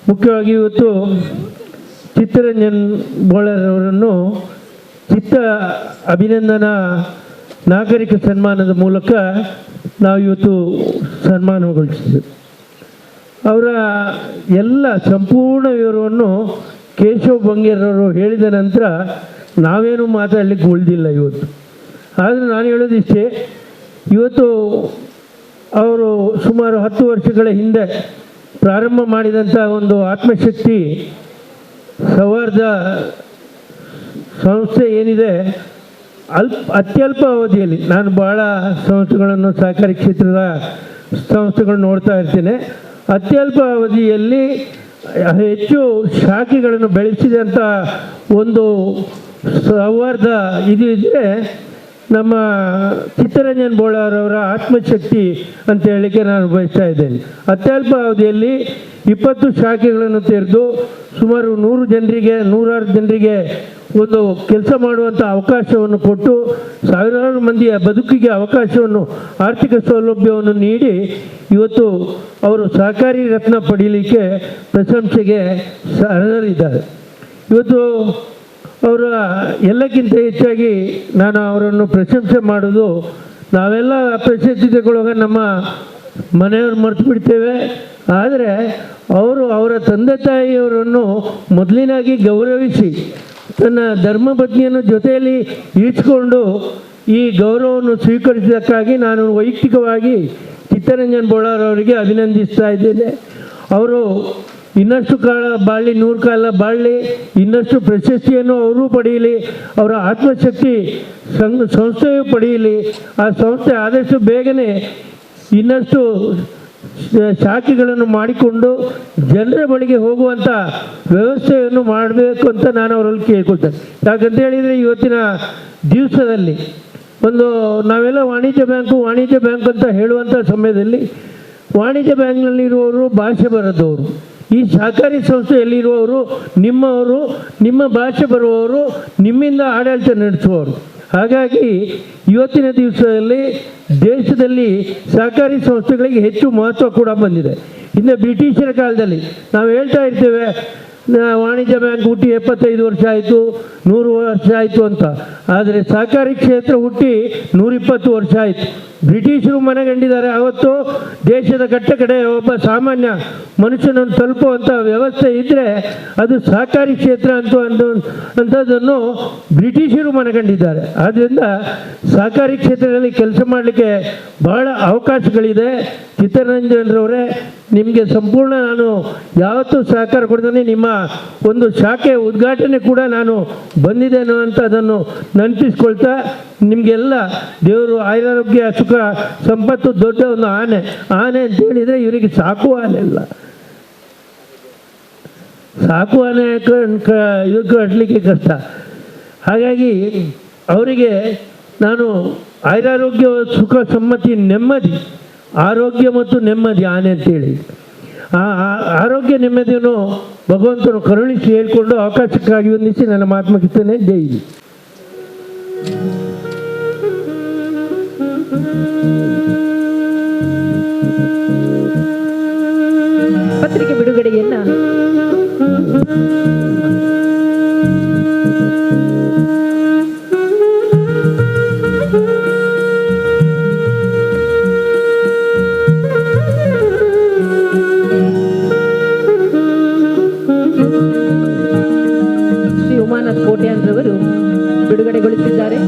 ಮುಖ್ಯವಾಗಿ ಇವತ್ತು ಚಿತ್ತರಂಜನ್ ಬೋಳಾರವರನ್ನು ಚಿತ್ತ ಅಭಿನಂದನಾ ನಾಗರಿಕ ಸನ್ಮಾನದ ಮೂಲಕ ನಾವು ಇವತ್ತು ಸನ್ಮಾನಗೊಳಿಸಿದ್ದೇವೆ. ಅವರ ಎಲ್ಲ ಸಂಪೂರ್ಣ ವಿವರವನ್ನು ಕೇಶವ ಬಂಗೇರವರು ಹೇಳಿದ ನಂತರ ನಾವೇನು ಮಾತಾಡಲಿಕ್ಕೆ ಉಳಿದಿಲ್ಲ ಇವತ್ತು. ಆದರೆ ನಾನು ಹೇಳೋದಿಷ್ಟೇ, ಇವತ್ತು ಅವರು ಸುಮಾರು 10 ವರ್ಷಗಳ ಹಿಂದೆ ಪ್ರಾರಂಭ ಮಾಡಿದಂಥ ಒಂದು ಆತ್ಮಶಕ್ತಿ ಸೌಹಾರ್ದ ಸಂಸ್ಥೆ ಏನಿದೆ, ಅತ್ಯಲ್ಪ ಅವಧಿಯಲ್ಲಿ, ನಾನು ಭಾಳ ಸಂಸ್ಥೆಗಳನ್ನು ಸಹಕಾರಿ ಕ್ಷೇತ್ರದ ಸಂಸ್ಥೆಗಳನ್ನು ನೋಡ್ತಾ ಇರ್ತೇನೆ, ಅತ್ಯಲ್ಪ ಅವಧಿಯಲ್ಲಿ ಹೆಚ್ಚು ಶಾಖೆಗಳನ್ನು ಬೆಳೆಸಿದಂಥ ಒಂದು ಸೌಹಾರ್ದ ಇದು ಇದ್ದರೆ ನಮ್ಮ ಚಿತ್ತರಂಜನ್ ಬೋಳಾರವರ ಆತ್ಮಶಕ್ತಿ ಅಂತ ಹೇಳಲಿಕ್ಕೆ ನಾನು ಬಯಸ್ತಾ ಇದ್ದೇನೆ. ಅತ್ಯಲ್ಪ ಅವಧಿಯಲ್ಲಿ 20 ಶಾಖೆಗಳನ್ನು ತೆರೆದು ಸುಮಾರು 100 ಜನರಿಗೆ, 100 ಜನರಿಗೆ ಒಂದು ಕೆಲಸ ಮಾಡುವಂಥ ಅವಕಾಶವನ್ನು ಕೊಟ್ಟು ಸಾವಿರಾರು ಮಂದಿಯ ಬದುಕಿಗೆ ಅವಕಾಶವನ್ನು, ಆರ್ಥಿಕ ಸೌಲಭ್ಯವನ್ನು ನೀಡಿ ಇವತ್ತು ಅವರು ಸಹಕಾರಿ ರತ್ನ ಪಡೀಲಿಕ್ಕೆ ಪ್ರಶಂಸೆಗೆ ಅರ್ಹರಿದ್ದಾರೆ. ಇವತ್ತು ಅವರ ಎಲ್ಲಕ್ಕಿಂತ ಹೆಚ್ಚಾಗಿ ನಾನು ಅವರನ್ನು ಪ್ರಶಂಸೆ ಮಾಡೋದು, ನಾವೆಲ್ಲ ಪ್ರಶಸ್ತಿ ತಗೊಳ್ಳುವಾಗ ನಮ್ಮ ಮನೆಯವ್ರು ಮರೆತು ಬಿಡ್ತೇವೆ, ಆದರೆ ಅವರು ಅವರ ತಂದೆ ತಾಯಿಯವರನ್ನು ಮೊದಲಿನಾಗಿ ಗೌರವಿಸಿ ತನ್ನ ಧರ್ಮಪತ್ನಿಯನ್ನು ಜೊತೆಯಲ್ಲಿ ಈಡ್ಸ್ಕೊಂಡು ಈ ಗೌರವವನ್ನು ಸ್ವೀಕರಿಸಿದ್ದಕ್ಕಾಗಿ ನಾನು ವೈಯಕ್ತಿಕವಾಗಿ ಚಿತ್ತರಂಜನ್ ಬೋಳಾರವರಿಗೆ ಅಭಿನಂದಿಸ್ತಾ ಇದ್ದೇನೆ. ಅವರು ಇನ್ನಷ್ಟು ಕಾಲ ಬಾಳಲಿ, 100 ಕಾಲ ಬಾಳಲಿ, ಇನ್ನಷ್ಟು ಪ್ರಶಸ್ತಿಯನ್ನು ಅವರು ಪಡೆಯಲಿ, ಅವರ ಆತ್ಮಶಕ್ತಿ ಸಂಸ್ಥೆಯು ಪಡೆಯಲಿ. ಆ ಸಂಸ್ಥೆ ಆದಷ್ಟು ಬೇಗನೆ ಇನ್ನಷ್ಟು ಶಾಖೆಗಳನ್ನು ಮಾಡಿಕೊಂಡು ಜನರ ಬಳಿಗೆ ಹೋಗುವಂಥ ವ್ಯವಸ್ಥೆಯನ್ನು ಮಾಡಬೇಕು ಅಂತ ನಾನು ಅವರಲ್ಲಿ ಕೇಳ್ಕೊಳ್ತೇನೆ. ಯಾಕಂತ ಹೇಳಿದರೆ ಇವತ್ತಿನ ದಿವಸದಲ್ಲಿ ಒಂದು ನಾವೆಲ್ಲ ವಾಣಿಜ್ಯ ಬ್ಯಾಂಕು ವಾಣಿಜ್ಯ ಬ್ಯಾಂಕ್ ಅಂತ ಹೇಳುವಂಥ ಸಮಯದಲ್ಲಿ ವಾಣಿಜ್ಯ ಬ್ಯಾಂಕ್ನಲ್ಲಿರುವವರು ಭಾಷೆ ಬರದವರು, ಈ ಸಹಕಾರಿ ಸಂಸ್ಥೆಯಲ್ಲಿರುವವರು ನಿಮ್ಮವರು, ನಿಮ್ಮ ಭಾಷೆ ಬರುವವರು, ನಿಮ್ಮಿಂದ ಆಡಳಿತ ನಡೆಸುವವರು. ಹಾಗಾಗಿ ಇವತ್ತಿನ ದಿವಸದಲ್ಲಿ ದೇಶದಲ್ಲಿ ಸಹಕಾರಿ ಸಂಸ್ಥೆಗಳಿಗೆ ಹೆಚ್ಚು ಮಹತ್ವ ಕೂಡ ಬಂದಿದೆ. ಹಿಂದೆ ಬ್ರಿಟಿಷರ ಕಾಲದಲ್ಲಿ ನಾವು ಹೇಳ್ತಾ ಇರ್ತೇವೆ, ವಾಣಿಜ್ಯ ಬ್ಯಾಂಕ್ ಹುಟ್ಟಿ 75 ವರ್ಷ ಆಯಿತು, 100 ವರ್ಷ ಆಯಿತು ಅಂತ. ಆದರೆ ಸಹಕಾರಿ ಕ್ಷೇತ್ರ ಹುಟ್ಟಿ 120 ವರ್ಷ ಆಯಿತು. ಬ್ರಿಟಿಷರು ಮನೆಗಂಡಿದ್ದಾರೆ. ಆವತ್ತು ದೇಶದ ಕಟ್ಟ ಕಡೆ ಒಬ್ಬ ಸಾಮಾನ್ಯ ಮನುಷ್ಯನನ್ನು ತಲುಪುವಂಥ ವ್ಯವಸ್ಥೆ ಇದ್ದರೆ ಅದು ಸಹಕಾರಿ ಕ್ಷೇತ್ರ ಅಂತ ಅಂಥದ್ದನ್ನು ಬ್ರಿಟಿಷರು ಮನೆಗಂಡಿದ್ದಾರೆ. ಆದ್ದರಿಂದ ಸಹಕಾರಿ ಕ್ಷೇತ್ರದಲ್ಲಿ ಕೆಲಸ ಮಾಡಲಿಕ್ಕೆ ಬಹಳ ಅವಕಾಶಗಳಿದೆ. ಚಿತ್ತರಂಜನ್ರವರೇ, ನಿಮಗೆ ಸಂಪೂರ್ಣ ನಾನು ಯಾವತ್ತೂ ಸಹಕಾರ ಕೊಡ್ತೇನೆ. ನಿಮ್ಮ ಒಂದು ಶಾಖೆ ಉದ್ಘಾಟನೆ ಕೂಡ ನಾನು ಬಂದಿದ್ದೇನೆ ಅಂತ ಅದನ್ನು ನೆನಪಿಸ್ಕೊಳ್ತಾ, ನಿಮಗೆಲ್ಲ ದೇವರು ಆಯುರಾರೋಗ್ಯ ಸುಖ ಸಂಪತ್ತು, ದೊಡ್ಡ ಒಂದು ಆನೆ ಆನೆ ಅಂತ ಹೇಳಿದರೆ ಇವರಿಗೆ ಸಾಕು ಆನೆ ಅಲ್ಲ, ಸಾಕು ಆನೆ ಇದಕ್ಕೆ ಕಟ್ಟಲಿಕ್ಕೆ ಕಷ್ಟ. ಹಾಗಾಗಿ ಅವರಿಗೆ ನಾನು ಆಯುರಾರೋಗ್ಯ ಸುಖ ಸಮ್ಮತಿ ನೆಮ್ಮದಿ, ಆರೋಗ್ಯ ಮತ್ತು ನೆಮ್ಮದಿ ಆನೆ ಅಂತೇಳಿ ಆ ಆರೋಗ್ಯ ನೆಮ್ಮದಿಯನ್ನು ಭಗವಂತನು ಕರುಣಿಸಿ ಹೇಳಿಕೊಂಡು ಅವಕಾಶಕ್ಕಾಗಿ ವಂದಿಸಿ ನನ್ನ ಮಾತು ಮುಗಿಸ್ತೇನೆ. ಜೈ ಹಿಂದ್. ಪತ್ರಿಕೆ ಬಿಡುಗಡೆಯನ್ನ ಶ್ರೀ ಉಮಾನಾಥ್ ಕೋಟ್ಯಾನ್ರವರು ಬಿಡುಗಡೆಗೊಳಿಸಿದ್ದಾರೆ.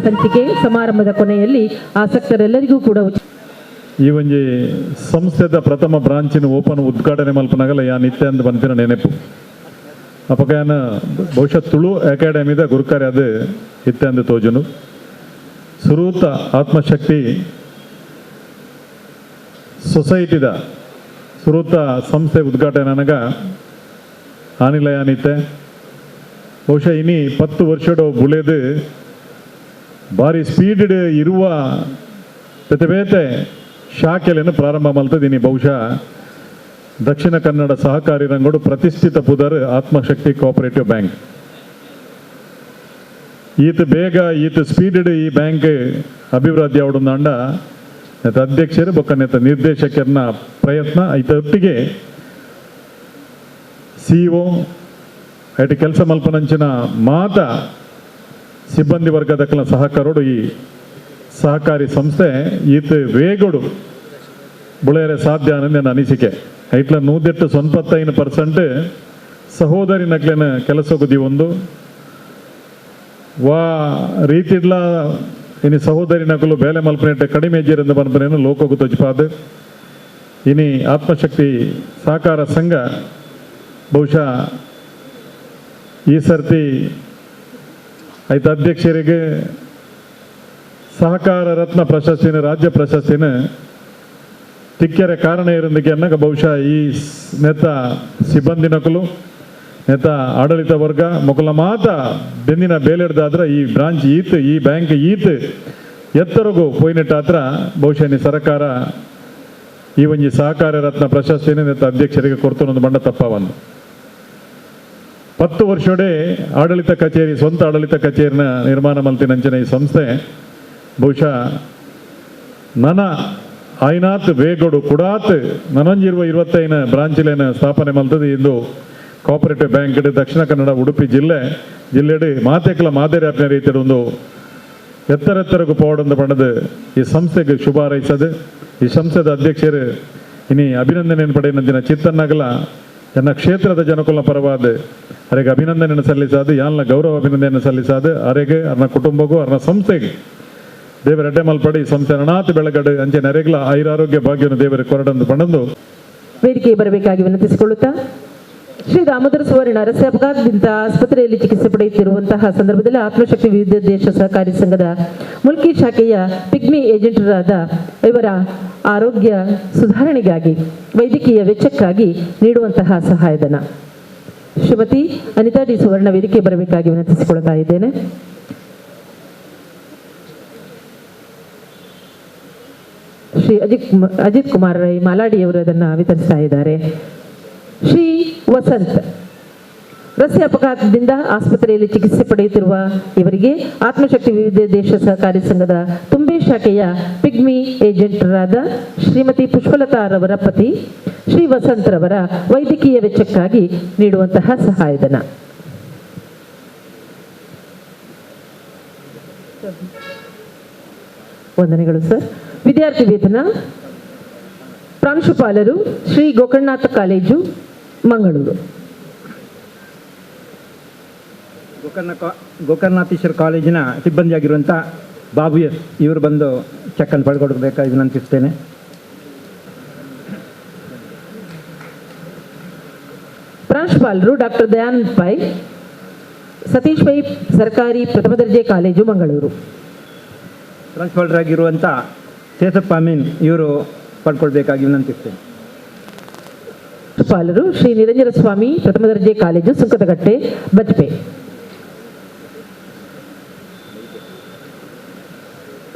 ಸಂಚಿಕೆ ಸಮಾರಂಭದ ಕೊನೆಯಲ್ಲಿ ಆಸಕ್ತರೆಲ್ಲರಿಗೂ ಕೂಡ ಈ ಒಂಜಿ ಸಂಸ್ಥೆದ ಪ್ರಥಮ ಬ್ರಾಂಚಿನ ಓಪನ್ ಉದ್ಘಾಟನೆ ಮಲ್ಪನಾಗಲ್ಲ ಯಾ ನಿತ್ಯ ಅಂದ್ ಪನ್ಪಿನ ನೆನಪು. ಅಪಗಾನ ಬಹುಶಃ ತುಳು ಅಕಾಡೆಮಿದ ಗುರುಕಾರ್ಯ ಅದು ಇತ್ತೆ ತೋಜುನು. ಸುರೂತ ಆತ್ಮಶಕ್ತಿ ಸೊಸೈಟಿದ ಸುರೂತ ಸಂಸ್ಥೆ ಉದ್ಘಾಟನೆ ನನಗ ಆನಿಲಯಾನಿತ್ತೆ. ಬಹುಶಃ ಇನಿ 10 ವರ್ಷಡು ಬುಳೆದು ಭಾರಿ ಸ್ಪೀಡ್ ಇರುವ ಬೇತೆ ಬೇತೆ ಶಾಖೆಗಳನ್ನು ಪ್ರಾರಂಭ ಮಲ್ತದೀನಿ. ಬಹುಶಃ ದಕ್ಷಿಣ ಕನ್ನಡ ಸಹಕಾರಿ ರಂಗೋಡು ಪ್ರತಿಷ್ಠಿತ ಪುದರ್ ಆತ್ಮಶಕ್ತಿ ಕೋಆಪರೇಟಿವ್ ಬ್ಯಾಂಕ್. ಈತ ಬೇಗ ಈತ ಸ್ಪೀಡ್ ಈ ಬ್ಯಾಂಕ್ ಅಭಿವೃದ್ಧಿ ಅವಡೊಂದಾಂಡ ನೆತ್ತ ಅಧ್ಯಕ್ಷರು ಬೊಕ್ಕ ನೆತ್ತ ನಿರ್ದೇಶಕರನ್ನ ಪ್ರಯತ್ನ ಐತೊಟ್ಟಿಗೆ ಸಿಇಒ ಐಟ ಕೆಲಸ ಮಲ್ಪನಂಚಿನ ಮಾತ ಸಿಬ್ಬಂದಿ ವರ್ಗದಕ್ಕಲ ಸಹಕಾರೋಡು ಈ ಸಹಕಾರಿ ಸಂಸ್ಥೆ ಈತ ವೇಗಡು ಬುಳೆಯರೆ ಸಾಧ್ಯ ಅನ್ನೋದು ನನ್ನ ಅನಿಸಿಕೆ. ಐಟ್ಲ 185% ಸಹೋದರಿ ನಕ್ಲೆನ ಕೆಲಸಗುದಿ ಒಂದು ವಾ ರೀತಿಡ್ಲ ಇನಿ ಸಹೋದರಿ ನಕಲು ಬೇಲೆ ಮಲ್ಪನೆಟ್ಟ ಕಡಿಮೆ ಜೀರಂದ ಪನ್ಪನೇನು ಲೋಕಗು ತೊಜ್ಪಾದ. ಇನಿ ಆತ್ಮಶಕ್ತಿ ಸಹಕಾರ ಸಂಘ ಬಹುಶಃ ಈ ಸರ್ತಿ ಐತ ಅಧ್ಯಕ್ಷರಿಗೆ ಸಹಕಾರ ರತ್ನ ಪ್ರಶಸ್ತಿನ ರಾಜ್ಯ ಪ್ರಶಸ್ತಿನ ತಿಕ್ಕೆರೆ ಕಾರಣ ಇರೋದಕ್ಕೆ ಅನ್ನಕ ಬಹುಶಃ ಈ ನೆತ್ತ ಸಿಬ್ಬಂದಿ ನಕಲು ನೆತ್ತ ಆಡಳಿತ ವರ್ಗ ಮೊಕಲ ಮಾತ ಬೆಂದಿನ ಬೇಲೆಡ್ದಾದ್ರೆ ಈ ಬ್ರಾಂಚ್ ಈತ್ ಈ ಬ್ಯಾಂಕ್ ಈತ್ ಎತ್ತರಗೂ ಪೋಯಿನೆಟ್ಟಾತ್ರ ಬಹುಶಃ ನೀ ಸರ್ಕಾರ ಈ ಒಂಜಿ ಸಹಕಾರ ರತ್ನ ಪ್ರಶಸ್ತಿನ ನೆತ್ತ ಅಧ್ಯಕ್ಷರಿಗೆ ಕೊಡ್ತನೊಂದು ಬಂಡ ತಪ್ಪವನ್ನು. 10 ವರ್ಷೋಡೆ ಆಡಳಿತ ಕಚೇರಿ ಸ್ವಂತ ಆಡಳಿತ ಕಚೇರಿನ ನಿರ್ಮಾಣ ಮಲ್ತಿನಂಚಿನ ಈ ಸಂಸ್ಥೆ ಬಹುಶಃ ನನ್ನ ಐನಾತ್ ವೇಗೋಡು ಕುಡಾತ್ ನನಂಜಿರುವ 25 ಬ್ರಾಂಚ್ಲೇನ ಸ್ಥಾಪನೆ ಮಲ್ತದೆ. ಇಂದು ಕೋಆಪರೇಟಿವ್ ಬ್ಯಾಂಕ್ ದಕ್ಷಿಣ ಕನ್ನಡ ಉಡುಪಿ ಜಿಲ್ಲೆಡು ಮಾತೆಕಲ ಮಾದರಿ ಅಪ್ಪಿನ ರೀತಿಯ ಒಂದು ಎತ್ತರೆತ್ತರಗೂ ಪೋಡೊಂದು ಪಡೆದು ಈ ಸಂಸ್ಥೆಗೆ ಶುಭ ಹಾರೈಸದು. ಈ ಸಂಸ್ಥೆದ ಅಧ್ಯಕ್ಷರು ಇನಿ ಅಭಿನಂದನೆಯನ್ನು ಪಡೆಯನಂದಿನ ಚಿತ್ತನ್ನಾಗಲ ಎನ್ನ ಕ್ಷೇತ್ರದ ಜನಕುಲ ಪರವಾದ ಅರೆಗೆ ಅಭಿನಂದನೆಯನ್ನು ಸಲ್ಲಿಸಾದು, ಯಾಲ್ನ ಗೌರವ ಅಭಿನಂದನೆಯನ್ನು ಸಲ್ಲಿಸಾದು ಅರೆಗೆ ಅರ್ನ ಕುಟುಂಬಗೂ ಅರ್ನ ಸಂಸ್ಥೆಗೆ ದೇವರ ಎಡ್ಡೆ ಮಲ್ಪಡಿ ಸಂಸ್ಥೆ ಅನಾಥ ಬೆಳಗಡು ಅಂಚೆ ನೆರೆಗ್ಲ ಐರಾರೋಗ್ಯ ಭಾಗ್ಯವನ್ನು ದೇವರ ಕೊರಡಂದು ಪಡೆದು ವೇದಿಕೆಗೆ ಬರಬೇಕಾಗಿ ವಿನಂತಿಸಿಕೊಳ್ಳುತ್ತಾ ಶ್ರೀ ದಾಮೋದರ ಸುವರ್ಣ ರಸ್ತೆ ಅಪಘಾತದಿಂದ ಆಸ್ಪತ್ರೆಯಲ್ಲಿ ಚಿಕಿತ್ಸೆ ಪಡೆಯುತ್ತಿರುವಂತಹ ಸಂದರ್ಭದಲ್ಲಿ ಆತ್ಮಶಕ್ತಿ ವಿವಿಧ ದೇಶ ಸಹಕಾರಿ ಸಂಘದ ಮುಲ್ಕಿ ಶಾಖೆಯ ಪಿಗ್ಮಿ ಏಜೆಂಟರಾದ ಇವರ ಆರೋಗ್ಯ ಸುಧಾರಣೆಗಾಗಿ ವೈದ್ಯಕೀಯ ವೆಚ್ಚಕ್ಕಾಗಿ ನೀಡುವಂತಹ ಸಹಾಯಧನ ಶ್ರೀಮತಿ ಅನಿತಾ ಡಿ ಸುವರ್ಣ ವೇದಿಕೆ ಬರಬೇಕಾಗಿ ವಿನಂತಿಸಿಕೊಳ್ತಾ ಇದ್ದೇನೆ. ಶ್ರೀ ಅಜಿತ್ ಕುಮಾರ್ ರೈ ಮಾಲಾಡಿಯವರು ಅದನ್ನು ವಿತರಿಸ್ತಾ ಇದ್ದಾರೆ. ಶ್ರೀ ವಸಂತ್ ರಸ್ತೆ ಅಪಘಾತದಿಂದ ಆಸ್ಪತ್ರೆಯಲ್ಲಿ ಚಿಕಿತ್ಸೆ ಪಡೆಯುತ್ತಿರುವ ಇವರಿಗೆ ಆತ್ಮಶಕ್ತಿ ವಿವಿಧ ದೇಶ ಸಹಕಾರಿ ಸಂಘದ ತುಂಬೆ ಶಾಖೆಯ ಪಿಗ್ಮಿ ಏಜೆಂಟರಾದ ಶ್ರೀಮತಿ ಪುಷ್ಪಲತಾರವರ ಪತಿ ಶ್ರೀ ವಸಂತರವರ ವೈದ್ಯಕೀಯ ವೆಚ್ಚಕ್ಕಾಗಿ ನೀಡುವಂತಹ ಸಹಾಯಧನ. ವಂದನೆಗಳು ಸರ್. ವಿದ್ಯಾರ್ಥಿ ವೇತನ ಪ್ರಾಂಶುಪಾಲರು ಶ್ರೀ ಗೋಕರ್ಣನಾಥ ಕಾಲೇಜು ಮಂಗಳೂರು. ಗೋಕರ್ಣನಾಥೇಶ್ವರ ಕಾಲೇಜಿನ ಸಿಬ್ಬಂದಿಯಾಗಿರುವಂಥ ಬಾಬು ಎಸ್ ಇವರು ಬಂದು ಚೆಕ್ಕನ್ನು ಪಡೆದುಕೊಡ್ಬೇಕಾಗಿ ವಿನಂತಿಸ್ತೇನೆ. ಪ್ರಾಂಶುಪಾಲರು ಡಾಕ್ಟರ್ ದಯಾನಂದ್ ಪೈ, ಸತೀಶ್ ಪೈ ಸರ್ಕಾರಿ ಪ್ರಥಮ ದರ್ಜೆ ಕಾಲೇಜು ಮಂಗಳೂರು. ಪ್ರಾಂಶುಪಾಲರಾಗಿರುವಂಥ ಶೇಷಪ್ಪ ಅಮೀನ್ ಇವರು ಪಡ್ಕೊಳ್ಬೇಕಾಗಿ ವಿನಂತಿಸ್ತೇನೆ. ಪ್ರಾಂಶುಪಾಲರು ಶ್ರೀ ನಿರಂಜನ ಸ್ವಾಮಿ ಪ್ರಥಮ ದರ್ಜೆ college Sunkadakatte Bajpe.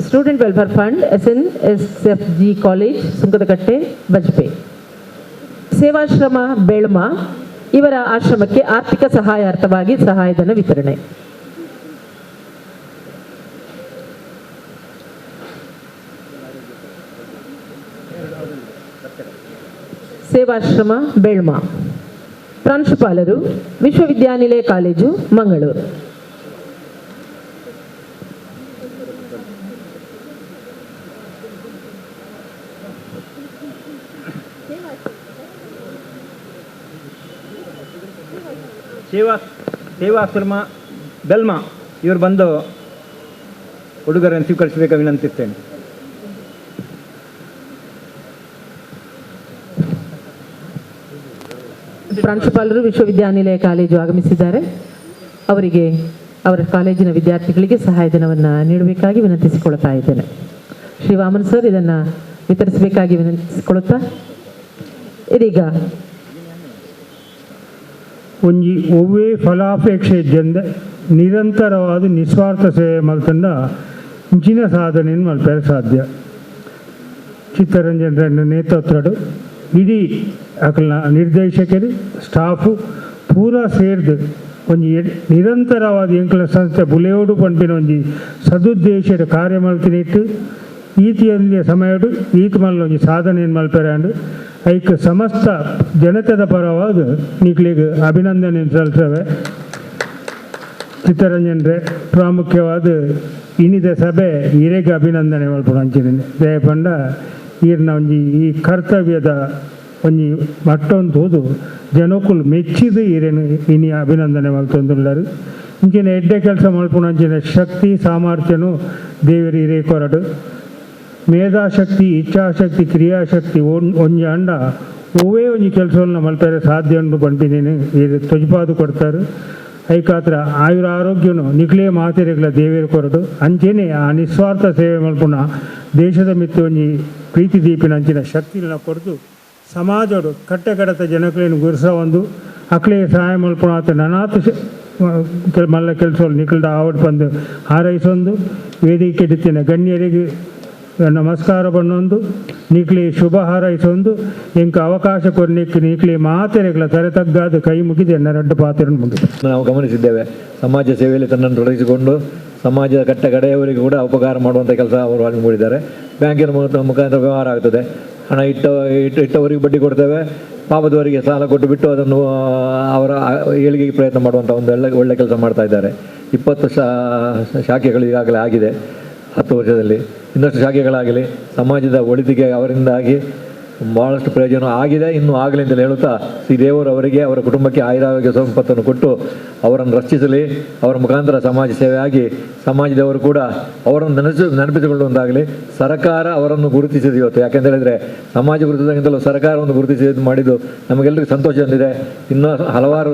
Student welfare fund SNSFG college Sunkadakatte Bajpe. Sevashrama Belma ಇವರ ಆಶ್ರಮಕ್ಕೆ ಆರ್ಥಿಕ ಸಹಾಯಾರ್ಥವಾಗಿ ಸಹಾಯಧನ ವಿತರಣೆ. ಸೇವಾಶ್ರಮ ಬೆಳ್ಮ. ಪ್ರಾಂಶುಪಾಲರು ವಿಶ್ವವಿದ್ಯಾನಿಲಯ ಕಾಲೇಜು ಮಂಗಳೂರು. ಸೇವಾಶ್ರಮ ಬೆಲ್ಮ ಇವರು ಬಂದು ಉಡುಗೊರೆಯನ್ನು ಸ್ವೀಕರಿಸಬೇಕು ವಿನಂತಿಸ್ತೇನೆ. ಪ್ರಾಂಶುಪಾಲರು ವಿಶ್ವವಿದ್ಯಾನಿಲಯ ಕಾಲೇಜು ಆಗಮಿಸಿದ್ದಾರೆ. ಅವರಿಗೆ ಅವರ ಕಾಲೇಜಿನ ವಿದ್ಯಾರ್ಥಿಗಳಿಗೆ ಸಹಾಯಧನವನ್ನು ನೀಡಬೇಕಾಗಿ ವಿನಂತಿಸಿಕೊಳ್ತಾ ಇದ್ದೇನೆ. ಶ್ರೀ ವಾಮನ್ ಸರ್ ಇದನ್ನು ವಿತರಿಸಬೇಕಾಗಿ ವಿನಂತಿಸಿಕೊಳ್ಳುತ್ತಾ ಇದೀಗ ಒಂಜಿ ಒವ್ವೇ ಫಲಾಪೇಕ್ಷೆ ಇದ್ದಂದ ನಿರಂತರವಾದ ನಿಸ್ವಾರ್ಥ ಸೇವೆ ಮಲ್ತಂಡ ಇಂಚಿನ ಸಾಧನೆಯನ್ನು ಮಲ್ಪೆರೆ ಸಾಧ್ಯ. ಚಿತ್ತರಂಜನ್ ರೆಡ್ಡಿ ನೇತೃತ್ವಡು ಇಡೀ ಅಕಲ್ನ ನಿರ್ದೇಶಕರು ಸ್ಟಾಫು ಪೂರಾ ಸೇರ್ದು ಒಂಜಿ ನಿರಂತರವಾದ ಎಂಕಲ ಸಂಸ್ಥೆ ಬುಲೆಯೋಡು ಪನ್ಪಿನ ಒಂಜಿ ಸದುದ್ದೇಶದ ಕಾರ್ಯ ಮಲ್ತಿನಿಟ್ಟು ಈತಿಯಲ್ಲಿ ಸಮಯಡು ಈತ ಮಲ್ಲ ಒಂಜಿ ಸಾಧನೆಯನ್ನು ಮಲ್ಪೆರೆ ಐಕ್ ಸಮಸ್ತ ಜನತೆದ ಪರವಾದ ನಿಕ್ಲಿಗೆ ಅಭಿನಂದನೆ ಸಲ್ಲಿಸವೆ. ಚಿತ್ತರಂಜನ್ರೆ ಪ್ರಾಮುಖ್ಯವಾದ ಇನಿದ ಸಭೆ ಹಿರೇಗೆ ಅಭಿನಂದನೆ ಮಲ್ಪುಣ ಅಂಚಿನ ದಯಪಂಡ ಈರ್ನ ಒಂಜಿ ಈ ಕರ್ತವ್ಯದ ಒಂಜಿ ಮಟ್ಟೊಂದು ಹೋದು ಜನಕ್ಕುಲು ಮೆಚ್ಚಿದು ಈರೇನು ಇನಿ ಅಭಿನಂದನೆ ಮಲ್ತೊಂದುಲ್ಲರು. ಇಂಚಿನ ಎಡ್ಡೆ ಕೆಲಸ ಮಲ್ಪುಣ ಅಂಚಿನ ಶಕ್ತಿ ಸಾಮರ್ಥ್ಯನು ದೇವರು ಹಿರೇ ಕೊರಡು. ಮೇಧಾಶಕ್ತಿ ಇಚ್ಛಾಶಕ್ತಿ ಕ್ರಿಯಾಶಕ್ತಿ ಒಂಜಿ ಅಂಡ ಒವ್ವೇ ಒಂಜಿ ಕೆಲಸವನ್ನು ಮಲ್ಪೆರೆ ಸಾಧ್ಯ ಉಂಡು ಪನ್ಪಿನೇನು ಇದು ತೊಜಪಾದು ಕೊಡ್ತಾರೆ. ಐಕಾತ್ರ ಆಯುರ ಆರೋಗ್ಯನು ನಿಕ್ಲೇ ಮಾತೆರೆಗ್ಲ ದೇವೇರು ಕೊರಡು. ಅಂಚೆನೆ ಆ ನಿಸ್ವಾರ್ಥ ಸೇವೆ ಮಲ್ಪುಣ ದೇಶದ ಮಿತ್ತು ಒಂಜಿ ಪ್ರೀತಿ ದೀಪಿನ ಅಂಚಿನ ಶಕ್ತಿನ ಕೊರದು ಸಮಾಜಡು ಕಟ್ಟಕಡತ ಜನಕ್ಲೇನು ಗುರುಸ ಒಂದು ಅಕ್ಲೇ ಸಹಾಯ ಮಲ್ಪುಣ ಆತ ನನಾತು ಮಲ್ಲ ಕೆಲಸ ನಿಖಲ್ದ ಆವಡ್ ಬಂದು ಹಾರೈಸೊಂದು ವೇದಿಕೆ ದಿತ್ತಿನ ಗಣ್ಯರಿಗೆ ನಮಸ್ಕಾರ ಬಣ್ಣೊಂದು ನಿಕ್ಲಿ ಶುಭ ಹಾರೈಸೊಂದು ಎಂಕ ಅವಕಾಶ ಕೊರ್ನಿಕ್ ನಿಕ್ಲಿ ಮಾತೆರೆಗಳ ತರೆ ತಗ್ಗಾದ ಕೈ ಮುಗಿದೆ ರಡ್ಡು ಪಾತ್ರ ಮುಗಿದೆ. ನಾವು ಗಮನಿಸಿದ್ದೇವೆ, ಸಮಾಜ ಸೇವೆಯಲ್ಲಿ ತನ್ನನ್ನು ತೊಡಗಿಸಿಕೊಂಡು ಸಮಾಜದ ಕಟ್ಟ ಕಡೆಯವರಿಗೆ ಕೂಡ ಉಪಕಾರ ಮಾಡುವಂಥ ಕೆಲಸ ಅವರು ಹಮ್ಮಿಕೊಂಡಿದ್ದಾರೆ. ಬ್ಯಾಂಕಿನ ಮುಖಾಂತರ ವ್ಯವಹಾರ ಆಗ್ತದೆ. ಹಣ ಇಟ್ಟವರಿಗೆ ಬಡ್ಡಿ ಕೊಡ್ತೇವೆ, ಪಾಪದವರಿಗೆ ಸಾಲ ಕೊಟ್ಟು ಬಿಟ್ಟು ಅದನ್ನು ಅವರ ಏಳಿಗೆಗೆ ಪ್ರಯತ್ನ ಮಾಡುವಂಥ ಒಂದು ಒಳ್ಳೆ ಕೆಲಸ ಮಾಡ್ತಾ ಇದ್ದಾರೆ. 20 ಶಾಖೆಗಳು ಈಗಾಗಲೇ ಆಗಿದೆ 10 ವರ್ಷದಲ್ಲಿ. ಇನ್ನಷ್ಟು ಶಾಖೆಗಳಾಗಲಿ, ಸಮಾಜದ ಒಳಿತಿಗೆ ಅವರಿಂದಾಗಿ ಭಾಳಷ್ಟು ಪ್ರಯೋಜನ ಆಗಿದೆ, ಇನ್ನೂ ಆಗಲಿ ಅಂತೇಳಿ ಹೇಳುತ್ತಾ ಶ್ರೀ ದೇವರು ಅವರಿಗೆ ಅವರ ಕುಟುಂಬಕ್ಕೆ ಆಯುರಾರೋಗ್ಯ ಸಂಪತ್ತನ್ನು ಕೊಟ್ಟು ಅವರನ್ನು ರಕ್ಷಿಸಲಿ, ಅವರ ಮುಖಾಂತರ ಸಮಾಜ ಸೇವೆಯಾಗಿ ಸಮಾಜದವರು ಕೂಡ ಅವರನ್ನು ನೆನಪಿಸಿಕೊಳ್ಳುವಂತಾಗಲಿ. ಸರ್ಕಾರ ಅವರನ್ನು ಗುರುತಿಸಿದೆ ಇವತ್ತು, ಯಾಕೆಂತ ಹೇಳಿದರೆ ಸಮಾಜ ಗುರುತಿಸಿದಂತಲೂ ಸರ್ಕಾರವನ್ನು ಗುರುತಿಸಿ ಇದು ಮಾಡಿದ್ದು ನಮಗೆಲ್ಲರಿಗೂ ಸಂತೋಷ ತಂದಿದೆ. ಇನ್ನೂ ಹಲವಾರು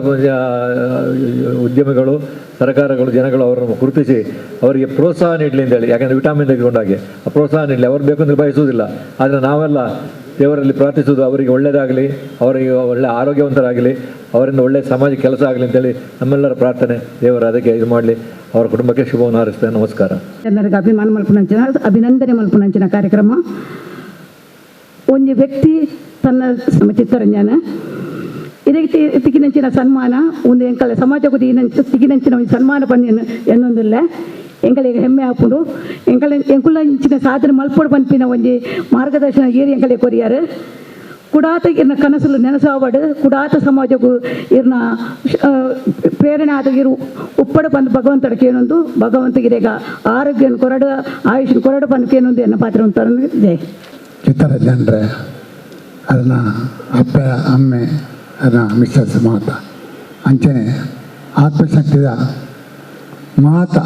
ಉದ್ಯಮಿಗಳು, ಸರ್ಕಾರಗಳು, ಜನಗಳು ಅವರನ್ನು ಗುರುತಿಸಿ ಅವರಿಗೆ ಪ್ರೋತ್ಸಾಹ ನೀಡಲಿ ಅಂತೇಳಿ, ಯಾಕೆಂದರೆ ವಿಟಾಮಿನ್ ತೆಗೆದುಕೊಂಡಾಗೆ ಆ ಪ್ರೋತ್ಸಾಹ ನೀಡಲಿ. ಅವರು ಬೇಕು ಅಂದರೆ ಬಯಸುವುದಿಲ್ಲ, ಆದರೆ ನಾವೆಲ್ಲ ದೇವರಲ್ಲಿ ಪ್ರಾರ್ಥಿಸುವುದು ಅವರಿಗೆ ಒಳ್ಳೆಯದಾಗಲಿ, ಅವರಿಗೆ ಒಳ್ಳೆಯ ಆರೋಗ್ಯವಂತರಾಗಲಿ, ಅವರಿಂದ ಒಳ್ಳೆಯ ಸಮಾಜ ಕೆಲಸ ಆಗಲಿ ಅಂತೇಳಿ ನಮ್ಮೆಲ್ಲರ ಪ್ರಾರ್ಥನೆ. ದೇವರು ಅದಕ್ಕೆ ಇದು ಮಾಡಲಿ, ಅವರ ಕುಟುಂಬಕ್ಕೆ ಶುಭವನ್ನು ಹಾರೈಸ್ತೇನೆ. ನಮಸ್ಕಾರ. ಜನರಿಗೆ ಅಭಿಮಾನ ಮಲ್ಪುನಂಚಿನ ಅಭಿನಂದನೆ ಮಲ್ಪುನಂಚಿನ ಕಾರ್ಯಕ್ರಮ. ಒಂದು ವ್ಯಕ್ತಿ ತನ್ನ ಚಿತ್ತರಂಜನ ಇದಕ್ಕೆ ತಿಕ್ಕಿನಂಚಿನ ಸನ್ಮಾನ ಒಂದು ಎಂಕಲ ಸಮಾಜಕ್ಕೂ ತಿಕ್ಕಿನಂಚಿನ ಒಂದು ಸನ್ಮಾನ ಪನ್ನಿ ಎನ್ನೊಂದಿಲ್ಲ ಎಂಕಲಿಗೆ ಹೆಮ್ಮೆ ಆಪುಂಡು. ಎಂಕಲ ಎಂಕುಲ ಇಂಚಿನ ಸಾಧನೆ ಮಲ್ಪೋಡು ಪನ್ಪಿನ ಒಂಜಿ ಮಾರ್ಗದರ್ಶನ ಏರಿ ಎಂಕಲೆ ಕೊರಿಯಾರು. ಕುಡಾತ ಇರ್ನ ಕನಸುಲು ನೆನಸಾವಡು, ಕುಡಾತ ಸಮಾಜಕ್ಕೂ ಇರ್ನ ಪ್ರೇರಣೆ ಆದ ಇರು ಉಪ್ಪಡು ಬಂದು ಭಗವಂತಡಕ್ಕೆ ಏನೊಂದು ಭಗವಂತಗಿರೇಗ ಆರೋಗ್ಯನ ಕೊರಡು ಆಯುಷ್ನ ಕೊರಡು ಪನ್ಕೇನೊಂದು ಎನ್ನ ಪಾತ್ರ ಉಂಟು. ಜೈ ಚಿತ್ತರಂಜನ್ರೆ ಅದನ್ನ ಅಪ್ಪ ಅಮ್ಮೆ ಅದನ್ನ ಮಿಸ್ಸಸ್ ಮಾತ ಅಂಚನೆ ಆತ್ಮಶಕ್ತಿದ ಮಾತ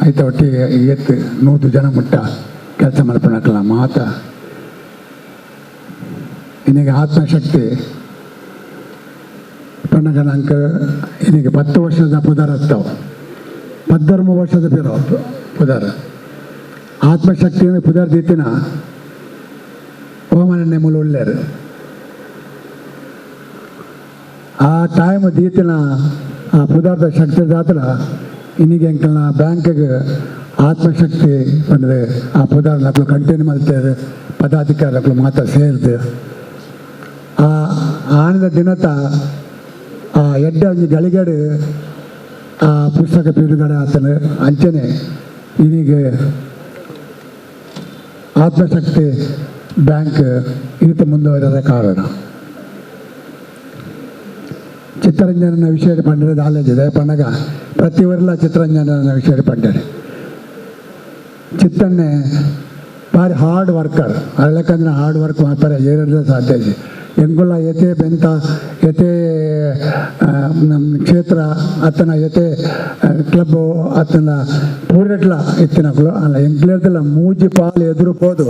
ಐತ ಒಟ್ಟಿಗೆ ಎತ್ತು 100 ಜನ ಮುಟ್ಟ ಕೆಲಸ ಮಲ್ಪಣಕ್ಕಲ್ಲ ಮಾತ ಇನ್ನೀಗ ಆತ್ಮಶಕ್ತಿ ಪಣ್ಣಗಣಂಕ ಇನ್ನೀಗ 10 ವರ್ಷದ ಪುದಾರ ಹತ್ತಾವ 13 ವರ್ಷದ ಪಿರೋ ಪುದಾರ ಆತ್ಮಶಕ್ತಿ ಅಂದರೆ ಪುದಾರ ದೀತಿನ ಓಮನನ್ನೇ ಮೂಲ ಒಳ್ಳೆಯರು ಆ ಟೈಮ್ ದೀತಿನ ಆ ಪುದಾರ್ಥ ಶಕ್ತಿ ದಾತಲ ಇನ್ನೀಗ ಎಂಕಲ್ನ ಬ್ಯಾಂಕಿಗೆ ಆತ್ಮಶಕ್ತಿ ಬಂದರೆ ಆ ಪುದಾರ್ ನಕ್ಲು ಕಂಟಿನ್ಯೂ ಮಾಡ್ತಾರೆ ಪದಾಧಿಕಾರಿಗಳು ಮಾತ್ರ ಸೇರಿದು ಆ ಆನಂದ ದಿನತ ಆ ಎಡ್ಡೆ ಒಂಜಿ ಗಳಿಗೆಡು ಆ ಪುಸ್ತಕ ಬಿಡುಗಡೆ ಆತನ ಅಂಚನೆ ಇನ್ನೀಗ ಆತ್ಮಶಕ್ತಿ ಬ್ಯಾಂಕ್ ಈತ ಮುಂದುವರೆದ ಕಾರಣ ಚಿತ್ತರಂಜನ ವಿಷಯ ಪಂಡರೆ ದಾಲೇಜಿದೆ ಪಣ್ಣಗ ಪ್ರತಿ ವರ್ಲ ಚಿತ್ತರಂಜನ ವಿಷಯ ಪಂಡರೆ ಚಿತ್ತನ್ನೇ ಭಾರಿ ಹಾರ್ಡ್ ವರ್ಕರ್ ಅಳಕಂದ್ರೆ ಹಾರ್ಡ್ ವರ್ಕ್ ಮಾಡ್ತಾರೆ ಏರಿದ್ರೆ ಸಾಧ್ಯ ಇದೆ. ಎಂಕುಲ ಯತೆ ಬೆಂತ ಯತೆ ಕ್ಷೇತ್ರ ಅತ್ತನ ಯತೆ ಕ್ಲಬ್ ಅತ್ತನ ಪೂರೆಟ್ಲ ಇತ್ತಿನಕುಲು ಅಲ್ಲ ಎಂಕ್ಲೇರ್ದಲ್ಲ ಮೂಜಿ ಪಾಲು ಎದುರು ಪೋದು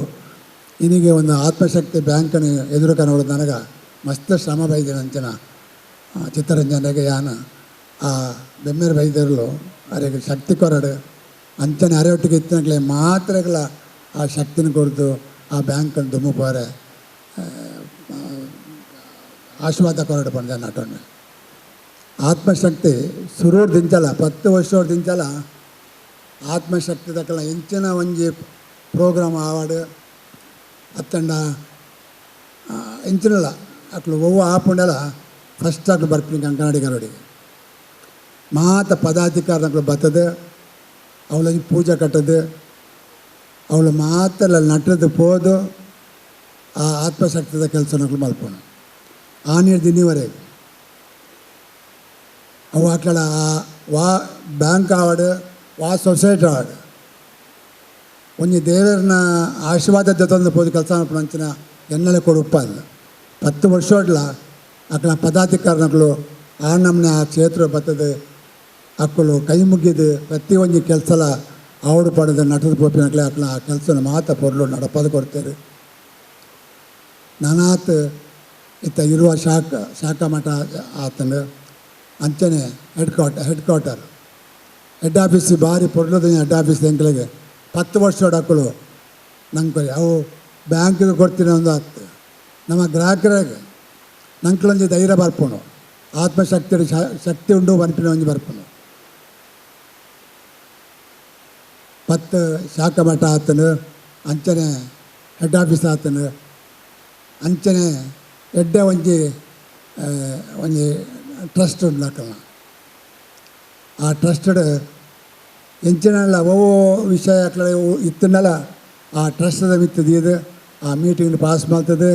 ಇನ್ನಿಗೆ ಒಂದು ಆತ್ಮಶಕ್ತಿ ಬ್ಯಾಂಕನ್ನು ಎದುರು ಕನವಳು ನನಗೆ ಮಸ್ತ್ ಶ್ರಮ ಬೈದಿನ ಅಂಚಿನ ಚಿತ್ತರಂಜನೆಗೆ ಯಾನ ಆ ಬೆಮ್ಮೇರು ಬೈದಿರಲು ಅರೆಗೆ ಶಕ್ತಿ ಕೊರಡು ಅಂಚನೆ ಅರೆ ಒಟ್ಟಿಗೆ ಇತ್ತಿನಕ್ಲೆ ಮಾತ್ರೆಗಳ ಆ ಶಕ್ತಿನ ಕೊರತು ಆ ಬ್ಯಾಂಕನ್ನು ದುಮ್ಮು ಪೋರೆ ಆಶೀರ್ವಾದ ಕೊರಡು ಬಂದೆ ನಾಟೊಂಡು. ಆತ್ಮಶಕ್ತಿ ಸುರೂರು ದಿಂಚಲ 10 ವರ್ಷ ದಿಂಚಲ ಆತ್ಮಶಕ್ತಿ ದಕ್ಕಲ ಎಂಚಿನ ಒಂಜಿ ಪ್ರೋಗ್ರಾಮ್ ಆವಾಡು ಅತ್ತಂಡ ಎಂಚಿನಲ್ಲ ಅಕ್ಲು ಒವ್ವು ಆಪುಂಡಲ ಫಸ್ಟ್ ಅಕ್ಲು ಬರ್ಪಿನಿ ಕಂಕನಾಡಿಗರೊಡಿಗೆ ಮಾತ ಪದಾಧಿಕಾರಿನಕ್ಲು ಬತ್ತದು ಅವಳೊಂಜಿ ಪೂಜೆ ಕಟ್ಟದು ಅವಳು ಮಾತೆಲ್ಲ ನಟದು ಪೋದು ಆ ಆತ್ಮಶಕ್ತಿದ ಕೆಲಸನಕ್ಲು ಮಲ್ಪೋಣ ಆ ನೀರು ದಿನಿವರೆಗೆ ಅವು ಅಕ್ಲ ವಾ ಬ್ಯಾಂಕ್ ಆವಡು ವಾ ಸೊಸೈಟಿ ಆವಡು ಒಂಜಿ ದೇವರನ್ನ ಆಶೀರ್ವಾದ ಜೊತೆ ಪೋದು ಕೆಲಸ ಅಂಚಿನ ಎನ್ನಲೆ ಕೊಡುಪ್ಪ ಅಂದ 10 ವರ್ಷ ಅಕ್ಲ ಪದಾಧಿಕಾರಿನಕ್ಲು ಆ ನಮ್ಮನೆ ಆ ಕ್ಷೇತ್ರ ಬತ್ತದು ಅಕ್ಕಲು ಕೈ ಮುಗಿದು ಪ್ರತಿ ಒಂಜಿ ಕೆಲಸಲ ಆವಡು ಪಡೆದು ನಟದ ಪೋಪಿನಕ್ಲೆ ಅಕ್ಲ ಆ ಕೆಲಸನ ಮಾತ ಪೊರ್ಲು ನಡಪದು ಕೊಡ್ತಾರೆ. ನಾನಾತ್ ಇತ್ತ ಇರುವ ಶಾಖಾ ಮಠ ಆತಂಡು ಅಂಚನೆ ಹೆಡ್ ಕ್ವಾರ್ಟರ್ ಹೆಡ್ ಆಫೀಸ್ ಭಾರಿ ಪೊರ್ಲದ ಹೆಡ್ ಆಫೀಸ್ ಎಂಕ್ಲೆಗೆ 10 ವರ್ಷ ಅಕ್ಕಳು ನಂಗೆ ಅವು ಬ್ಯಾಂಕಿಗೆ ಕೊಡ್ತೀನಿ ಒಂದು ಆಗ್ತದೆ ನಮ್ಮ ಗ್ರಾಹಕರಿಗೆ ನಂಕ್ಲೊಂಜಿ ಧೈರ್ಯ ಬರ್ಪುಂಡು ಆತ್ಮಶಕ್ತಿ ಶಕ್ತಿ ಉಂಡು ಬರ್ಪಿನ ಒಂಜಿ ಬರ್ಪುಂಡು. 10 ಶಾಖಾ ಮಠ ಆತನು ಅಂಚನೆ ಹೆಡ್ ಆಫೀಸ್ ಆತನು ಅಂಚನೆ ಎಡ್ಡೆ ಒಂಜಿ ಒಂಜಿ ಟ್ರಸ್ಟ್ ಉಂಡು ಅಕ್ಕಲ್ನ ಆ ಟ್ರಸ್ಟಡ್ ಎಂಚಿನಲ್ಲ ಒವ್ವು ವಿಷಯ ಅಕ್ಲ ಇತ್ತನಲ್ಲ ಆ ಟ್ರಸ್ಟದ ಮಿತ್ತದೀದು ಆ ಮೀಟಿಂಗ್ ಪಾಸ್ ಮಾಡ್ತದೆ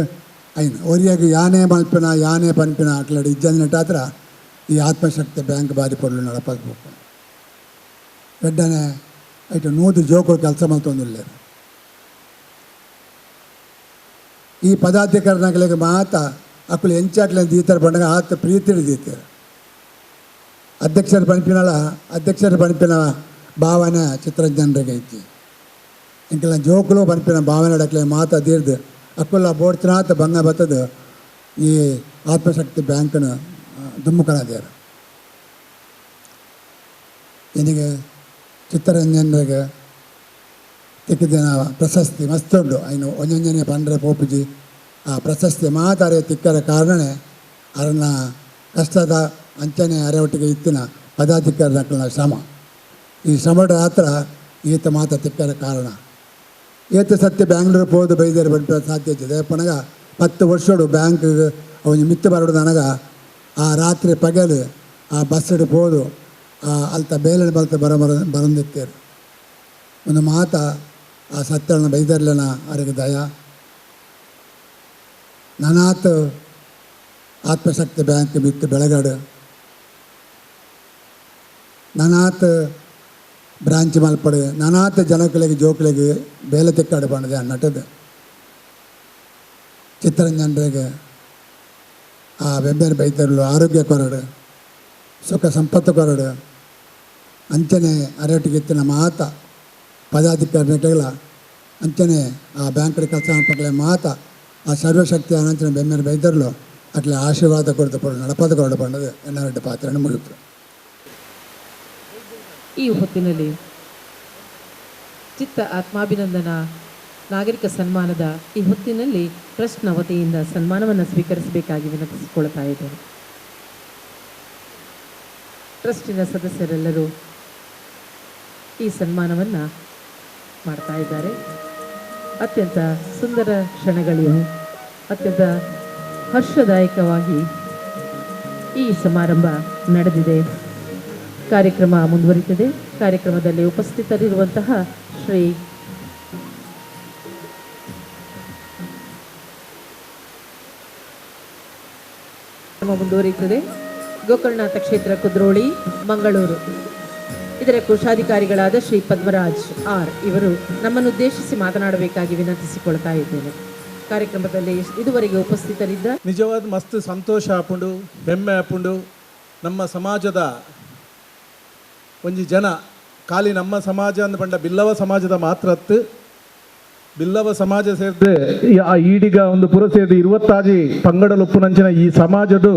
ಐನು ಒರಿಯಾಗಿ ಯಾನೇ ಮಲ್ಪಿನ ಯಾನೇ ಪನ್ಪಿನ ಅಕ್ಲಡೆ ಇಜ್ಜಂದಿನಟ್ಟಾತ್ರ ಈ ಆತ್ಮಶಕ್ತಿ ಬ್ಯಾಂಕ್ ಬಾರಿ ಪೊರ್ಲು ನಡಪಬೇಕು. ಎಡ್ಡನೆ ಐಟು 100 ಜೋಕರು ಕೆಲಸ ಮಲ್ತೊಂದಿಲ್ಲ. ಈ ಪದಾಧಿಕಾರಿನಗಳಿಗೆ ಮಾತ ಅಕ್ಕಲು ಎಂಚಾಕ್ಲೆ ದೀತಾರೆ ಬಂಡಗ ಆತ ಪ್ರೀತಿ ದೀತಾರೆ ಅಧ್ಯಕ್ಷರ ಪಣಿಪಿನಲ್ಲ ಅಧ್ಯಕ್ಷರ ಪಣಿಪಿನ ಭಾವನೆ ಚಿತ್ರಜನರಿಗೆ ಐತಿ ಇಂಕೆಲ್ಲ ಜೋಕುಲು ಪಣಿಪಿನ ಭಾವನೆ ಅಡಕ್ಲೆ ಮಾತ ದೀರ್ದು ಅಕ್ಕುಲ್ಲ ಬೋಡ್ತಿನಾತ ಬಂಗ ಬತ್ತದು ಈ ಆತ್ಮಶಕ್ತಿ ಬ್ಯಾಂಕನ್ನು ದುಮ್ಮುಕನಾದ್ಯಾರ. ನಿನಗೆ ಚಿತ್ತರಂಜನರಿಗೆ ತಿಕ್ಕಿದಿನ ಪ್ರಶಸ್ತಿ ಮಸ್ತ್ ಉಂಡು ಐನು ಒಂಜೊಂಜನೆ ಪಂಡ್ರೆ ಪೋಪುಜಿ ಆ ಪ್ರಶಸ್ತಿ ಮಾತಾರೆ ತಿಕ್ಕರ ಕಾರಣನೇ ಅರನ್ನ ಕಷ್ಟದ ಅಂಚನೆ ಅರೆ ಒಟ್ಟಿಗೆ ಇತ್ತಿನ ಪದಾಧಿಕಾರಿನ ಶ್ರಮ ಈ ಶ್ರಮದ ಹತ್ರ ಈತ ಮಾತ ತಿಕ್ಕರ ಕಾರಣ ಏತ ಸತ್ಯ ಬ್ಯಾಂಗ್ಳೂರು ಪೋದು ಬೈದೇರು ಬಂದ ಸಾಧ್ಯ ಇದ್ದಿದೆ ಪನಗ 10 ವರ್ಷಡು ಬ್ಯಾಂಕ್ ಅವನು ಮಿತ್ತು ಬರೋಡು ನನಗ ಆ ರಾತ್ರಿ ಪಗಲು ಆ ಬಸ್ಸಡು ಪೋದು ಆ ಅಲ್ತ ಬೇಲನೆ ಬಲ್ತ ಬರ ಬರಂದಿತ್ತೇರು ಒಂದು ಮಾತ ಆ ಸತ್ಯನ ಬೈದರ್ಲನ ಅವರಿಗೆ ದಯ ನಾನಾತ ಆತ್ಮಶಕ್ತಿ ಬ್ಯಾಂಕ್ ಬಿತ್ತು ಬೆಳಗಾಡು ನಾನಾತ ಬ್ರಾಂಚ್ ಮಲ್ಪಡು ನಾನಾತ ಜನಗಳಿಗೆ ಜೋಕುಗಳಿಗೆ ಬೇಲೆ ತಿಕ್ಕಾಡು ಬಂದಿದೆ ನಟದು ಚಿತ್ತರಂಜನರಿಗೆ ಆ ಬೆಂಬೇರು ಬೈತರಲು ಆರೋಗ್ಯ ಕೊರಡು ಸುಖ ಸಂಪತ್ತು ಕೊರಡು ಅಂಚನೆ ಅರಟಿಗಿತ್ತಿನ ಮಾತ ಪದಾಧಿಕಾರಿಗಳ ಅಂಚನೆ ಆ ಬ್ಯಾಂಕ್ ಕೆಲಸ ಮಾಡ್ಪಕ್ಲೆ ಮಾತ ಆ ಸರ್ವಶಕ್ತಿ ಅನಂತನ ಬೆಮ್ಮೇರು ಬೈದರ್ಲು ಅಟ್ಲೆ ಆಶೀರ್ವಾದ ಕೊಡ್ತು ಪಡ ನಡಪದ ಕೊರಡು ಬಂದದು ಎನ್ನ ಪಾತ್ರ ಮುಗಿತು. ಈ ಹೊತ್ತಿನಲ್ಲಿ ಚಿತ್ತ ಆತ್ಮಾಭಿನಂದನ ನಾಗರಿಕ ಸನ್ಮಾನದ ಈ ಹೊತ್ತಿನಲ್ಲಿ ಟ್ರಸ್ಟ್ನ ವತಿಯಿಂದ ಸನ್ಮಾನವನ್ನು ಸ್ವೀಕರಿಸಬೇಕಾಗಿ ವಿನಂತಿಸಿಕೊಳ್ತಾ ಇದ್ದೇನೆ. ಟ್ರಸ್ಟಿನ ಸದಸ್ಯರೆಲ್ಲರೂ ಈ ಸನ್ಮಾನವನ್ನು ಮಾಡ್ತಾ ಇದ್ದಾರೆ. ಅತ್ಯಂತ ಸುಂದರ ಕ್ಷಣಗಳಿವು, ಅತ್ಯಂತ ಹರ್ಷದಾಯಕವಾಗಿ ಈ ಸಮಾರಂಭ ನಡೆದಿದೆ. ಕಾರ್ಯಕ್ರಮ ಮುಂದುವರಿಯುತ್ತದೆ. ಕಾರ್ಯಕ್ರಮದಲ್ಲಿ ಉಪಸ್ಥಿತರಿರುವಂತಹ ಶ್ರೀ ಮುಂದುವರಿಯುತ್ತದೆ. ಗೋಕರ್ಣನಾಥ ಕ್ಷೇತ್ರ ಕುದ್ರೋಳಿ, ಮಂಗಳೂರು ಇದರ ಕೋಶಾಧಿಕಾರಿಗಳಾದ ಶ್ರೀ ಪದ್ಮರಾಜ್ ಆರ್ ಇವರು ನಮ್ಮನ್ನುದ್ದೇಶಿಸಿ ಮಾತನಾಡಬೇಕಾಗಿ ವಿನಂತಿಸಿಕೊಳ್ತಾ ಇದ್ದೇನೆ. ಕಾರ್ಯಕ್ರಮದಲ್ಲಿ ಇದುವರೆಗೆ ಉಪಸ್ಥಿತರಿದ್ದ ನಿಜವಾದ ಮಸ್ತ್ ಸಂತೋಷ ಆಪುಂಡು, ಹೆಮ್ಮೆ ಆಪುಂಡು. ನಮ್ಮ ಸಮಾಜದ ಒಂಜಿ ಜನ ಖಾಲಿ ನಮ್ಮ ಸಮಾಜ ಅಂದ್ ಪಂಡ ಬಿಲ್ಲವ ಸಮಾಜದ ಮಾತ್ರತ್ತು, ಬಿಲ್ಲವ ಸಮಾಜ ಸೇರಿದೆ ಆ ಈಡಿಗ ಒಂದು ಪುರ ಸೇರಿದ 26 ಪಂಗಡಲೊಪ್ಪುನಂಚಿನ ಈ ಸಮಾಜದ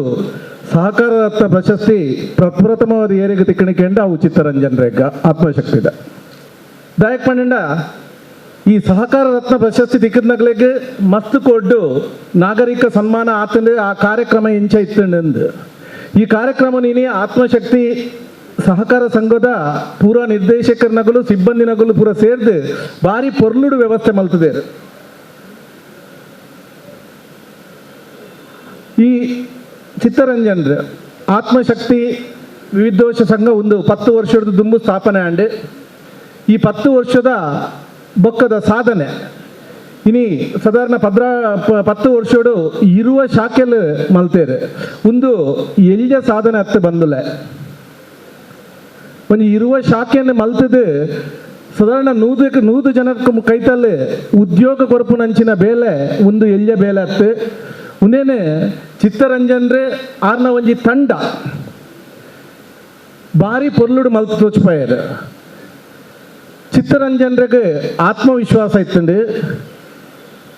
ಸಹಕಾರ ರತ್ನ ಪ್ರಶಸ್ತಿ ಪ್ರಪ್ರಥಮವಾದ ಏರಿಗೆ ತಿಕ್ಕಣಿಕೆಂಡ ಅವು ಚಿತ್ತರಂಜನ್ ರೇಗ ಆತ್ಮಶಕ್ತಿ ಇದೆ. ದಾಯಕ್ ಪಂಡ ಈ ಸಹಕಾರ ರತ್ನ ಪ್ರಶಸ್ತಿ ತಿಕ್ಕದ್ನಗ್ಲೆಗ್ ಮಸ್ತ್ ಕೊಡ್ಡು ನಾಗರಿಕ ಸನ್ಮಾನ ಆತಂದ್ರೆ ಆ ಕಾರ್ಯಕ್ರಮ ಇಂಚ ಇತ್ತಂಡು. ಈ ಕಾರ್ಯಕ್ರಮ ನೀನಿ ಆತ್ಮಶಕ್ತಿ ಸಹಕಾರ ಸಂಘದ ಪೂರ ನಿರ್ದೇಶಕರನಗಲು ಸಿಬ್ಬಂದಿನಗಲು ಪೂರ ಸೇರ್ದು ಭಾರಿ ಪೊರ್ಲುಡು ವ್ಯವಸ್ಥೆ ಮಲ್ತದೇರು. ಈ ಚಿತ್ತರಂಜನ್ ಆತ್ಮಶಕ್ತಿ ವಿವಿಧೋಷ ಸಂಘ ಒಂದು 10 ವರ್ಷದ ದುಂಬು ಸ್ಥಾಪನೆ ಆಂಡ್. ಈ 10 ವರ್ಷದ ಬೊಕ್ಕದ ಸಾಧನೆ ಇನಿ ಸಾಧಾರಣ 10 ವರ್ಷಡು ಇರುವ ಶಾಖೆಲ್ ಮಲ್ತೇರು. ಒಂದು ಎಲ್ಯ ಸಾಧನೆ ಅತ್ತ ಬಂದುಲೆ ಒಂದು ಇರುವ ಶಾಖೆಯನ್ನು ಮಲ್ತದು ಸಾಧಾರಣ 100 ಜನಕ್ಕೆ ಕೈತಲ್ಲಿ ಉದ್ಯೋಗ ಕೊರಪುನಂಚಿನ ಬೇಲೆ ಒಂದು ಎಲ್ಯ ಬೇಲೆ ಅತ್ತು. ಉಂದೇನೆ ಚಿತ್ತರಂಜನ್ರೆ ಆರ್ನ ಒಂಜಿ ತಂಡ ಭಾರಿ ಪೊರ್ಲುಡು ಮಲ್ತು ತೋಚ್ಪಾಯರು. ಚಿತ್ತರಂಜನ್ರಿಗೆ ಆತ್ಮವಿಶ್ವಾಸ ಇತ್ತಂಡು.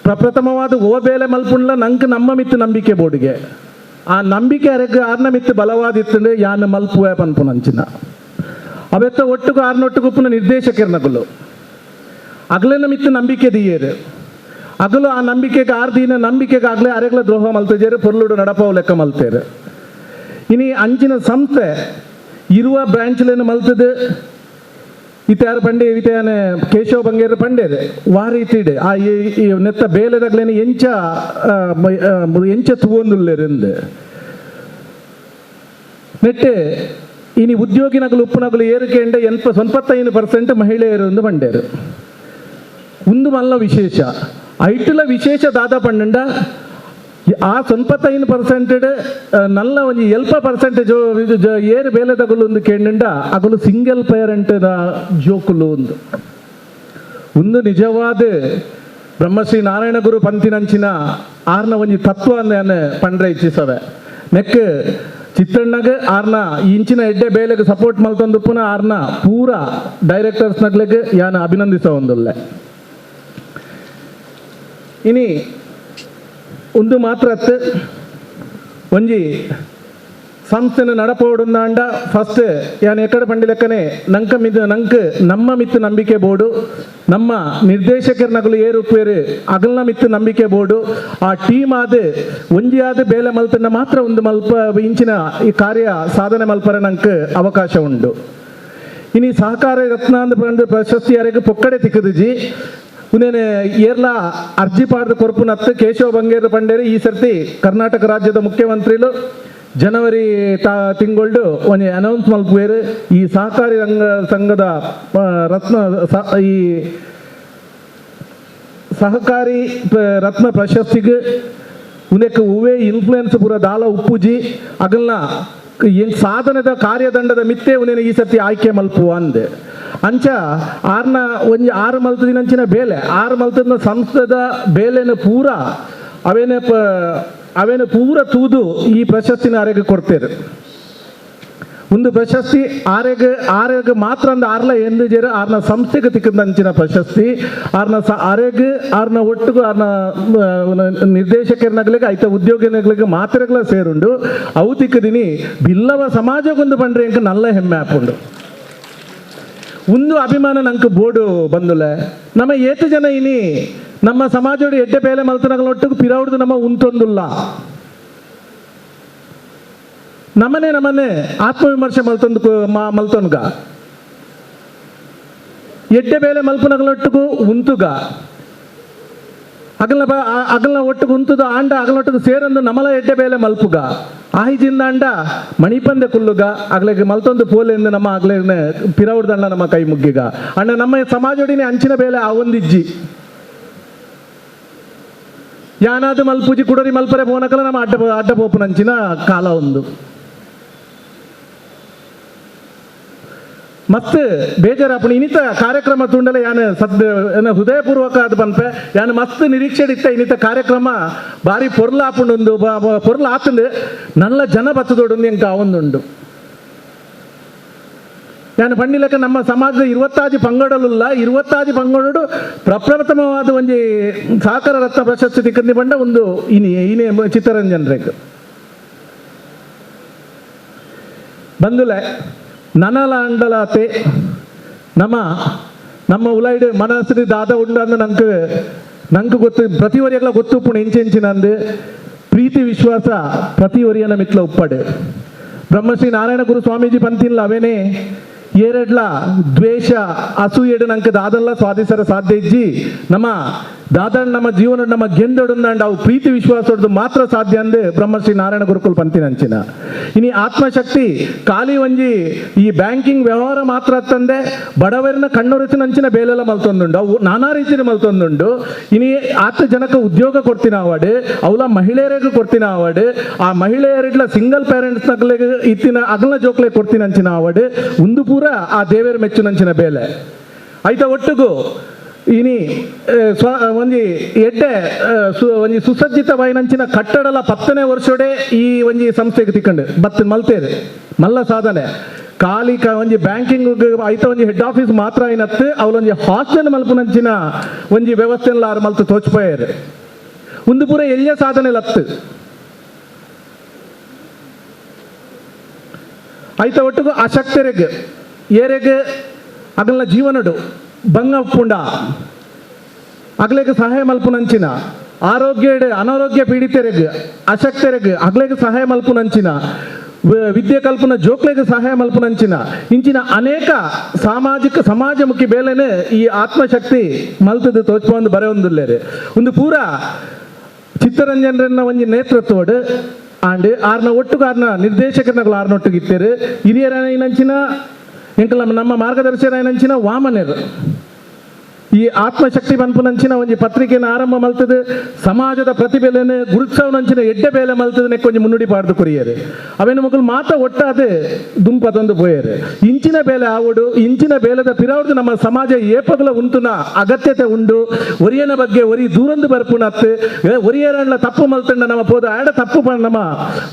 ಪ್ರಪ್ರಥಮವಾದ ಓ ಬೇಲೆ ಮಲ್ಪುಂಡ್ಲ ನಂಗೆ ನಮ್ಮ ಮಿತ್ತು ನಂಬಿಕೆ ಬೋಡಿಗೆ ಆ ನಂಬಿಕೆ ಅರೆಗ್ ಆರ್ನ ಮಿತ್ತು ಬಲವಾದಿತ್ತಂಡು ಯಾನ್ ಮಲ್ಪುವೆ ಪನ್ಪುನಂಚಿನ ಅವೆತ್ತ ಒಟ್ಟುಗು ಆರ್ನೊಟ್ಟುಗುಪ್ಪುನ ನಿರ್ದೇಶಕರ್ನಗುಲು ಅಗಲನ ಮಿತ್ತು ನಂಬಿಕೆ ದಿಯೇರು. ಅಗಲು ಆ ನಂಬಿಕೆಗೆ ಆರ್ ದಿನ ನಂಬಿಕೆಗೆ ಆಗಲೇ ಅರೆಗ್ಲ ದ್ರೋಹ ಮಲ್ತಜೇರು ಪೊರ್ಲುಡು ನಡಪವು ಲೆಕ್ಕ ಮಲ್ತೇರು. ಇನಿ ಅಂಚಿನ ಸಂಸ್ಥೆ ಇರುವ ಬ್ರಾಂಚ್ಲೇನು ಮಲ್ತದೆ ಇತ್ಯಾರು ಪಂಡೆ ಇತ್ಯಾನೆ ಕೇಶವ ಬಂಗೇರು ಪಂಡೇದೆ ವಾರೀತಿಡೆ ಆ ನೆತ್ತ ಬೇಲೆದಾಗ್ಲೇನೆ ಎಂಚ ಎಂಚ ತೂವೊಂದುಲ್ಲೇರೆಂದು ನೆಟ್ಟೆ ಇನಿ ಉದ್ಯೋಗಿನಗಲು ಉಪ್ಪುನಗಲು ಏರಿಕೆಂಡ 85% ಮಹಿಳೆಯರು ಎಂದು ಪಂಡೇರು. ಒಂದು ಮಲ್ಲ ವಿಶೇಷ ಐಟುಲ ವಿಶೇಷ ದಾದ ಪಂಡ ಆ 85% ನಲ್ಲ ಒಂಜಿ ಎಲ್ಪ ಪರ್ಸೆಂಟೇಜ್ ಏರು ಬೇಲೆದಗಲು ಒಂದು ಕೇಂಡ ಅಗಲು ಸಿಂಗಲ್ ಪೇರೆಂಟ್ ಜೋಕುಲು ಒಂದು ಒಂದು ನಿಜವಾದ ಬ್ರಹ್ಮಶ್ರೀ ನಾರಾಯಣ ಗುರು ಪಂತಿನಂಚಿನ ಆರ್ನ ಒಂಜಿ ತತ್ವ ಅಂದ ಪಂಡ್ರೆ ಇಚ್ಛಿಸವೆ. ನೆಕ್ ಚಿತ್ತಣ್ಣಗೆ ಆರ್ನ ಇಂಚಿನ ಎಡ್ಡೆ ಬೇಲೆಗೆ ಸಪೋರ್ಟ್ ಮಲ್ತೊಂದು ಪುನಃ ಆರ್ನ ಪೂರ ಡೈರೆಕ್ಟರ್ಸ್ ನಗ್ಲೆಗೆ ಯಾನ ಅಭಿನಂದಿಸ ಒಂದುಲ್ಲೆ. ಇನಿ ಒಂದು ಮಾತ್ರ ಒಂಜಿ ಸಂಸ್ಥೆನ ನಡಪೋಡುಂದಾಂಡ ಫಸ್ಟ್ ಯಾನ್ ಎಕಡೆ ಪಂಡಿ ಲೆಕ್ಕನೆ ನಂಕ ಮಿದ್ ನಂಕ್ ನಮ್ಮ ಮಿತ್ತು ನಂಬಿಕೆ ಬೋರ್ಡು, ನಮ್ಮ ನಿರ್ದೇಶಕರ್ನಗಲು ಏರುಪೇರು ಅಗಲ್ನ ಮಿತ್ತು ನಂಬಿಕೆ ಬೋರ್ಡು, ಆ ಟೀಮ್ ಆದ ಒಂಜಿ ಆದ ಬೇಲೆ ಮಲ್ತನ್ನ ಮಾತ್ರ ಒಂದು ಮಲ್ಪ ಇಂಚಿನ ಈ ಕಾರ್ಯ ಸಾಧನೆ ಮಲ್ಪರೆ ನಂಕ್ ಅವಕಾಶ ಉಂಡು. ಇನಿ ಸಹಕಾರ ರತ್ನ ಅಂದ್ ಪ್ರಶಸ್ತಿ ಯಾರಿಗೆ ಪೊಕ್ಕಡೆ ತಿಕ್ಕದಿಜಿ ಉನೇನೆ ಏರ್ಲ ಅರ್ಜಿ ಪಾಡ್ದ ಕೊರ್ಪುನತ್ತು ಕೇಶವ ಬಂಗೇರ ಪಂಡೇರಿ ಈ ಸರ್ತಿ ಕರ್ನಾಟಕ ರಾಜ್ಯದ ಮುಖ್ಯಮಂತ್ರಿಲು ಜನವರಿ ತಿಂಗಳು ಒಂಜಿ ಅನೌನ್ಸ್ ಮಲ್ಪುವೇರು ಈ ಸಹಕಾರಿ ರಂಗ ಸಂಘದ ರತ್ನ ಈ ಸಹಕಾರಿ ರತ್ನ ಪ್ರಶಸ್ತಿಗೆ ಉನಕ್ಕೆ ಹೂವೇ ಇನ್ಫ್ಲುಯೆನ್ಸ್ ಪೂರ ದಾಲ ಉಪ್ಪುಜಿ ಅಗಲ್ನ ಏನ್ ಸಾಧನದ ಕಾರ್ಯದಂಡದ ಮಿತ್ತೆ ಉನೇನೆ ಈ ಸರ್ತಿ ಆಯ್ಕೆ ಮಲ್ಪುವ ಅಂದೆ. ಅಂಚ ಆರ್ನ ಒಂಜಿ 6 ಮಲ್ತದಿನಂಚಿನ ಬೇಲೆ 6 ಮಲ್ತದ ಸಂಸ್ಥೆದ ಬೇಲೆನ ಪೂರ ಅವೇನ ಪೂರ ತೂದು ಈ ಪ್ರಶಸ್ತಿನ ಆರೆಗೆ ಕೊಡ್ತೇರು. ಒಂದು ಪ್ರಶಸ್ತಿ ಆರೆಗೆ ಆರೆಗೆ ಮಾತ್ರ ಅಂದ ಆರ್ಲ ಎಂದು ಜೇರು ಆರ್ನ ಸಂಸ್ಥೆಗೆ ತಿಕ್ಕದಂಚಿನ ಪ್ರಶಸ್ತಿ ಆರ್ನ ಆರೆಗೆ ಆರ್ನ ಒಟ್ಟಿಗೂ ಆರ್ನ ನಿರ್ದೇಶಕರನಗ್ಲಿಗೆ ಐತ ಉದ್ಯೋಗಿನಗ್ಲಿಗೆ ಮಾತ್ರಗಳ ಸೇರುಂಡು ಅವು ತಿಕ್ಕದಿನಿ ಬಿಲ್ಲವ ಸಮಾಜಕ್ಕೊಂದು ಬಂಡ್ರೆ ಅಂಕ ನಲ್ಲ ಹೆಮ್ಮೆ ಆಪುಂಡು. ಒಂದು ಅಭಿಮಾನ ನಂಗೆ ಬೋರ್ಡು ಬಂದುಲೆ ನಮ್ಮ ಏತು ಜನ ಇನಿ ನಮ್ಮ ಸಮಾಜೋಡು ಎಡ್ಡೆ ಬೇಲೆ ಮಲ್ತನಗಳ ಒಟ್ಟಿಗೆ ಪಿರೌಡ್ದು ನಮ್ಮ ಉಂಟೊಂದುಲ್ಲ. ನಮ್ಮನೆ ನಮ್ಮನೆ ಆತ್ಮವಿಮರ್ಶೆ ಮಲ್ತೊಂದು ಮಲ್ತೊನ್ಗ ಎಡ್ಡೆ ಬೇಲೆ ಮಲ್ಪನಗಳೊಟ್ಟಿಗೂ ಉಂತುಗ ಅಗಲ ಅಗಲ ಒಟ್ಟಿಗೆ ಉಂತುದು ಆಂಡ ಅಗಲೊಟ್ಟಿಗೆ ಸೇರೊಂದು ನಮಲ ಎಡ್ಡೆ ಬೇಲೆ ಮಲ್ಪುಗ ಆಹಿಜಿಂದ ಅಂಡ ಮಣಿಪಂದೆ ಕುಲ್ಲುಗ ಅಗಲಿಗೆ ಮಲ್ತೊಂದು ಪೋಲೆಂದು ನಮ್ಮ ಅಗಲೇನೆ ಪಿರೌಡ್ದಂಡ ನಮ್ಮ ಕೈ ಮುಗ್ಗಿಗ ಅಣ್ಣ ನಮ್ಮ ಸಮಾಜೋಡಿನೇ ಅಂಚಿನ ಬೇಲೆ ಆ ಒಂದಿಜ್ಜಿ ಯಾನಾದ ಮಲ್ಪುಜಿ ಕುಡರಿ ಮಲ್ಪರೆ ಪೋನಕಲ ನಮ್ಮ ಅಡ್ಡ ಅಡ್ಡ ಪೋಪುನಂಚಿನ ಕಾಲ ಒಂದು. ಮಸ್ತ್ ಬೇಜಾರಾಪುಣಿ ಇನ್ನಿತ ಕಾರ್ಯಕ್ರಮ ತೂಂಡಲ ಯಾನ್ ಸದ್ ಹೃದಯಪೂರ್ವಕ ಅದು ಪನ್ಪೆ ಯಾನ್ ಮಸ್ತ್ ನಿರೀಕ್ಷೆ ಇತ್ತ ಇನ್ನಿತ ಕಾರ್ಯಕ್ರಮ ಭಾರಿ ಪೊರ್ಲು ಆಪುಂಡು ಪೊರ್ಲು ಆತಂದು ನಲ್ಲ ಜನ ಬತ್ತದೊಡೊಂದು ಎಂಕ ಆವೊಂದುಂಡು. ಯಾನ್ ಪಂಡಿಲಕ ನಮ್ಮ ಸಮಾಜದ 26 ಪಂಗಡಲುಲ್ಲ 26 ಪಂಗಡಡು ಪ್ರಪ್ರಥಮವಾದ ಒಂಜಿ ಸಹಕಾರ ರತ್ನ ಪ್ರಶಸ್ತಿ ತಿಕ್ಕಂದಿ ಪಂಡ ಒಂದು ಇನಿ ಇನಿ ಚಿತ್ತರಂಜನ್ ರೇಕ್ ಬಂದುಲೆ ನನಲ ಅಂಡಲಾತೆ ನಮ್ಮ ನಮ್ಮ ಉಲೈಡ್ ಮನಸ್ಸು ದಾದ ಉಂಡು ಅಂದು ನಂಗೆ ನಂಗೆ ಗೊತ್ತು ಪ್ರತಿ ಒರಿಯಗ್ಲ ಗೊತ್ತು ಉಪ್ಪುಂಡು ಇಂಚೆಂಚಿನಂದು ಪ್ರೀತಿ ವಿಶ್ವಾಸ ಪ್ರತಿ ಒರಿಯನ ಮಿತ್ಲ ಉಪ್ಪಡು. ಬ್ರಹ್ಮಶ್ರೀ ನಾರಾಯಣ ಗುರು ಸ್ವಾಮೀಜಿ ಪಂತಿಲ್ಲ ಅವೇನೆ ಏರೆಡ್ಲ ದ್ವೇಷ ಅಸೂಯೆಡು ನಂಗೆ ದಾದಲ್ಲ ಸ್ವಾದಿಸರ ಸಾಧ್ಯ ಇಜ್ಜಿ ನಮ್ಮ ದಾದಣ್ಣ ನಮ್ಮ ಜೀವನ ನಮ್ಮ ಗೆಂದೊಡಂದಾಂಡ ಅವು ಪ್ರೀತಿ ವಿಶ್ವಾಸ ಮಾತ್ರ ಸಾಧ್ಯ ಅಂದು ಬ್ರಹ್ಮಶ್ರೀ ನಾರಾಯಣ ಗುರುಕುಲ್ ಪಂತಿನಂಚಿನ. ಇನಿ ಆತ್ಮಶಕ್ತಿ ಖಾಲಿ ಒಂಜಿ ಈ ಬ್ಯಾಂಕಿಂಗ್ ವ್ಯವಹಾರ ಮಾತ್ರ ತಂದೆ ಬಡವರಿನ ಕಣ್ಣೊರೆಸಿನಂಚಿನ ಬೇಲೆಲ್ಲ ಮಲ್ತೊಂದುಂಡು ಅವು ನಾನಾ ರೀತಿಯ ಮಲ್ತೊಂದುಂಡು. ಇನಿ ಆತ ಜನಕ್ಕೆ ಉದ್ಯೋಗ ಕೊಡ್ತಿನ ಅವಾರ್ಡ್ ಅವಲ ಮಹಿಳೆಯರಿಗೂ ಕೊಡ್ತಿನ ಅವಾರ್ಡ್ ಆ ಮಹಿಳೆಯರಿಡ್ಲ ಸಿಂಗಲ್ ಪೇರೆಂಟ್ಸ್ ನಗಲಿಗೆ ಇತ್ತಿನ ಅಗಲ ಜೋಕ್ಲೆ ಕೊಡ್ತಿನಂಚಿನ ಅವಾರ್ಡ್ ಒಂದು ಪೂರ ಆ ದೇವೇರು ಮೆಚ್ಚುನಂಚಿನ ಬೇಲೆ ಐತ ಒಟ್ಟುಗು ಇನಿ ಸ್ವ ಒಂಜಿ ಎಡ್ಡೆ ಒಂಜಿ ಸುಸಜ್ಜಿತ ವಾಯಿನಂಚಿನ ಕಟ್ಟಡಲ 10ನೇ ವರ್ಷೋಡೆ ಈ ಒಂಜಿ ಸಂಸ್ಥೆಗೆ ತಿಕ್ಕಂಡು ಬತ್ ಮಲ್ತೇರು ಮಲ್ಲ ಸಾಧನೆ ಖಾಲಿ ಒಂಜಿ ಬ್ಯಾಂಕಿಂಗ್ ಐತ ಒಂಜಿ ಹೆಡ್ ಆಫೀಸ್ ಮಾತ್ರ ಏನತ್ತು ಅವಳೊಂಜಿ ಹಾಸ್ಟೆಲ್ ಮಲ್ಪುನಂಚಿನ ಒಂಜಿ ವ್ಯವಸ್ಥೆಲ್ಲ ಆರು ಮಲ್ತು ತೋಚ್ಪೋಯರು ಒಂದು ಪೂರ ಎಲ್ಲಿಯ ಸಾಧನೆ ಲತ್ತು ಐತ ಒಟ್ಟುಗು ಅಶಕ್ತರಿಗೆ ಏರೆಗೆ ಅಗಲ್ನ ಜೀವನಡು ಬಂಗ ಪುಂಡ ಅಗ್ಲೆಗೆ ಸಹಾಯ ಮಲ್ಪುನಂಚಿನ ಆರೋಗ್ಯ ಅನಾರೋಗ್ಯ ಪೀಡಿತರಿಗೆ ಅಶಕ್ತರಿಗೆ ಅಗ್ಲೆಗೆ ಸಹಾಯ ಮಲ್ಪುನಂಚಿನ ವಿದ್ಯೆ ಕಲ್ಪನ ಜೋಕ್ಲೆಗೆ ಸಹಾಯ ಮಲ್ಪುನಂಚಿನ ಇಂಚಿನ ಅನೇಕ ಸಾಮಾಜಿಕ ಸಮಾಜಮುಖಿ ಬೇಲೆನೆ ಈ ಆತ್ಮಶಕ್ತಿ ಮಲ್ತದ ತೋಚ್ಪೊಂದು ಬರೆಯೊಂದುಲ್ಲೇರು ಒಂದು ಪೂರ ಚಿತ್ತರಂಜನ್ರನ್ನ ಒಂಜಿ ನೇತೃತ್ವಡು ಆಂಡ್ ಆರ್ನ ಒಟ್ಟುಗು ಆರ್ನ ನಿರ್ದೇಶಕರನ್ನ ಆರ್ನೊಟ್ಟುಗಿತ್ತೇರು ಹಿರಿಯರೈನಂಚಿನ ಎಂಕಲ ನಮ್ಮ ಮಾರ್ಗದರ್ಶಕರೈನಂಚಿನ ವಾಮನರು ಈ ಆತ್ಮಶಕ್ತಿ ಪನ್ಪುನಂಚಿನ ಒಂಜಿ ಪತ್ರಿಕೆನ ಆರಂಭ ಮಲ್ತದೆ ಸಮಾಜದ ಪ್ರತಿಭೆಲೆನೆ ಗುರುತ್ಸವನಂಚಿನ ಎಡ್ಡೆ ಬೇಲೆ ಮಲ್ತದೆ ಕೊಂಚ ಮುನ್ನುಡಿ ಪಾಡ್ದು ಕೊರಿಯರು ಅವೇನು ಮಕ್ಕಳು ಮಾತ ಒಟ್ಟಾದೆ ದುಂಪತೊಂದು ಪೋಯರು ಇಂಚಿನ ಬೇಲೆ ಆವಡು ಇಂಚಿನ ಬೇಲೆದ ಪಿರಾವಡ್ದು ನಮ್ಮ ಸಮಾಜ ಏಪಗಲ ಉಂಟುನ ಅಗತ್ಯತೆ ಉಂಡು ಒರಿಯನ ಬಗ್ಗೆ ಒರಿ ದೂರಂದು ಬರ್ಪುನತ್ತು ಒರಿಯರಣ್ಣ ತಪ್ಪು ಮಲ್ತಂಡ ನಮ್ಮ ಪೋದ ಆಡ ತಪ್ಪು ನಮ್ಮ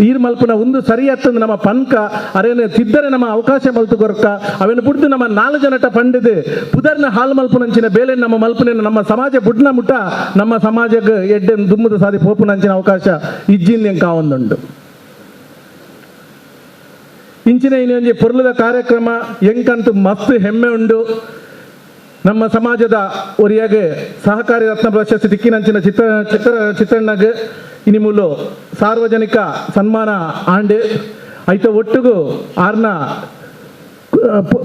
ಈರ್ ಮಲ್ಪುನ ಒಂದು ಸರಿ ಅತ್ತಂದು ನಮ್ಮ ಪನ್ಕ ಅರೇನು ತಿದ್ದರೆ ನಮ್ಮ ಅವಕಾಶ ಮಲ್ತು ಕೊರಕ ಅವೇನು ಬುಡ್ದು ನಮ್ಮ 4 ಜನಟ ಪಂಡಿದು ಪುದರ್ನ ಹಾಲು ಮಲ್ಪುನಂಚಿನ ಬೇಲೆ ನಮ್ಮ ಮಲ್ಪನೆ ನಮ್ಮ ಸಮಾಜ ಬುಡ್ನ ಮುಟ್ಟ ನಮ್ಮ ಸಮಾಜಕ್ಕೆ ಎಡ್ಡೆ ದುಮ್ಮದ ಸಾದಿ ಪೋಪುನಂಚಿನ ಅವಕಾಶ ಇಜ್ಜಿಂದ ಕಾವೊಂದುಂಡು. ಇಂಚಿನ ಇನ್ನೊಂಜಿ ಪೊರ್ಲದ ಕಾರ್ಯಕ್ರಮ ಎಂಕಂತೂ ಮಸ್ತ್ ಹೆಮ್ಮೆ ಉಂಡು. ನಮ್ಮ ಸಮಾಜದ ಒರಿಯಾಗೆ ಸಹಕಾರಿ ರತ್ನ ಪ್ರಶಸ್ತಿ ತಿಕ್ಕಿನಂಚಿನ ಚಿತ್ರ ಚಿತ್ರ ಚಿತ್ರಣಗೆ ಇನಿ ಮೂಲು ಸಾರ್ವಜನಿಕ ಸನ್ಮಾನ ಆಂಡ್ ಐತ ಒಟ್ಟುಗು ಆರ್ನ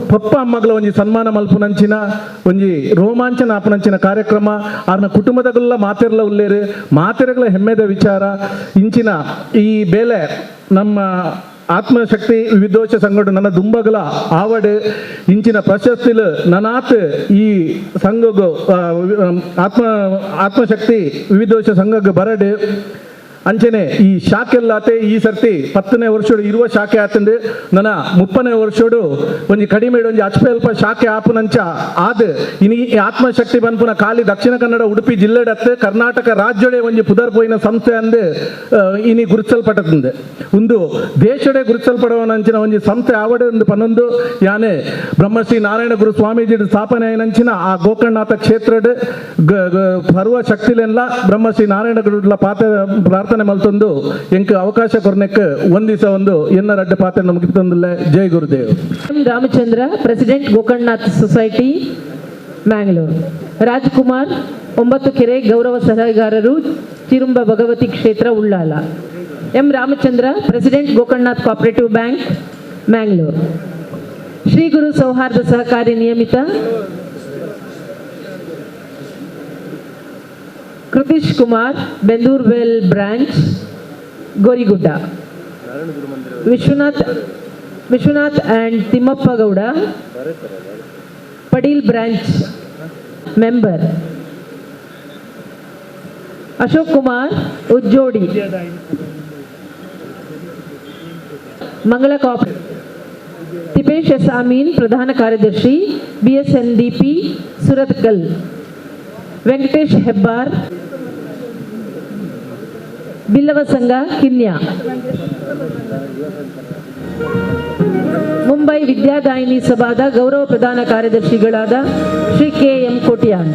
ಪಪ್ಪ ಅಮ್ಮಗಳ ಒಂಜಿ ಸನ್ಮಾನ ಮಲ್ಪುನಂಚಿನ ಒಂಜಿ ರೋಮಾಂಚನ ಆಪುನಂಚಿನ ಕಾರ್ಯಕ್ರಮ ಆರ್ನ ಕುಟುಂಬದಗುಲ್ಲ ಮಾತೆರ್ಲ ಉಲ್ಲೇರು ಮಾತೆರಗಳ ಹೆಮ್ಮೆದ ವಿಚಾರ. ಇಂಚಿನ ಈ ಬೇಲೆ ನಮ್ಮ ಆತ್ಮಶಕ್ತಿ ವಿವಿಧೋಷ ಸಂಘಡು ನನ್ನ ದುಂಬಗಲ ಆವಡು ಇಂಚಿನ ಪ್ರಶಸ್ತಿಲು ನನಾತ್ ಈ ಸಂಘಗು ಆತ್ಮಶಕ್ತಿ ವಿವಿಧೋಷ ಸಂಘಕ್ಕೆ ಬರಡು ಅಂಚನೆ ಈ ಶಾಖೆಲ್ಲಾತೆ ಈ ಸರ್ತಿ 10ನೇ ವರ್ಷಡು ಇರುವ ಶಾಖೆ ಆತಂದು ನನ್ನ 30ನೇ ವರ್ಷಡು ಒಂಜಿ ಕಡಿಮೆ ಒಂಜಿ ಅಚ್ಪೆ ಅಲ್ಪ ಶಾಖೆ ಆಪುನಂಚ ಆದ್ ಇನಿ ಈ ಆತ್ಮಶಕ್ತಿ ಬನ್ಪುನ ಖಾಲಿ ದಕ್ಷಿಣ ಕನ್ನಡ ಉಡುಪಿ ಜಿಲ್ಲೆಡತ್ತು ಕರ್ನಾಟಕ ರಾಜ್ಯಡೆ ಒಂಜಿ ಪುದರ್ ಪೋಯಿನ ಸಂಸ್ಥೆ ಅಂದು ಇನಿ ಗುರುತಿಸಲ್ಪಟ್ಟಂದು ಒಂದು ದೇಶಡೆ ಗುರುತಿಸಲ್ಪಡವನಂಚಿನ ಒಂಜಿ ಸಂಸ್ಥೆ ಆವಡೆ ಒಂದು ಪನ್ನೊಂದು ಯಾನೆ ಬ್ರಹ್ಮಶ್ರೀ ನಾರಾಯಣ ಗುರು ಸ್ವಾಮೀಜಿ ಸ್ಥಾಪನೆ ಆಯಿನಂಚಿನ ಆ ಗೋಕರ್ಣನಾಥ ಕ್ಷೇತ್ರಡ್ ಸರ್ವ ಶಕ್ತಿಲೆಲ್ಲ ಬ್ರಹ್ಮಶ್ರೀ ನಾರಾಯಣ ಗುರುಡ್ಲ ಪಾತ್ರ ಪ್ರಾರ್ಥನೆ ಮಲ್ತೊಂದು ಎಂಕ್ ಅವಕಾಶ ಕೊರ್ನೆಕ್ ಒಂದಿಸ ಒಂದು ಎನ್ನ ರಡ್ಡ ಪಾತ್ರ ನಮಗೆ ತಂದಿಲ್ಲ. ಜೈ Gurudev. Ramachandra, president, Gokarnanath society, Mangalore. Rajkumar, 9 ಕೆರೆ ಗೌರವ ಸಲಹೆಗಾರರು, ಚಿರುಂಬ ಭಗವತಿ ಕ್ಷೇತ್ರ, Ullal. M Ramachandra, president, Gokarnanath cooperative bank, Mangalore. Shri Guru Sauhardha Sahakari ನಿಯಮಿತ Kritish Kumar, Bendurwell branch, Gorigudda. Vishwanath and Thimmappa Gowda, Padil branch member. Ashok Kumar, Ujjodi. Mangala cooperative. Tipesh S Amin, ಪ್ರಧಾನ ಕಾರ್ಯದರ್ಶಿ, ಬಿಎಸ್ಎನ್ಡಿಪಿ, ಸುರತ್ಕಲ್. ವೆಂಕಟೇಶ್ ಹೆಬ್ಬಾರ್, ಬಿಲ್ಲವ ಸಂಘ, ಕಿನ್ಯಾ. ಮುಂಬೈ ವಿದ್ಯಾದಾಯಿನಿ ಸಭಾದ ಗೌರವ ಪ್ರಧಾನ ಕಾರ್ಯದರ್ಶಿಗಳಾದ Shri K M Kotian.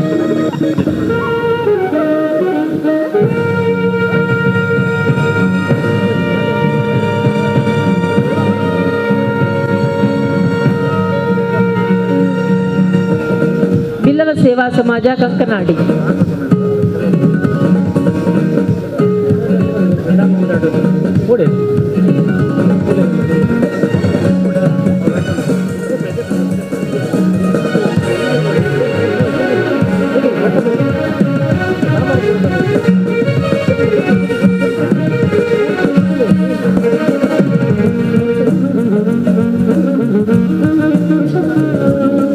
Billava ಸೇವಾ ಸಮಾಜ, ಕಂಕನಾಡಿ.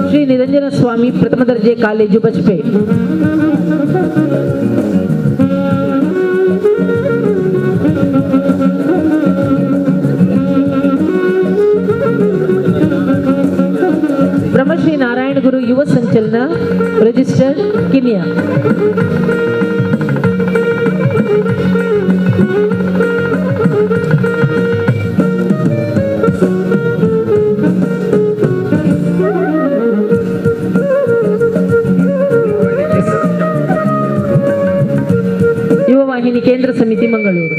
ಶ್ರೀ ನಿರಂಜನ ಸ್ವಾಮಿ ಪ್ರಥಮ ದರ್ಜೆ ಕಾಲೇಜು, ಬಜ್ಪೆ. ಬ್ರಹ್ಮಶ್ರೀ ನಾರಾಯಣ ಗುರು ಯುವ ಸಂಚಲನ, ರಿಜಿಸ್ಟರ್ಡ್, ಕಿನಿಯಾ. ಯುವ ವಾಹಿನಿ ಕೇಂದ್ರ ಸಮಿತಿ, ಮಂಗಳೂರು.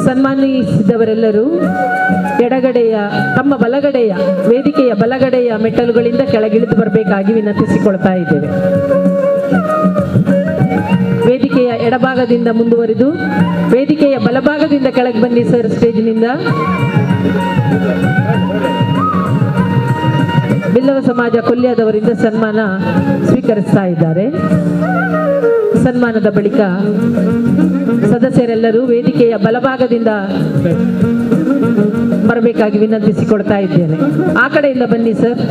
ಸನ್ಮಾನಿಸಿದವರೆಲ್ಲರೂ ಎಡಗಡೆಯ ತಮ್ಮ ಬಲಗಡೆಯ ವೇದಿಕೆಯ ಬಲಗಡೆಯ ಮೆಟ್ಟಲುಗಳಿಂದ ಕೆಳಗಿಳಿದು ಬರಬೇಕಾಗಿ ವಿನಂತಿಸಿಕೊಳ್ತಾ ಇದ್ದೇವೆ. ವೇದಿಕೆಯ ಎಡಭಾಗದಿಂದ ಮುಂದುವರಿದು ವೇದಿಕೆಯ ಬಲಭಾಗದಿಂದ ಕೆಳಗೆ ಬನ್ನಿ ಸರ್, ಸ್ಟೇಜ್ನಿಂದ. ಬಿಲ್ಲವ ಸಮಾಜ ಕೊಲ್ಯಾದವರಿಂದ ಸನ್ಮಾನ ಸ್ವೀಕರಿಸ್ತಾ ಇದ್ದಾರೆ. ಸನ್ಮಾನದ ಬಳಿಕ ಸದಸ್ಯರೆಲ್ಲರೂ ವೇದಿಕೆಯ ಬಲಭಾಗದಿಂದ ಬರಬೇಕಾಗಿ ವಿನಂತಿಸಿಕೊಳ್ತಾ ಇದ್ದೇನೆ. ಆ ಕಡೆಯಿಂದ ಬನ್ನಿ sir.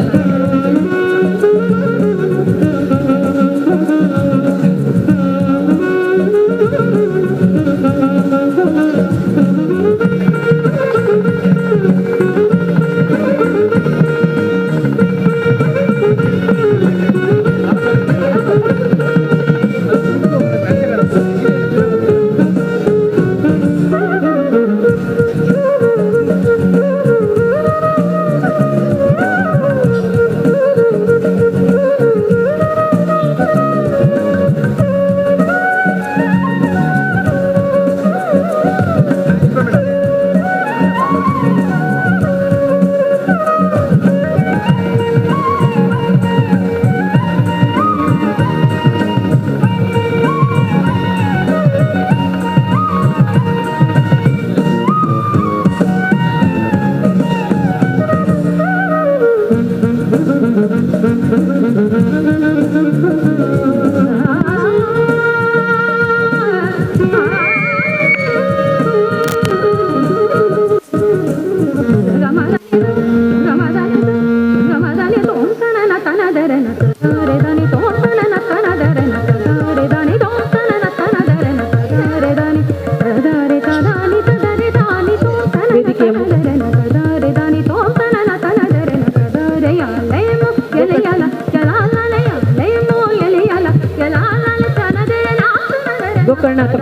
Gokarnanatha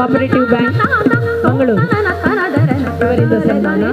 cooperative bank, Mangaluru ಇವರಿಂದ ಸನ್ಮಾನ.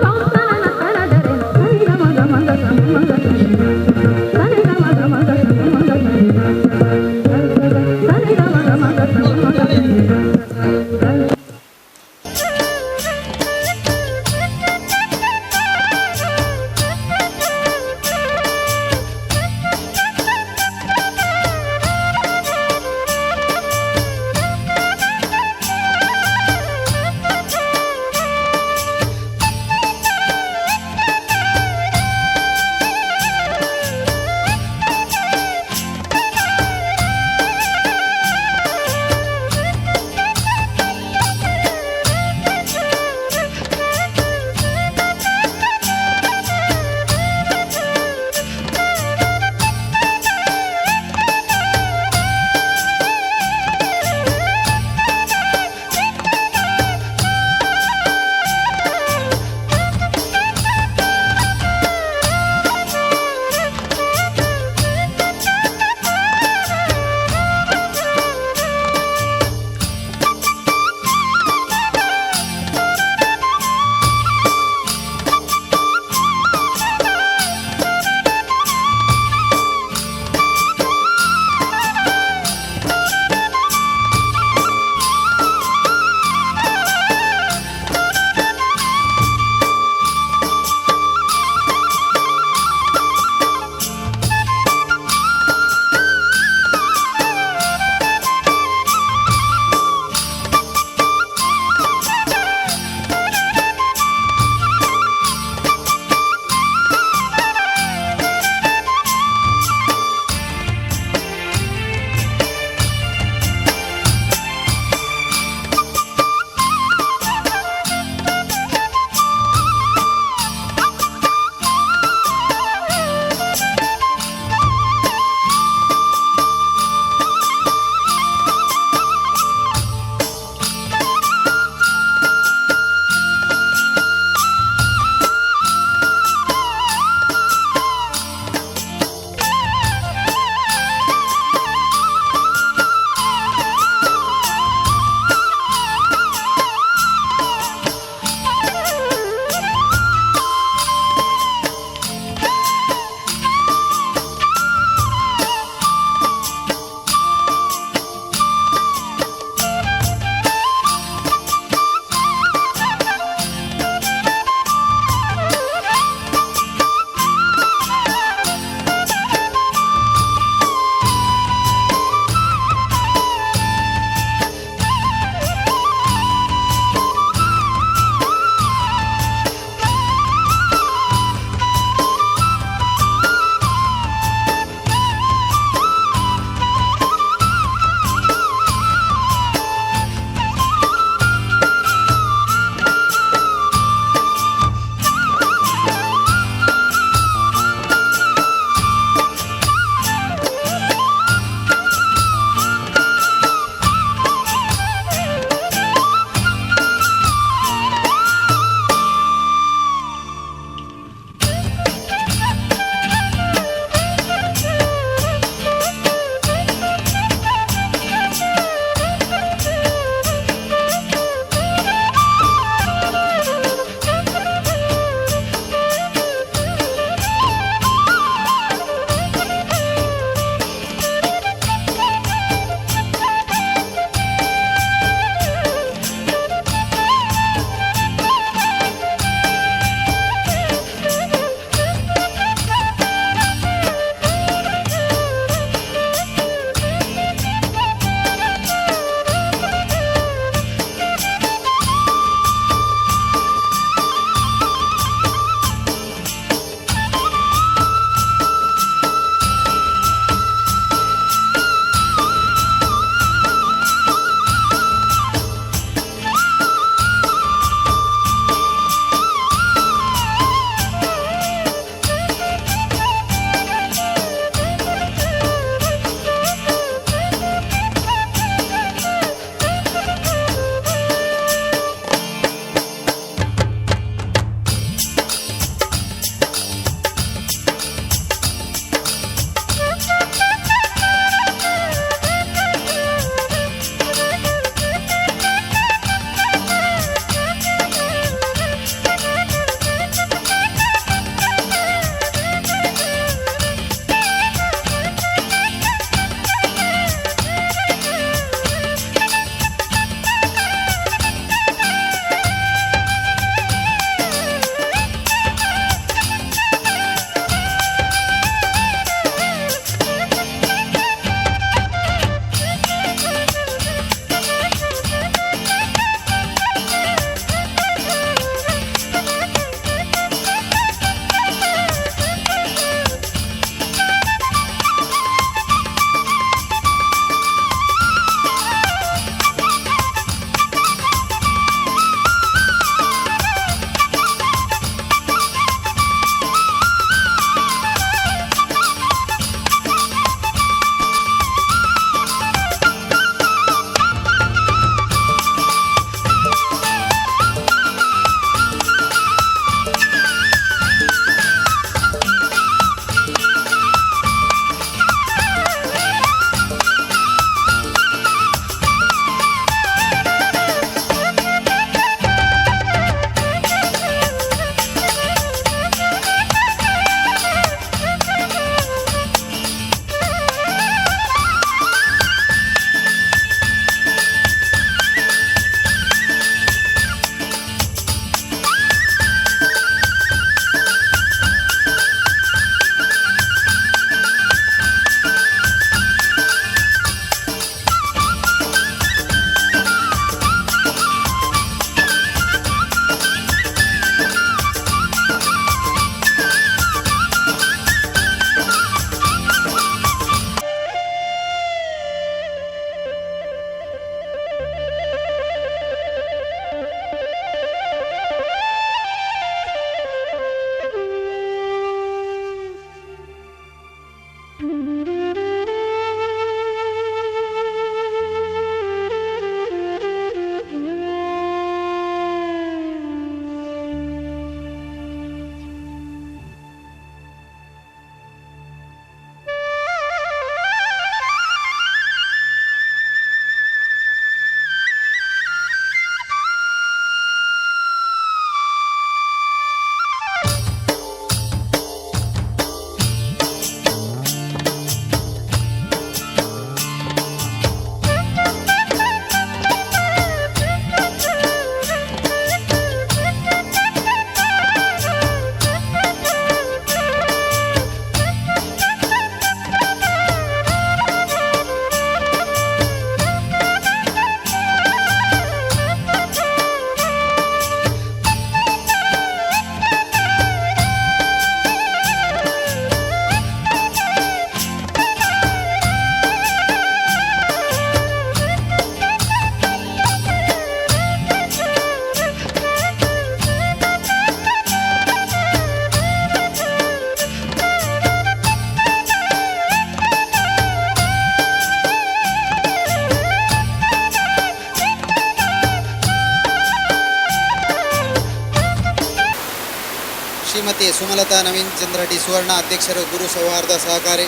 ಶ್ರೀಮತಿ ಸುಮಲತಾ ನವೀನ್ ಚಂದ್ರ ಡಿ ಸುವರ್ಣ, ಅಧ್ಯಕ್ಷರು, ಗುರು ಸೌಹಾರ್ದ ಸಹಕಾರಿ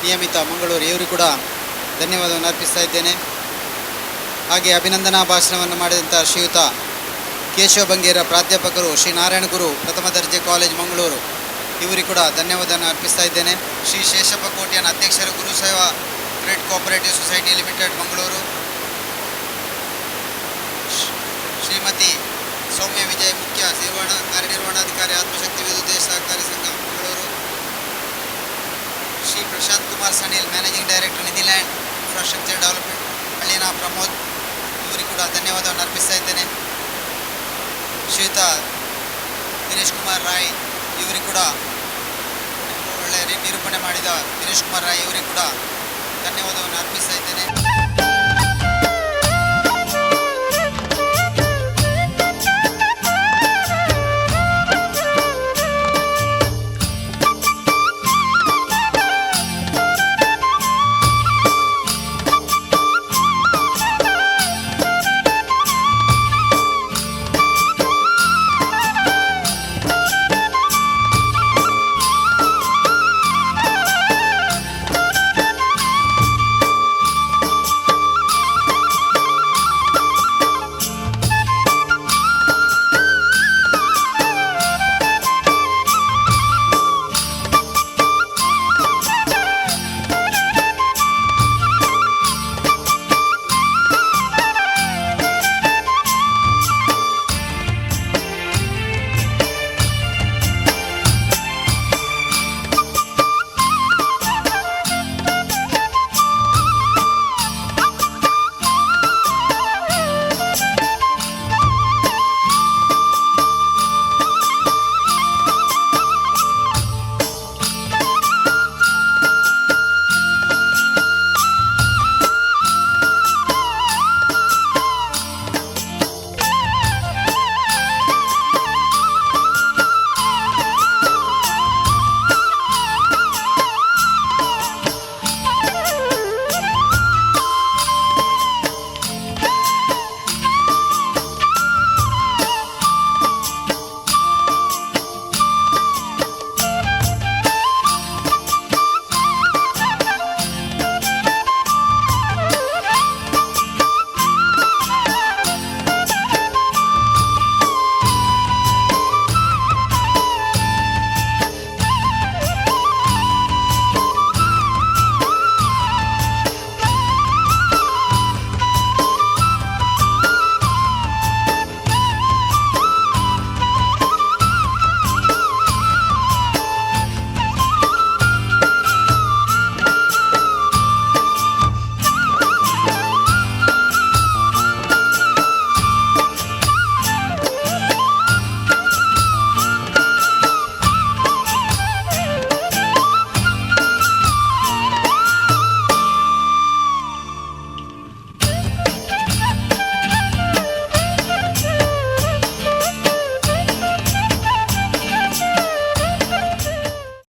ನಿಯಮಿತ, ಮಂಗಳೂರು, ಇವರು ಕೂಡ ಧನ್ಯವಾದವನ್ನು ಅರ್ಪಿಸ್ತಾ ಇದ್ದೇನೆ. ಹಾಗೆ ಅಭಿನಂದನಾ ಭಾಷಣವನ್ನು ಮಾಡಿದಂಥ ಶ್ರೀಯುತ ಕೇಶವ ಬಂಗೇರ, ಪ್ರಾಧ್ಯಾಪಕರು, ಶ್ರೀ ನಾರಾಯಣ ಗುರು ಪ್ರಥಮ ದರ್ಜೆ ಕಾಲೇಜ್, ಮಂಗಳೂರು, ಇವರಿಗೆ ಕೂಡ ಧನ್ಯವಾದವನ್ನು ಅರ್ಪಿಸ್ತಾ ಇದ್ದೇನೆ. ಶ್ರೀ ಶೇಷಪ್ಪ ಕೋಟ್ಯಾನ್, ಅಧ್ಯಕ್ಷರು, Guru Seva credit cooperative society limited, Mangaluru. Shrimati Soumya Vijay, ಮುಖ್ಯ ಕಾರ್ಯನಿರ್ವಹಣಾಧಿಕಾರಿ, Atmashakti Vidyut Sahakari Sangha, Mangaluru. Shri Prashant Kumar Sanil, managing director, Nidhiland infrastructure development, ಹಳ್ಳಿನ ಪ್ರಮೋದ್, ಇವರಿಗೆ ಕೂಡ ಧನ್ಯವಾದವನ್ನು ಅರ್ಪಿಸ್ತಾ ಇದ್ದೇನೆ. ಶ್ರೀಯುತ ದಿನೇಶ್ ಕುಮಾರ್ ರಾಯ್ ಇವರಿಗೆ ಕೂಡ, ಒಳ್ಳೆಯ ನಿರೂಪಣೆ ಮಾಡಿದ ದಿನೇಶ್ ಕುಮಾರ್ ರಾಯ್ ಇವರಿಗೆ ಕೂಡ ಧನ್ಯವಾದವನ್ನು ಅರ್ಪಿಸ್ತಾ ಇದ್ದೇನೆ.